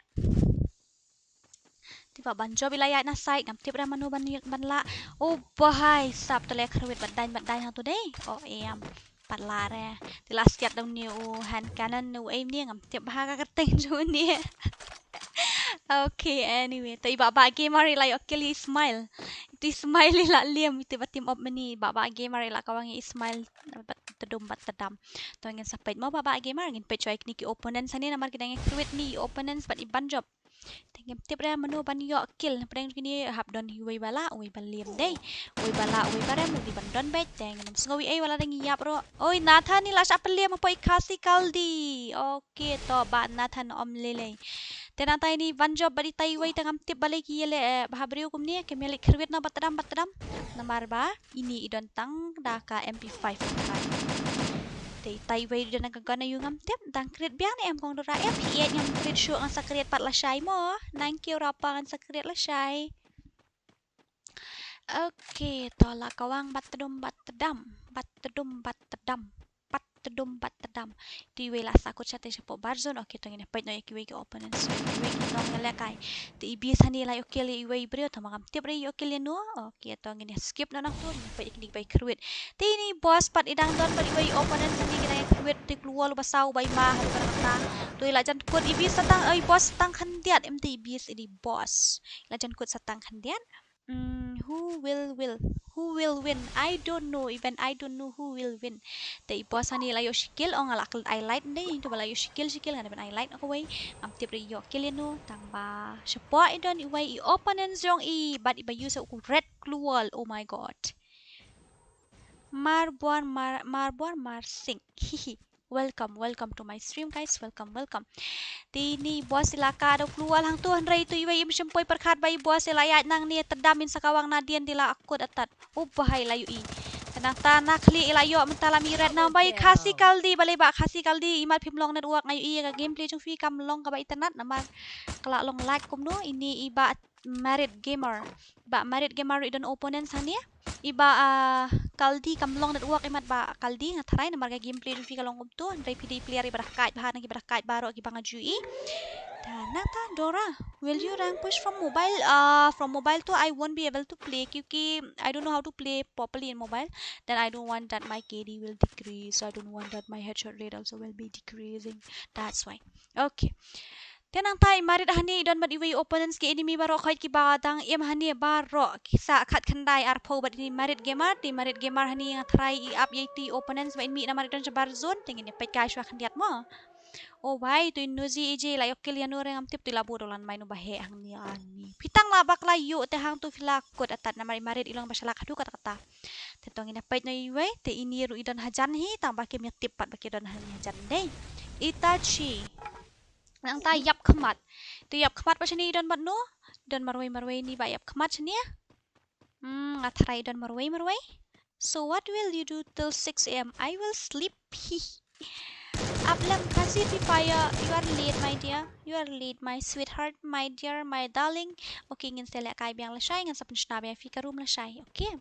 Te Bah Ban Job i la ïaid na side, ngam tip re mano ban, ban lah. Oh bahai, sap te le khrwit bad daiñ bad daiñ hangto dei. Oh em. Pat lah re. Te la siat da une u hand cannon ne u aim ne, ngam tip bha ka kyrteng jong une. Okay, anyway. Te i Bah Bah Gamer i la ïoh kill ïa i Smile. Ito i Smile i la liam, ito ba team up mynne, Bah Bah Gamer i la kawang ïa i Smile. Bad tdum bad tdam. To ngin sa peit mo Bah Bah Gamer, ngin peit shuwa ïa kine ki opponents hangne namar ki dang ïa khrwit ne i opponents bad i Ban Job. Te ngim tip re mano ban ïoh kill, na pdeng kine hap don uwei ba lah, uwei ba liam dei. Uwei ba lah, uwei ba rem, uwei ban don beit, te ngin ym sngew ei ei wat la dang ïap ruh. Oi, Nathan i la shah pynliam hapoh i Khasi Kaldi. Okay, to Bah Nathan ym lei lei. Te nangta ine i Ban Job bad itai uwei te ngam tip balei ki ïaleh, eh, bha briew kumne, kim ïaleh khrwit noh bad tdam bad tdam. Namar ba ine i don tang da ka M P five. Te itai uwei i don ka gun aiu ngam tip, dang create biang ne em kong Dora, em phi ïeit ngam create shuh, ngan sa create pat lashai mo. Nang kiew ra pa ngan sa create lashai. Okay, to la kawang bad tdum bad tdam, bad tdum bad tdam, bad tdum bad tdam. Te iwei la sah kut shatei shapoh bar zone. Okay, to ngin ïa peit noh ïa kiwei ki opponents, kiwei ki nongïalehkai. Te i Beast hangne i la ïoh kill ïa iwei i briew, tang ba ngam tip re i ïoh kill ïano. Okay, to ngin ïa skip noh nangto, ngin ïa peit ïa kine kiba ïa khrwit. Te ine i Boss pat i dang don bad iwei i opponents hangne ki dang ïa khrwit, te kluwal uba saw uba i ma haduh katta katta. To i la jan kut i Beast sa tang, i Boss sa tang khyndiat, em te i Beast i Boss. I la jan kut sa tang khyndiat. Mm, who will, will, who will win? I don't know, even I don't know who will win. Te i Boss hangne i la ïoh shi kill, ong nga la klet highlight dei, to ba la ïoh shi kill, shi kill, nga da ban highlight na kawei. Ngam tip re i ïoh kill ïano, tang ba shapoh i don iwei i opponent jong i, bad iba use u red kluwal, oh my god. Marbor Mar, Marbor Marsing. Hihi. Welcome, welcome to my stream, guys. Welcome, welcome. Te ine i Boss i la ka da u kluwal hangto, hynrei ito iwei im shym poi pyrkhat ba i Boss i la ïaid nangne, tdam in sa kawang nadien, te i la akut atat. U bahai la ïohi. Te nangta na khlieh i la ïoh mynta la mih red na ba i Khasi Kaldi, balei Bah Khasi Kaldi, imat phim long network, nga ïohi ïa ka gameplay jong phi kam long kaba itynnad namar ka la long lag kumno. Ine i Bah Marit Gamer. Bah Marit Gamer ruh i don opponents hangne. I Bah, ah, Kaldi kam long network imat Bah Kaldi, nga tharai namar ka gameplay jong phi ka long kumto. Hynrei phi dei player iba da kait bha na kiba da kait baroh kiba nga ju ïohi. Te nangta Dora, will you rank push from mobile? Ah, from mobile to I won't be able to play, kyunki I don't know how to play properly in mobile. Then I don't want that my K D will decrease. I don't want that my headshot rate also will be decreasing. That's why. Okay. Te nangta i Marit hangne i don bad iwei i opponents, ki enemy baroh khoit kiba dang im hangne baroh ki sah khatkhyndai arphew bad ine i Marit Gamer, te i Marit Gamer hangne nga tharai i ap ïa iti i opponents ba in mih namar i don sha bar zone, te ngin ïa peit kai shuwa khyndiat mo. Oh wai, to i Nuzi A J la ïoh kill ïano re ngam tip, to i la buh da u landmine uba heh hangne ani. Phi tang la bakla ïoh te hangto phi la kut atat namar i Marit i long ba shalak haduh katta katta. Te to ngin ïa peit noh iwei, te ine ruh i don hajan hi, tang ba kim ïa tip pat ba ki don hangne hajan dei. Itachi. Nangta Ïapkhmat. Te Ïapkhmat ba shane i don bad no? Don marwei marwei ne Bah Ïapkhmat shane? Hmm, nga tharai i don marwei marwei. So what will you do till six a m? I will sleep. Apleng Khasi Free Fire, you are late, my dear. You are late, my sweetheart, my dear, my darling. Okay, ngin sa lehkai biang lashai, ngin sa pynshna biang phi ka room lashai. Okay.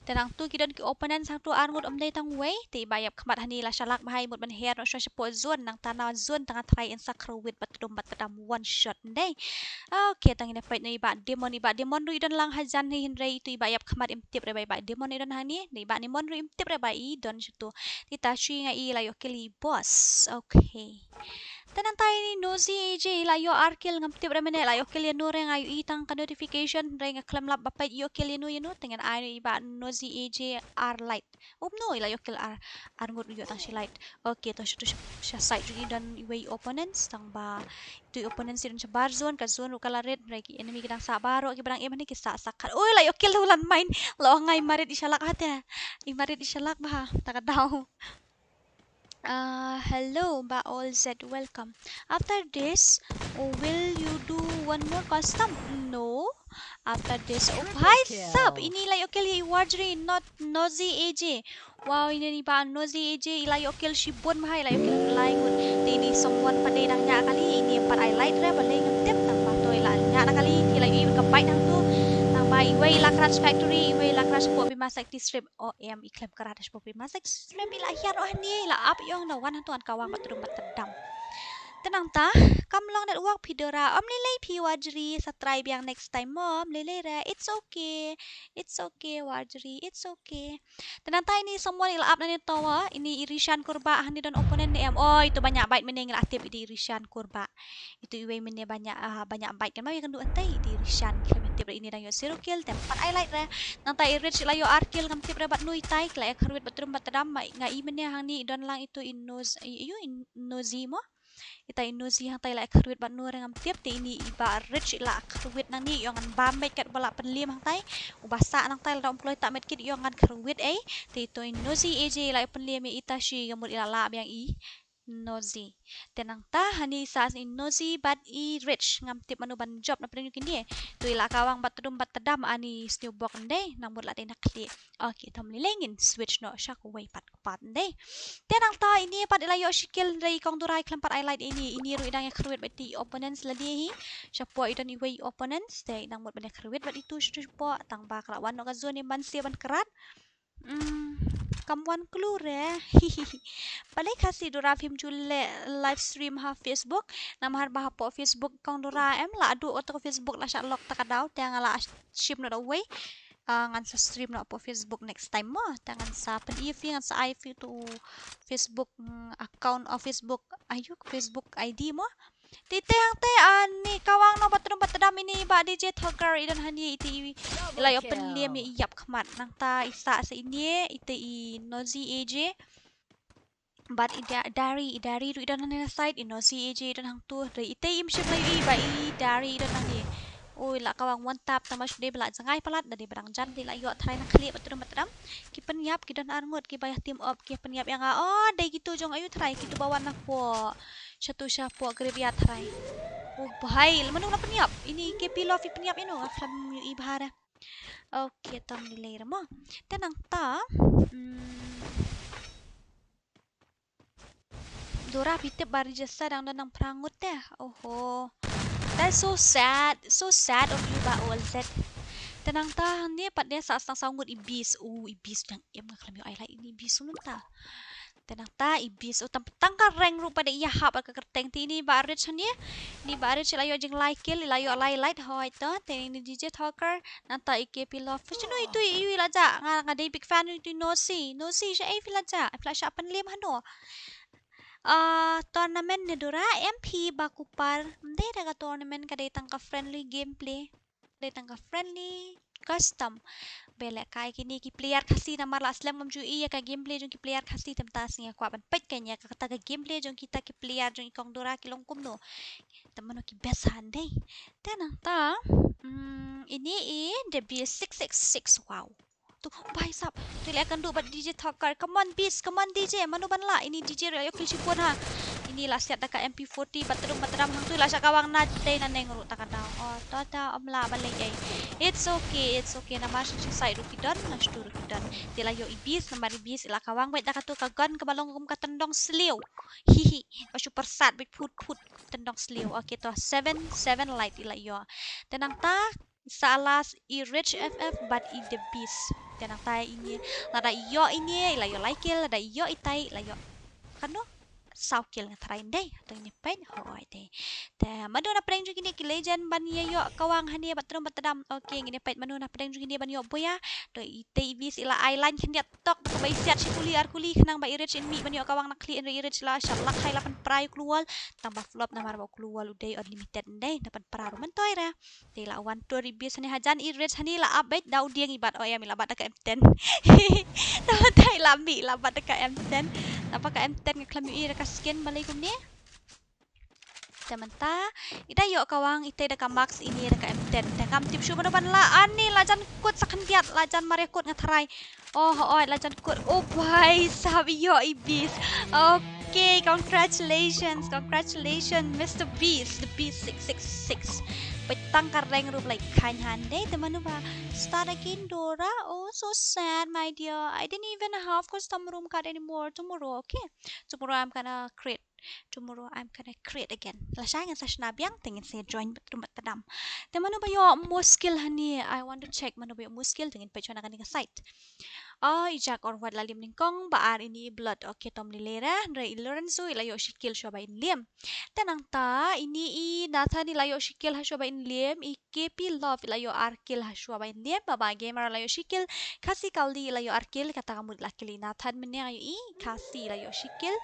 Te nangtu ki don ki opponents hangtu ar ngut, ym dei tang wei. Te i Bah Ïapkhmat hangne i la shalak bha, i mut ban her noh shuwa shapoh zone, nangta na zone tang nga try in sa khrwit bad tdum bad tdam one shot, ym dei. Okay, tang ngin ïa peit noh i Bah Demon, i Bah Demon ruh i don lang hajan hi, hynrei ito i Bah Ïapkhmat im tip re ba i Bah Demon i don hangne, i Bah Demon ruh im tip re ba i don shatu. Te ta shu ïohi nga i la ïoh kill i boss. Okay. Te nangta ine i Nosy A J i la ïoh ar kill, ngam tip re mynne i la ïoh kill ïano re, nga ïohi tang ka notification, hynrei nga khlem lap ba peit ïoh kill ïano ïano. Te ngin ai noh i Bah Nosy A J ar light. Umno, i la ïoh kill ar, ar ngut, ïoh tang shi light. Okay, to shatu sha, sha side jong i don iwei i opponents, tang ba ito i opponents i don shabar zone, ka zone ruh ka la rit, hynrei ki enemy ki dang sah baroh, kiba dang im hangne ki sah sa khat. Oi, la ïoh kill da u landmine. La ong nga i marit i shalak hate. I marit i shalak bha, ta ka daw. Uh, hello, Bah All Z, welcome. After this, will you do one more custom? No. After this, oh, bhai sab, ine i la ïoh kill hi i Warjri, not Nosy A J. Wow, ine i Bah Nosy A J i la ïoh kill shibun bha, i la ïoh kill lai ngut. Te ine i someone pat de dang ñiah kali, ine pat ai light re, balei ngam tip, tang ba to i la ñiah na kali, i la ïoh i ka bike hangtu. Tang ba iwei i la crash factory, iwei i la crash pop bima secti strip. O em, i khlem kra da shipor phi masek, shipor phi la hiar oh hangne, la ap ïong na wan hangto ngan kawang bad tdum bad tdam. Te nangta, kam long network phi Dora, ym lei lei phi Warjri, sa try biang next time mo, ym lei lei re, it's okay, it's okay Warjri, it's okay. Te nangta ine someone i la ap na ne tower, ine i Rishan Kurbah, hangne don opponent ne em, oi, to ba ñiah bike mynne ngi la tip ine i Rishan Kurbah. Ito iwei mynne ba ñiah, ah, ba ñiah bike kan ma ïa kynduh hangtai, ito i Rishan, khlem tip re ine dang ïoh zero kill, te em pat ai light re. Nangta i Rich i la ïoh ar kill, ngam tip re bad no itai, ki la ïa kyrwit bad tdum bad tdam, ma nga i mynne hangne i don lang ito i Noz, i, ïoh i Nosy mo. Ita i Nosy hangtai i la ïa kyrwit bad no re ngam tip, te ine i Bah Rich i la kyrwit nangne, ïoh ngan bam medkit ba la pynliem hangtai. Uba sah nangtai lada um kloi tah medkit ïoh ngan kyrwit ei. Te ito i Nosy A J i la ïa pynliem ïa ita shi, ka mut i la lah biang i Nosy. Te nangta hangne i sah i Nosy bad i Rich, ngam tip mano ban jop na pdeng jong kine. To i la kawang bad tdum bad tdam ani sniewbok ndei, nang mut la dei na khlieh. Okay, to ym lei lei ngin switch noh sha kawei pat ka part ndei. Te nangta ine pat i la ïoh shi kill, hynrei i Kong Dora i khlem pat ai light ine, ine ruh i dang ïa kyrwit bad ito i opponents lade hi. Shapoh i don iwei i opponents, te i nang mut ban ïa kyrwit bad ito shapoh, tang ba ka la wan noh ka zone, i man sia ban krat. Hmm, kam wan clue re. Balei Khasi Dora phim ju leh live stream ha Facebook? Namar ba hapoh Facebook Kong Dora em la duh kato ka Facebook la shah lock ta ka daw, te nga la shim noh da uwei. Ah, ngan sa stream noh hapoh Facebook next time mo. Te ngan sa pyni ïa phi, ngan sa ai ïa phi uto u Facebook, mm, account, ah, Facebook, ayu, Facebook I D mo. Te te hangte, ah, ni kawang noh bad tdum bad tdam ine i Bah D J Thokar i don hangne, ite i la ïoh pynliem ïa i Ïapkhmat, nangta i sah sa ine ite i Nosy A J. Bad i Da-, Dari, i Dari ruh i don hangne na side, i Nosy A J i don hangto, te ite im shym la ïohi ba i Dari i don hangne. Oi, la kawang one tap, tang ba shu dei ba la jngai palat, da dei ba dang jan, te la ïoh tharai na khlieh bad tdum bad tdam. Ki pynïap, ki don ar ngut, kiba ïa team up, ki pynïap ïa nga. Oh, dei kito jong ayu tharai, kito ba wan napoh shato shapoh graveyard tharai. Oh bhai, mano la pynïap? Ine i K P Love i pynïap ïano, nga khlem ïohi bha re. Okay, to ym lei lei re mo. Te nangta, hmm, Dora, phi tip ba register dang don tang phra ngut te. Oho. That's so sad. So sad of you, Bah All Z. Te nangta hangne pat de sah tang saw ngut i Beast. Oh, i Beast dang im, nga khlem ïoh ai light ine i Beast mynta. Te nangta i Beast, oh, tang, tang ka rank ruh pat de ïahap ka kyrteng, te ine i Bah Rich hangne. Ine i Bah Rich i la ïoh jinglai kill, i la ïoh lai light, hooid to. Te ine i D J Thokar, nangta i K P Love. Phi shano ito i, i la jah, nga, nga dei big fan ito i Nosy. Nosy, shaei phi la jah? Phi la shah pynliem hano? Ah, tournament ne Dora, em phi Bah Kupar? Ym dei re ka tournament, ka dei tang ka friendly gameplay. Dei tang ka friendly custom. Ba lehkai kine ki player Khasi, namar la slem ngam ju ïohi ïa ka gameplay jong ki player Khasi, te mynta sngi nga kwah ban peit kein ïa kata ka gameplay jong kita ki player jong i Kong Dora ki long kumno. Te mano ki best ha ndei. Te nangta, mm, ine i The Beast six six six, wow. To, bhai sab. To i la ïakynduh bad D J Thokar. Come on, Beast. Come on, D J. Mano ban lah? Ine i D J ruh i la ïoh kill shibun ha. Ini la siat da ka M P forty, bad tdum bad tdam hangtu la shah kawang na tei na neng ruh ta ka daw. Oh, to ta ym lah ban leh ei. It's okay, it's okay. Namar shisha sait ruh ki don, na shtu ruh ki don. Te la ïoh i Beast, namar i Beast i la kawang beit da katu ka gun kaba long kum ka tyndong sliew. Hihi, ka shu pyrsad beit phut phut tyndong sliew. Okay, to seven, seven light i la ïoh. Te nangta, sa last i Rich F F bad i The Beast. Te nangta ini, lada ïoh ini, i la ïoh lai kill, lada ïoh itai, i la ïoh. Kano? Saw kill nga tharai ndei. To ini peit, hooid te. Te mano na pdeng jong kine ki legend ban ïa ïoh kawang hangne bad tdum bad tdam. Okay, ngin ïa peit mano na pdeng jong kine ban ïoh buya. To ite i Beast i la ai line khyndiat tok. Kaba i siat shi kuli ar kuli khnang ba i Rich in mih ban ïoh kawang na khlieh, hynrei i Rich la shah lak hai la pynpra ïa u klur wall. Tang ba flop namar ba u klur wall u dei unlimited ndei, da pynpra ruh myntoi re. Te i la wan tur i Beast hangne hajan i Rich hangne la ap beit da u dieng i bat, oh em i la bat da ka M ten. Tang ba te i la mih i la bat da ka M ten. Tang ba ka M ten nga khlem ïohi da ka skin balei kumne. Te mynta i da ïoh kawang ite da ka Max, ini da ka M ten. Te ngam tip shuh mano ban lah. Ani la jan kut sa khyndiat, la jan mar ïa kut nga tharai. Oh, hooid, la jan kut. Oh, bhai sahab, ïoh i Beast. Okay, congratulations, congratulations, Mister Beast, the Beast six six six. Peit tang ka rank ruh ba la kheiñ hangne, te mano ba start again, Dora. Oh, so sad, my dear. I didn't even have custom room card anymore. Tomorrow, okay? Tomorrow I'm gonna create. Tomorrow I'm gonna create again. Lashai ngan sa shna biang, te ngin sa join bad tdum bad tdam. Te mano ba ïoh muskil hangne, I want to check mano ba ïoh muskil, te ngin peit shwa na kane ka site. Oh, i Jack Orwat la liem nyngkong, ba ar ini i Blood. Okay, to ym lei lei re, hynrei i Lorenzo i la ïoh shi kill shuwa ba in liem. Te nangta, ini i Nathan i la ïoh shi kill ha shuwa ba in liem, i K P Love i la ïoh ar kill ha shuwa ba in liem, Baba Gamer la ïoh shi kill, Khasi Kaldi i la ïoh ar kill, kata ka mut la kill i Nathan mynne nga ïohi, Khasi i la ïoh shi kill.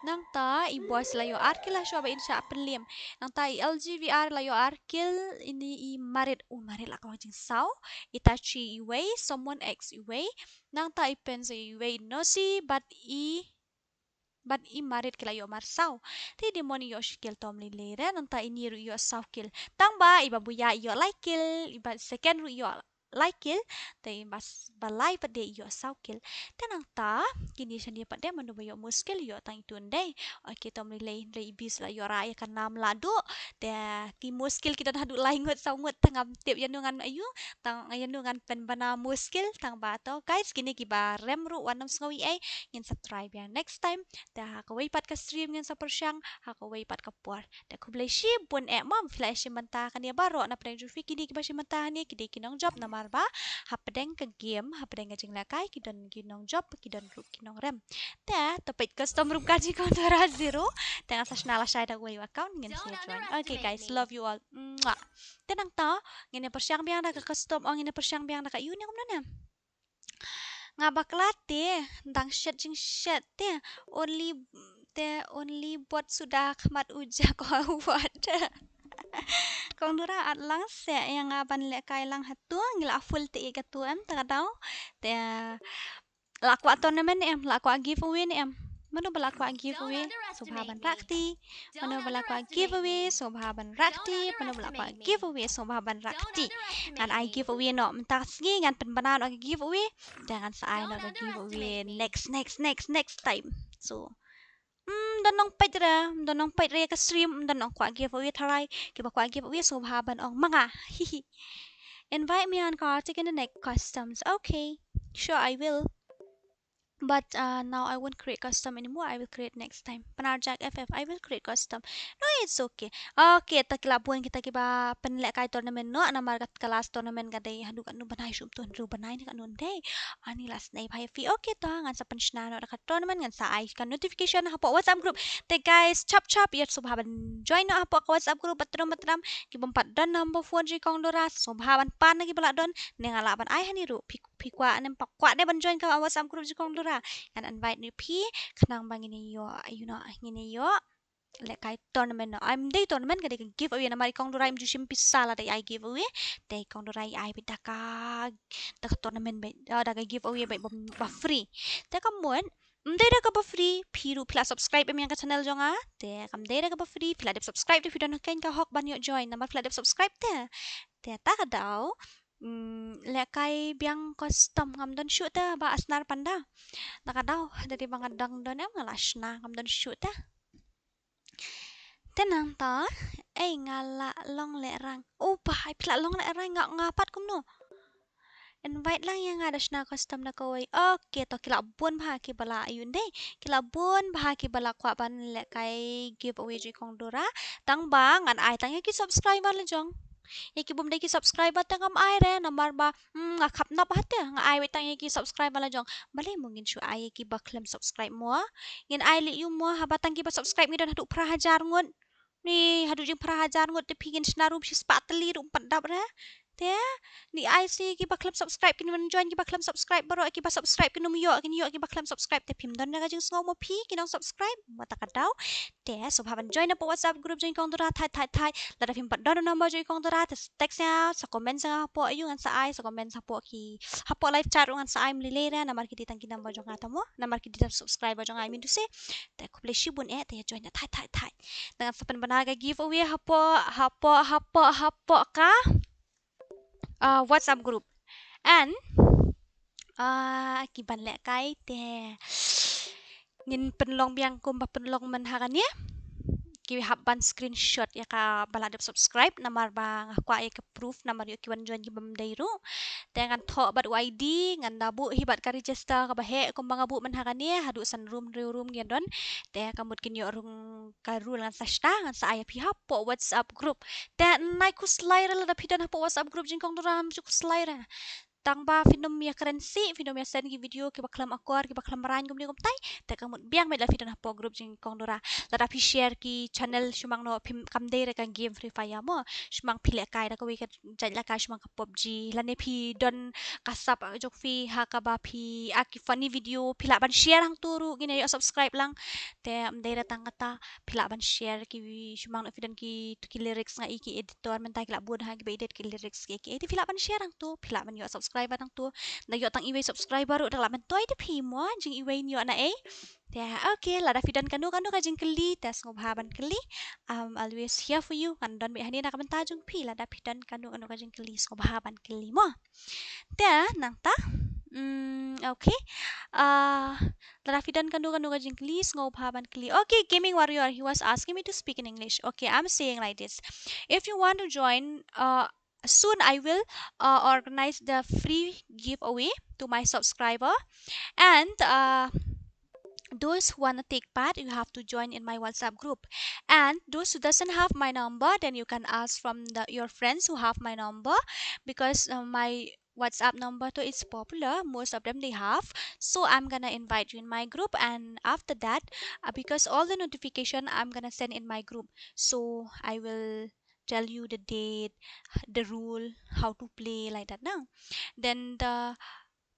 Nangta i Boss i la ïoh ar kill ha shuwa ba in shah pynliem. Nangta i L G V R i la ïoh ar kill, ini i Marit, u Marit la kawang jingsaw. Itachi iwei, Someone X iwei. Nangta i Penzo iwei, Nosi bad i bad i Marit ki la ïoh marsaw. Te i Demon i ïoh shi kill, to ym lei lei re, nangta ini ruh i ïoh saw kill. Tang ba i ba buya i ïoh lai kill, i ba second ruh i ïoh lai kill, te i ba s-, ba lai pat de i ïoh saw kill. Te nangta, kine shane pat de mano ba ïoh muskil, ïoh tang itu ndei. Okay, to ym lei lei, hynrei i Beast la ïoh rah ïa ka nam la duh. Te ki muskil ki don haduh lai ngut saw ngut, te ngam tip ïano ngan ayu, tang ïano ngan pynbna muskil, tang ba to. Guys, kine kiba rem ruh wat nym sngew ei ei, ngin sa try biang next time. Te ha kawei pat ka stream ngin sa pyrshang, ha kawei pat ka por. Te khublei shibun eh, mo phi la ïa shim bynta kane baroh na pdeng jong phi, kine kiba shim bynta hangne ki dei ki nongjop namar ba hapdeng ka game, hapdeng ka jinglehkai ki don ki nongjop, ki don ruh ki nongrem. Te to peit custom room card jong i Kong Dora zero. Te nga sa shna lashai da kawei u account, ngin sa join. Okay guys, love you all. Mwah. Te nangta ngin ïa pyrshang biang da ka custom, oh, ngin ïa pyrshang biang da ka, ïoh ne kumno ne. Nga bakla te, dang shet jingshet te, only, te only bot suda khmat u Jack Orwat. Kong Dora at lang se ïa nga ban lehkai lang hato, ngi la full te ïa katu em, ta ka daw. Te la kwah tournament ne em, la kwah giveaway ne em. Mano ba la kwah giveaway, sngewbha ban rah kti. Mano ba la kwah giveaway, sngewbha ban rah kti. Mano ba la kwah giveaway, sngewbha ban rah kti. Ngan ai giveaway noh mynta ka sngi, ngan pynbna noh ka giveaway. Te ngan sa ai noh ka giveaway next, next, next, next time. So, mm, don nongpeit re, don nongpeit re ka stream, don nong kwah giveaway tharai. Kiba kwah giveaway, sngewbha ban ong ma nga. Hihi. Invite me on Kartik in the next customs. Okay, sure I will. But uh, now I won't create custom anymore. I will create next time. Pnar Jack F F, I will create custom. No, it's okay. Okay, ta ki la bun kita kiba pynlehkai tournament noh, namar ka, ka last tournament ka dei haduh katno bnai, shu ym tip hynriew bnai ne katno dei. Ani la snei bha ïa phi. Okay, to ngan sa pynshna noh da ka tournament, ngan sa ai ka notification hapoh WhatsApp group. Te guys, chap chap ïa sngewbha ban join noh hapoh ka WhatsApp group, bad tdum bad tdam. Ki bym pat don number phone jong i Kong Dora, sngewbha ban pan na kiba la don, ne nga lah ban ai hangne ruh. Phi phi kwah ne ym kwah de ban join ka WhatsApp group jong i Kong Dora, ngan invite ne phi, khnang ba ngin ïoh, you know, ngin ïoh lehkai tournament noh. Ym dei tournament, ka dei ka giveaway, namar i Kong Dora im ju shim pisa lada i ai giveaway. Te i Kong Dora i ai beit da ka, da ka tournament beit, ah, da ka giveaway beit ba, ba free. Te ka mut ym dei da kaba free, phi ruh phi la subscribe em ïa ka channel jong nga. Te kam dei da kaba free, phi la dep subscribe te phi don ha kane ka hok ban ïoh join, namar phi la dep subscribe te. Te ta ka daw, mm, lehkai biang custom ngam don shuh te ba Asnar Panda. Ta ka daw, da dei ba nga dang don em nga la shna, ngam don shuh te. Te nangta, ei nga la long lehraiñ. Oh bha, phi la long lehraiñ, nga, nga pat kumno? Invite lang ïa nga da shna custom na kawei. Okay, to ki la bun bha kiba la ïoh dei. Ki la bun bha kiba la kwah ban lehkai giveaway jong i Kong Dora. Tang ba ngan ai tang ïa ki subscriber la jong. Ïa ki bym dei ki subscriber te ngam ai re namar ba, hmm, nga khapnop ha te, nga ai wei tang ïa ki subscriber la jong. Balei mo ngin shu ai ïa kiba khlem subscribe mo? Ngin ai leh ïa mo haba tang kiba subscribe ngi don haduh phra hajar ngut. Ni haduh jingphra hajar ngut te phi ngin shna ruh shispah tylli ruh ym pat dap re. Te ni ai shi kiba khlem subscribe kin wan join, kiba khlem subscribe baroh, kiba subscribe kin ym ïoh, kin ïoh kiba khlem subscribe. Te phim don re ka jingsngew mo phi ki nong subscribe, mo ta ka daw. Te sngewbha ban join hapoh WhatsApp group jong i Kong Dora, thait thait thait. Lada phim pat don number jong i Kong Dora te text ïa nga, sa comment ïa nga hapoh, ïa ngan sa ai, sa comment hapoh ki, hapoh live chat ruh ngan sa ai, ym lei lei re namar ki dei tang ki number jong nga ta mo, namar ki dei tang subscriber jong nga, I mean to say. Te khublei shibun eh, te ïa join na thait thait thait. Te ngan sa pynbna ka giveaway hapoh, hapoh, hapoh, hapoh ka, ah, WhatsApp group. And, ah, ki ban lehkai te ngin pynlong biang kumba pynlong myn ha kane. Ki hap ban screenshot ïa kaba la dep subscribe namar ba nga kwah ïa ka proof namar ïoh ki wan join ki bym dei ruh. Te ngan thoh bad u I D, ngan da buh hi bad ka register kaba heh kumba nga buh myn ha kane, haduh san room, hynriew room ngi don. Te ka mut kin ïoh rung ka rule ngan sa shna, ngan sa ai ïa phi hapoh WhatsApp group. Te nai khuslai re lada phi don hapoh WhatsApp group jong i Kong Dora, ym ju khuslai re. Tang ba phin ym ïa kren sih, phin ym ïa send ki video kiba khlem akor, kiba khlem raiñ kumne kumtai. Te ka mut biang beit lada phi don hapoh group jong i Kong Dora. Lada phi share ki channel shu mang noh, phim, kam dei re ka game Free Fire mo. Shu mang phi lehkai da kawei ka jait lehkai, shu mang ka PUBG. Lane phi don ka sap jong phi ha kaba phi act ki funny video, phi lah ban share hangto ruh, ngin ïa ïoh subscribe lang. Te ym dei re tang kata, phi lah ban share ki, shu mang noh phi don ki, to ki lyrics nga i ki editor mynta ki la bun ha kiba edit ki lyrics ki, ki, te phi lah ban share hangto, phi lah ban ïoh subscriber hangto. Da ïoh tang iwei subscriber ruh da lah myntoi te phi mo, jingiwei ïoh na ei. Te okay, lada phi don kano kano ka jingkylli te sngewbha ban kylli. I'm always here for you. Ngan don beit hangne na ka bynta jong phi lada phi don kano kano ka jingkylli, sngewbha ban kylli mo. Te nangta. Mm, okay. Ah, lada phi don kano kano ka jingkylli, sngewbha ban kylli. Okay, Gaming Warrior, he was asking me to speak in English. Okay, I'm saying like this. If you want to join, uh, soon I will, uh, organize the free giveaway to my subscriber, and, uh, those who wanna take part, you have to join in my WhatsApp group. And those who doesn't have my number, then you can ask from the, your friends who have my number, because, uh, my WhatsApp number though it's popular, most of them they have. So I'm gonna invite you in my group, and after that, uh, because all the notification I'm gonna send in my group, so I will tell you the date, the rule, how to play, like that now. Then the,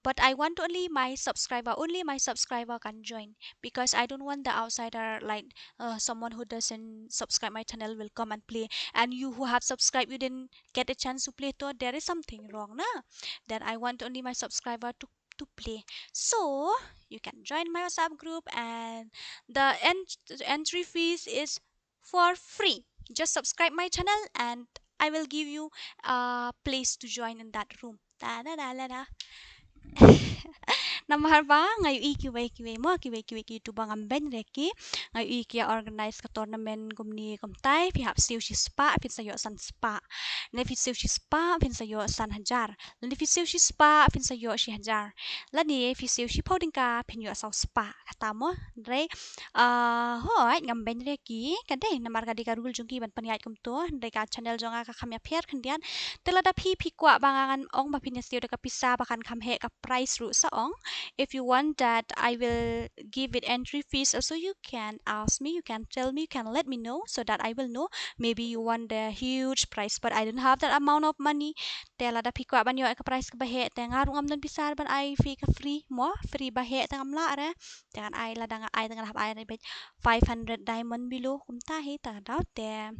but I want only my subscriber, only my subscriber can join, because I don't want the outsider, like, uh, someone who doesn't subscribe my channel will come and play, and you who have subscribed, you didn't get a chance to play, so there is something wrong na. Then I want only my subscriber to, to play. So you can join my WhatsApp group, and the ent-, entry fees is for free. Just subscribe my channel and I will give you a place to join in that room. Da, da, da, da, da. Namar ba nga ïohi kiwei kiwei mo, kiwei kiwei ki YouTuber ngam beiñ re ki, nga ïohi ki ïa organize ka tournament kumne kumtai, phi hap siew shispah phin sa ïoh san spah, ne phi siew shispah phin sa ïoh san hajar, lane phi siew shispah phin sa ïoh shi hajar, lane phi siew shiphew tyngka phin ïoh saw spah, kata mo. Hynrei, ah, hooid, ngam beiñ re ki, ka dei namar ka dei ka rule jong ki ban pynïaid kumto, hynrei ka channel jong nga ka kham ïapher khyndiat. Te lada phi, phi kwah ba nga ngan ong ba phin ïa siew da ka pisa ba kan kham heh ka price ruh, sa ong. If you want that I will give it entry fees also, you can ask me, you can tell me, you can let me know so that I will know. Maybe you want the huge price, but I don't have that amount of money. Te lada phi kwah ban ïoh ka price kaba heh, te nga ruh ngam don pisa ban ai phi ka free mo, free ba heh te ngam lah re. Te ngan ai, lada nga ai te ngan hap ai re beit five hundred diamond below, kumta hi, ta daw te.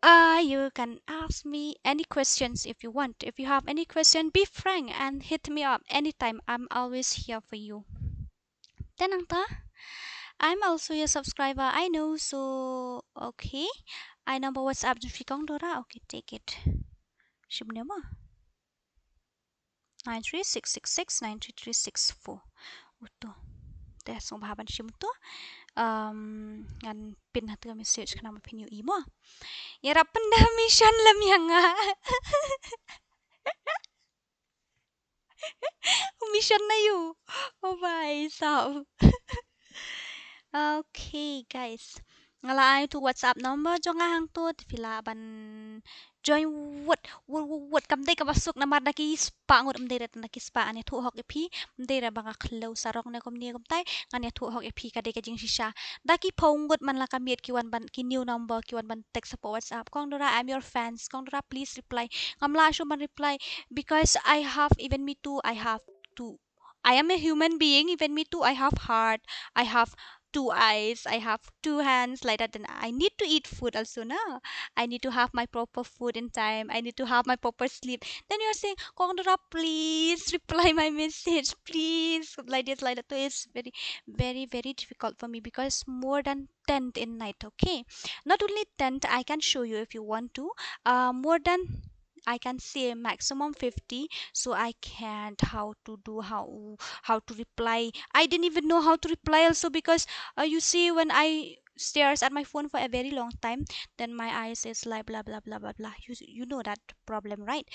Uh, you can ask me any questions if you want. If you have any question, be frank and hit me up anytime. I'm always here for you. Te nangta, I'm also your subscriber, I know. So, okay. Ai number WhatsApp jong phi Kong Dora. Okay, take it. Shibun mo. Nine three six six six nine three three six four. Uto. Te sngewbha ban shim tu. Um, ngan pin ha tu ka message khnang ba phin ïohi mo. Ïarap pynda mission lem ïa nga. Mission na ïa u. Oh bhai sab. Okay guys. Nga la ai tu WhatsApp number jong nga hangtu, te phi lah ban join wut, wut, wut, wut. Kam dei kaba suk namar da ki spah ngut, ym dei re tang da ki spah, ngan ïathuh hok ïa phi, ym dei re ba nga khlem sarong ne kumne kumtai, ngan ïathuh hok ïa phi, ka dei ka jingshisha. Da ki phew ngut man la ka miet ki wan ban, ki new number ki wan ban text hapoh WhatsApp. Kong Dora, I'm your fans. Kong Dora, please reply. Ngam lah shuh ban reply because I have, even me too, I have two. I am a human being, even me too, I have heart, I have two eyes, I have two hands, like that. Then I need to eat food also, no? I need to have my proper food in time. I need to have my proper sleep. Then you're saying, Kong Dora, please reply my message, please. Like this, like that. So it's very, very, very difficult for me because more than ten in night, okay? Not only ten, I can show you if you want to. Uh, more than, I can say maximum fifty, so I can't how to do, how, how to reply. I didn't even know how to reply also because, uh, you see, when I stares at my phone for a very long time, then my eyes is like blah, blah, blah, blah, blah. You, you know that problem, right?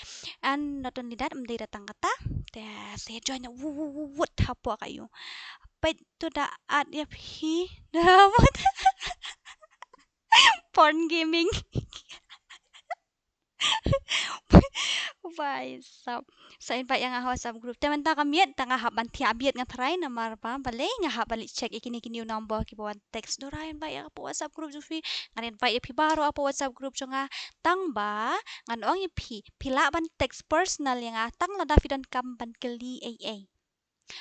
And not only that, ym dei re tang kata, te sa join wut, wut, wut, wut hapoh ka ïa u. Peit tu da at ïa phi. Porn gaming. Bhai sab. Sa invite ïa nga ha WhatsApp group. Te mynta ka miet, te nga hap ban thiah bieit nga tharai namar ba balei nga hap ban leit check ïa kine ki new number kiba wan text. Dora, invite ïa nga hapoh WhatsApp group jong phi. Ngan invite ïa phi baroh hapoh WhatsApp group jong nga. Tang ba ngan ong ïa phi, phi lah ban text personal ïa nga tang lada phi donkam ban kylli ei ei.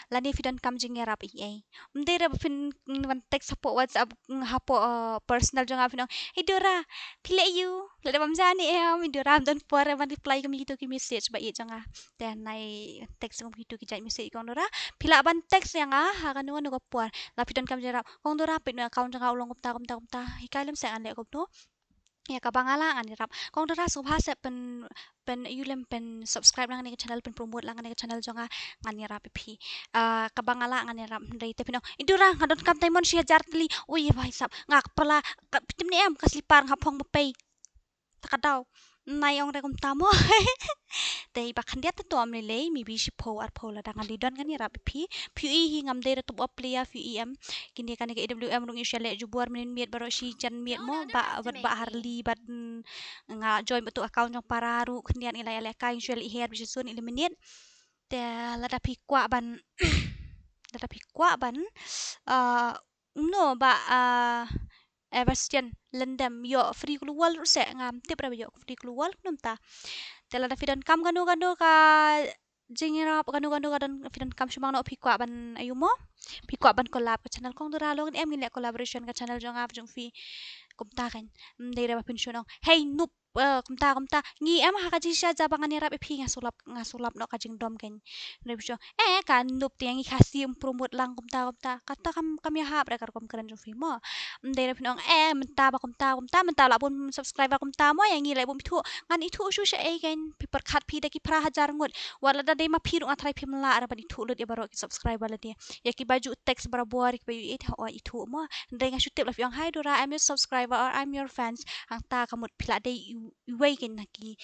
Lane phi donkam jingïarap ei ei. Ym dei re ba phin, mm, ban text hapoh WhatsApp, mm, hapoh, uh, personal jong nga phin ong, "Hey Dora, phi leh aiu?" Lada bam ja ne em, "Hey Dora, ym don por re ban reply kum kito ki message ba ïeit jong nga." Te nai text kum kito ki jait message, Kong Dora, phi lah ban text ïa nga ha kano kano ka por. La phi donkam jingïarap, "Kong Dora, peit noh account jong nga u long kumta, kumta, kumta." Hikai lem seh ngan leh kumno. Ïa kaba nga lah ngan ïarap. Kong Dora, sngewbha seh pyn, pyn, ïa lem pyn subscribe lang kane ka channel, pyn promote lang kane ka channel jong nga, ngan ïarap ïa phi. Ah, kaba nga lah ngan ïarap, hynrei te phin ong, "Ei Dora, nga donkam diamond shi hajar tylli." Ui, bhai sab, nga kpala, ka, phi tip ne em, ka slipper nga phong ba pei. Ta ka daw. Nai ong re kumta mo. Te ba khyndiat te to ym lei lei, maybe shiphew arphew lada ngan leit don ngan ïarap ïa phi. Phi ïohi hi ngam dei re top up player, phi ïohi em. Kine kane ka A W M ruh ngi shu leh jubor mynmiet baroh shi jan miet mo, ba, ba, ba Harley bad, mm, nga join bad tu account jong para ruh khyndiat ngi la ïalehkai, ngi shu leh her ba shisien, eliminate. Te lada phi kwah ban, lada phi kwah ban, ah, no ba, ah, Everstian Lendem ïoh free global ruh seh, ngam tip re ba ïoh free global kumta. Te lada phi donkam kano kano ka jingïarap, kano kano ka don, phi donkam shu mano, phi kwah ban aiu mo, phi kwah ban collab ka channel, Kong Dora, long em ngin leh collaboration ka channel jong nga jong phi. Kumta kan. Ym dei re ba phin shu ong, "Hey noob, eh, kumta kumta." Ngi em ha ka jingshisha, jaba ngan ïarap ïa phi nga shu lap, nga shu lap noh ka jingdom kan. Hynrei phi shu ong, "Eh, ka noob te, ngi Khasi ym promote lang kumta kumta." Kata kam, kam ïahap re ka rukom kren jong phi mo. Ym dei re phin ong, "Eh, mynta ba kumta kumta, mynta lah bun subscriber kumta mo, ïa ngi lah bun ithuh." Ngan ithuh shuh shaei kan, phi pyrkhat phi da ki phra hajar ngut. Wat lada dei ma phi ruh nga tharai phim lah re ban ithuh lut ïa baroh ki subscriber lade. Ïa kiba ju text barabor, ïa kiba ju ïeit, hooid ithuh mo. Hynrei nga shu tip la phi ong, "Hi Dora, I'm your subscriber or I'm your fans." Hangta ka mut phi lah dei i, iwei kan na ki,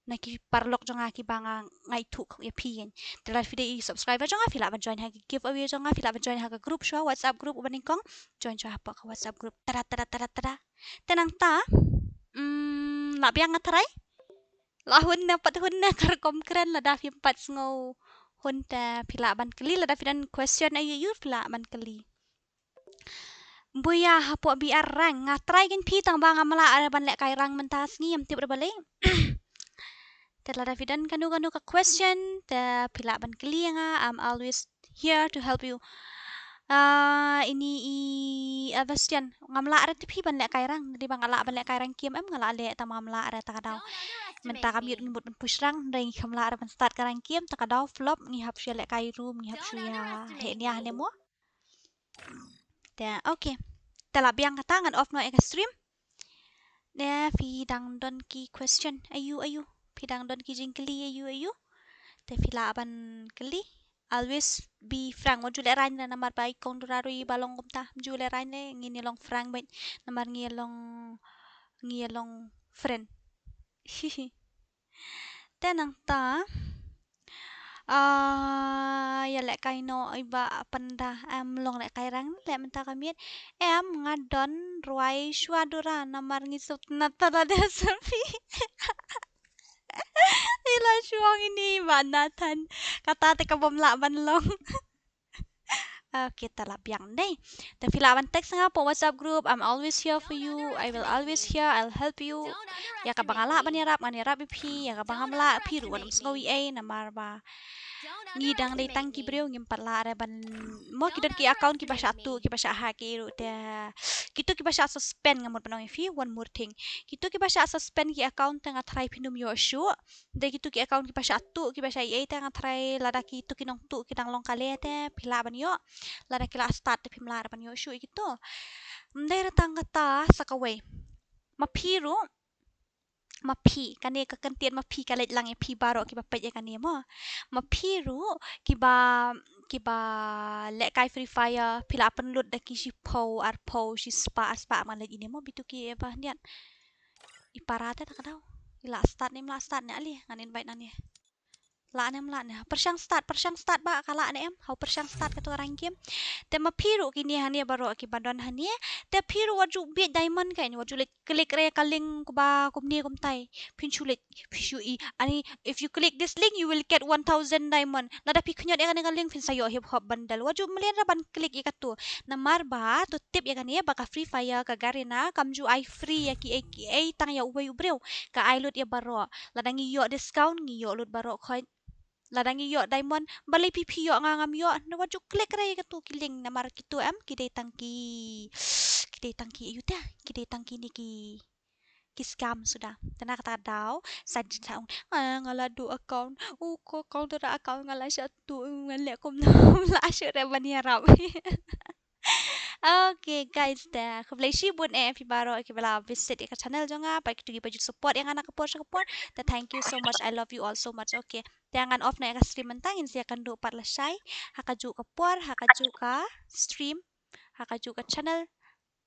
na ki paralok jong nga kiba nga, nga ithuh ïa phi kan. Te lada phi dei i subscriber jong nga, phi lah ban join ha ki giveaway jong nga, phi lah ban join ha ka group shuwa, WhatsApp group uba nyngkong. Join shuwa hapoh ka WhatsApp group. Tada, tada, tada, tada. Te nangta, mm, lah biang nga tharai. Lah hun na pat hun na ka rukom kren, lada phim pat sngew hun te phi lah ban kylli, lada phi don question aiu aiu phi lah ban kylli. Buya hapoh B R Rank, nga try kein phi tang ba ngam lah re ban lehkai rank mynta sngi, ym tip re balei. Te lada phi don kano kano ka question te phi lah ban kylli ïa nga, I'm always here to help you. Ah, ini i Abastian, ngam lah re te phi ban lehkai rank, dei ba nga lah ban lehkai rank kim em, nga lah leh tang ba ngam lah re ta ka daw. Mynta ka miet ngi mut ban push rank, hynrei ngi kham lah re ban start ka rank kim, ta ka daw flop, ngi hap shu lehkai room, ngi hap shu ïa heh nia ne mo. Te, okay. Te lah biang kata ngan off noh ïa ka stream. Ne phi dang don ki question aiu aiu. Phi dang don ki jingkylli aiu aiu. Te phi lah ban kylli. always be frank. Wat ju lehrain re namar ba i Kong Dora ruh i ba long kumta. Wat ju lehrain re, ngin ïa long frank beit namar ngi ïa long, ngi ïa long friend. Te nangta, ah, ïa lehkai noh i Bah Panda, em long lehkai rang leh mynta ka miet. Em nga don rwai shuwa Dora namar ngi suk na tara de sapi. I la shuwa ngi ni Bah Nathan. Kata te ka bym lah ban long. Okay, te la biang dei. Te phi lah ban text nga hapoh WhatsApp group. I'm always here for you. I will always here. I'll help you. Ïa kaba nga lah ban ïarap ngan ïarap ïa phi. Ïa kaba ngam lah phi ruh wat nym sngew ei ei namar ba ngi dang dei tang ki briew, ngim pat lah re ban, mo, ki don ki account kiba shah tuh, kiba shah hack ki ruh te. Kito kiba shah suspend, nga mut ban ong ïa phi one more thing. Kito kiba shah suspend ki account te nga tharai phin ym ïoh shuh. Dei kito ki account kiba shah tuh, kiba shah ei ei te nga tharai lada kito ki nongtuh ki dang long kali te phi lah ban ïoh. Lada ki la start te phim lah re ban ïoh shuh ïa kito. Ym dei re tang kata, sa kawei. Ma phi ruh, ma phi, kane ka kyntien ma phi ka leit lang ïa phi baroh kiba peit ïa kane, mo. Ma phi ruh kiba, kiba lehkai Free Fire, phi lah pynlut da ki shiphew, arphew, shispah, arspah, ma leit ine, mo, bitu ki eba hyndiat. I para te ta ka daw. I lah start ne ym lah start ne, ale ngan invite nangne. Lah ne ym lah ne? Pyrshang start, pyrshang start, Bah, ka lah ne em? Haw pyrshang start kato ka rang game. Te ma phi ruh kine hangne baroh kiba don hangne. Te phi ruh wat ju bieit diamond, kan, wat ju leit click re ka link kaba kumne kumtai. Phin shu leit, phin shu i. Ani, if you click this link, you will get one thousand diamond. Lada phi khñiot ïa kane ka link, phin sa ïoh hip hop bundle. Wat ju mlien re ban click ïa kato. Namar ba to tip ïa kane ba ka Free Fire, ka Garena, kam ju ai free ïa kiei kiei tang ïa uwei u briew. Ka ai lut ïa baroh. Lada ngi ïoh discount, ngi ïoh lut baroh khoit. Lada ngi ïoh diamond, balei phi phi ïoh, nga ngam ïoh? Na wat ju click re ïa kato ki link namar kito em, ki dei tang ki, ki dei tang ki, ayu te, ki dei tang kine ki, ki scam suda. Te na kata daw sa jin sa ong, ah, nga la duh account. U ko account, Dora account nga la shah tuh, ngan leh kumno, la shu re ban ïarap. Okay guys, te khublei shibun eh phi baroh kiba la visit ïa ka channel jong nga, bad kito kiba ju support ïa nga na ka por sha ka por. Te thank you so much, I love you all so much. Okay, te ngan off noh ïa ka stream mynta, ngin sa ïa kynduh pat lashai ha kajuh ka por, ha kajuh ka stream, ha kajuh ka channel,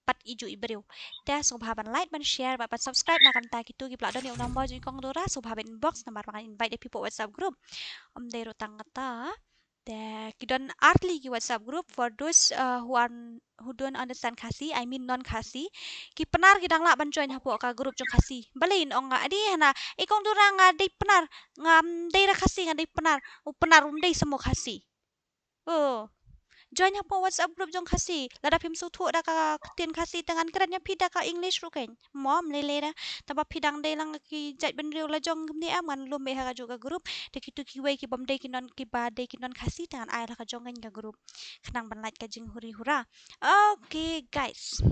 pat ïa juh i briew. Te sngewbha ban like, ban share, bad ban subscribe na ka bynta kito kiba la don ïa u number jong i Kong Dora, sngewbha ban inbox namar ba ngan invite ïa phi hapoh WhatsApp group. Ym dei ruh tang kata. Te ki don ar tylli ki WhatsApp group for those, uh, who are, who don't understand Khasi, I mean non Khasi. Ki Pnar ki dang lah ban join hapoh ka group jong Khasi. Balei in ong nga, adi hana, i Kong Dora nga dei Pnar, ngam dei re Khasi, nga dei Pnar. U Pnar um dei samo Khasi. Oh. Join hapoh WhatsApp group jong Khasi. Lada phim sngewthuh da ka ktien Khasi te ngan kren ïa phi da ka English ruh, kan. Mo, ym lei lei re. Tangba phi dang dei lang ki jait bynriew la jong kumne, em, ngan lum beit ha kajuh ka group. Te kito kiwei ki bym dei ki non, kiba dei ki non Khasi te ngan ai la ka jong kane ka group. Khnang ban lait ka jinghuri hura. Okay guys.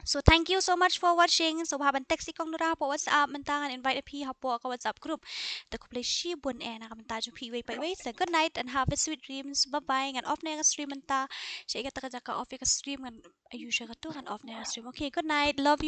So thank you so much for watching. Sngewbha ban text i Kong Dora hapoh WhatsApp mynta, ngan invite ïa phi hapoh ka WhatsApp group. Te khublei shibun eh na ka bynta jong phi iwei pa iwei. So good night and have a sweet dreams. Bye bye. Ngan off noh ïa ka stream mynta. Sha ïa kata ka jaka off ïa ka stream, ngan, ayu, sha kato ngan off noh ïa ka stream. Okay, good night. Love you.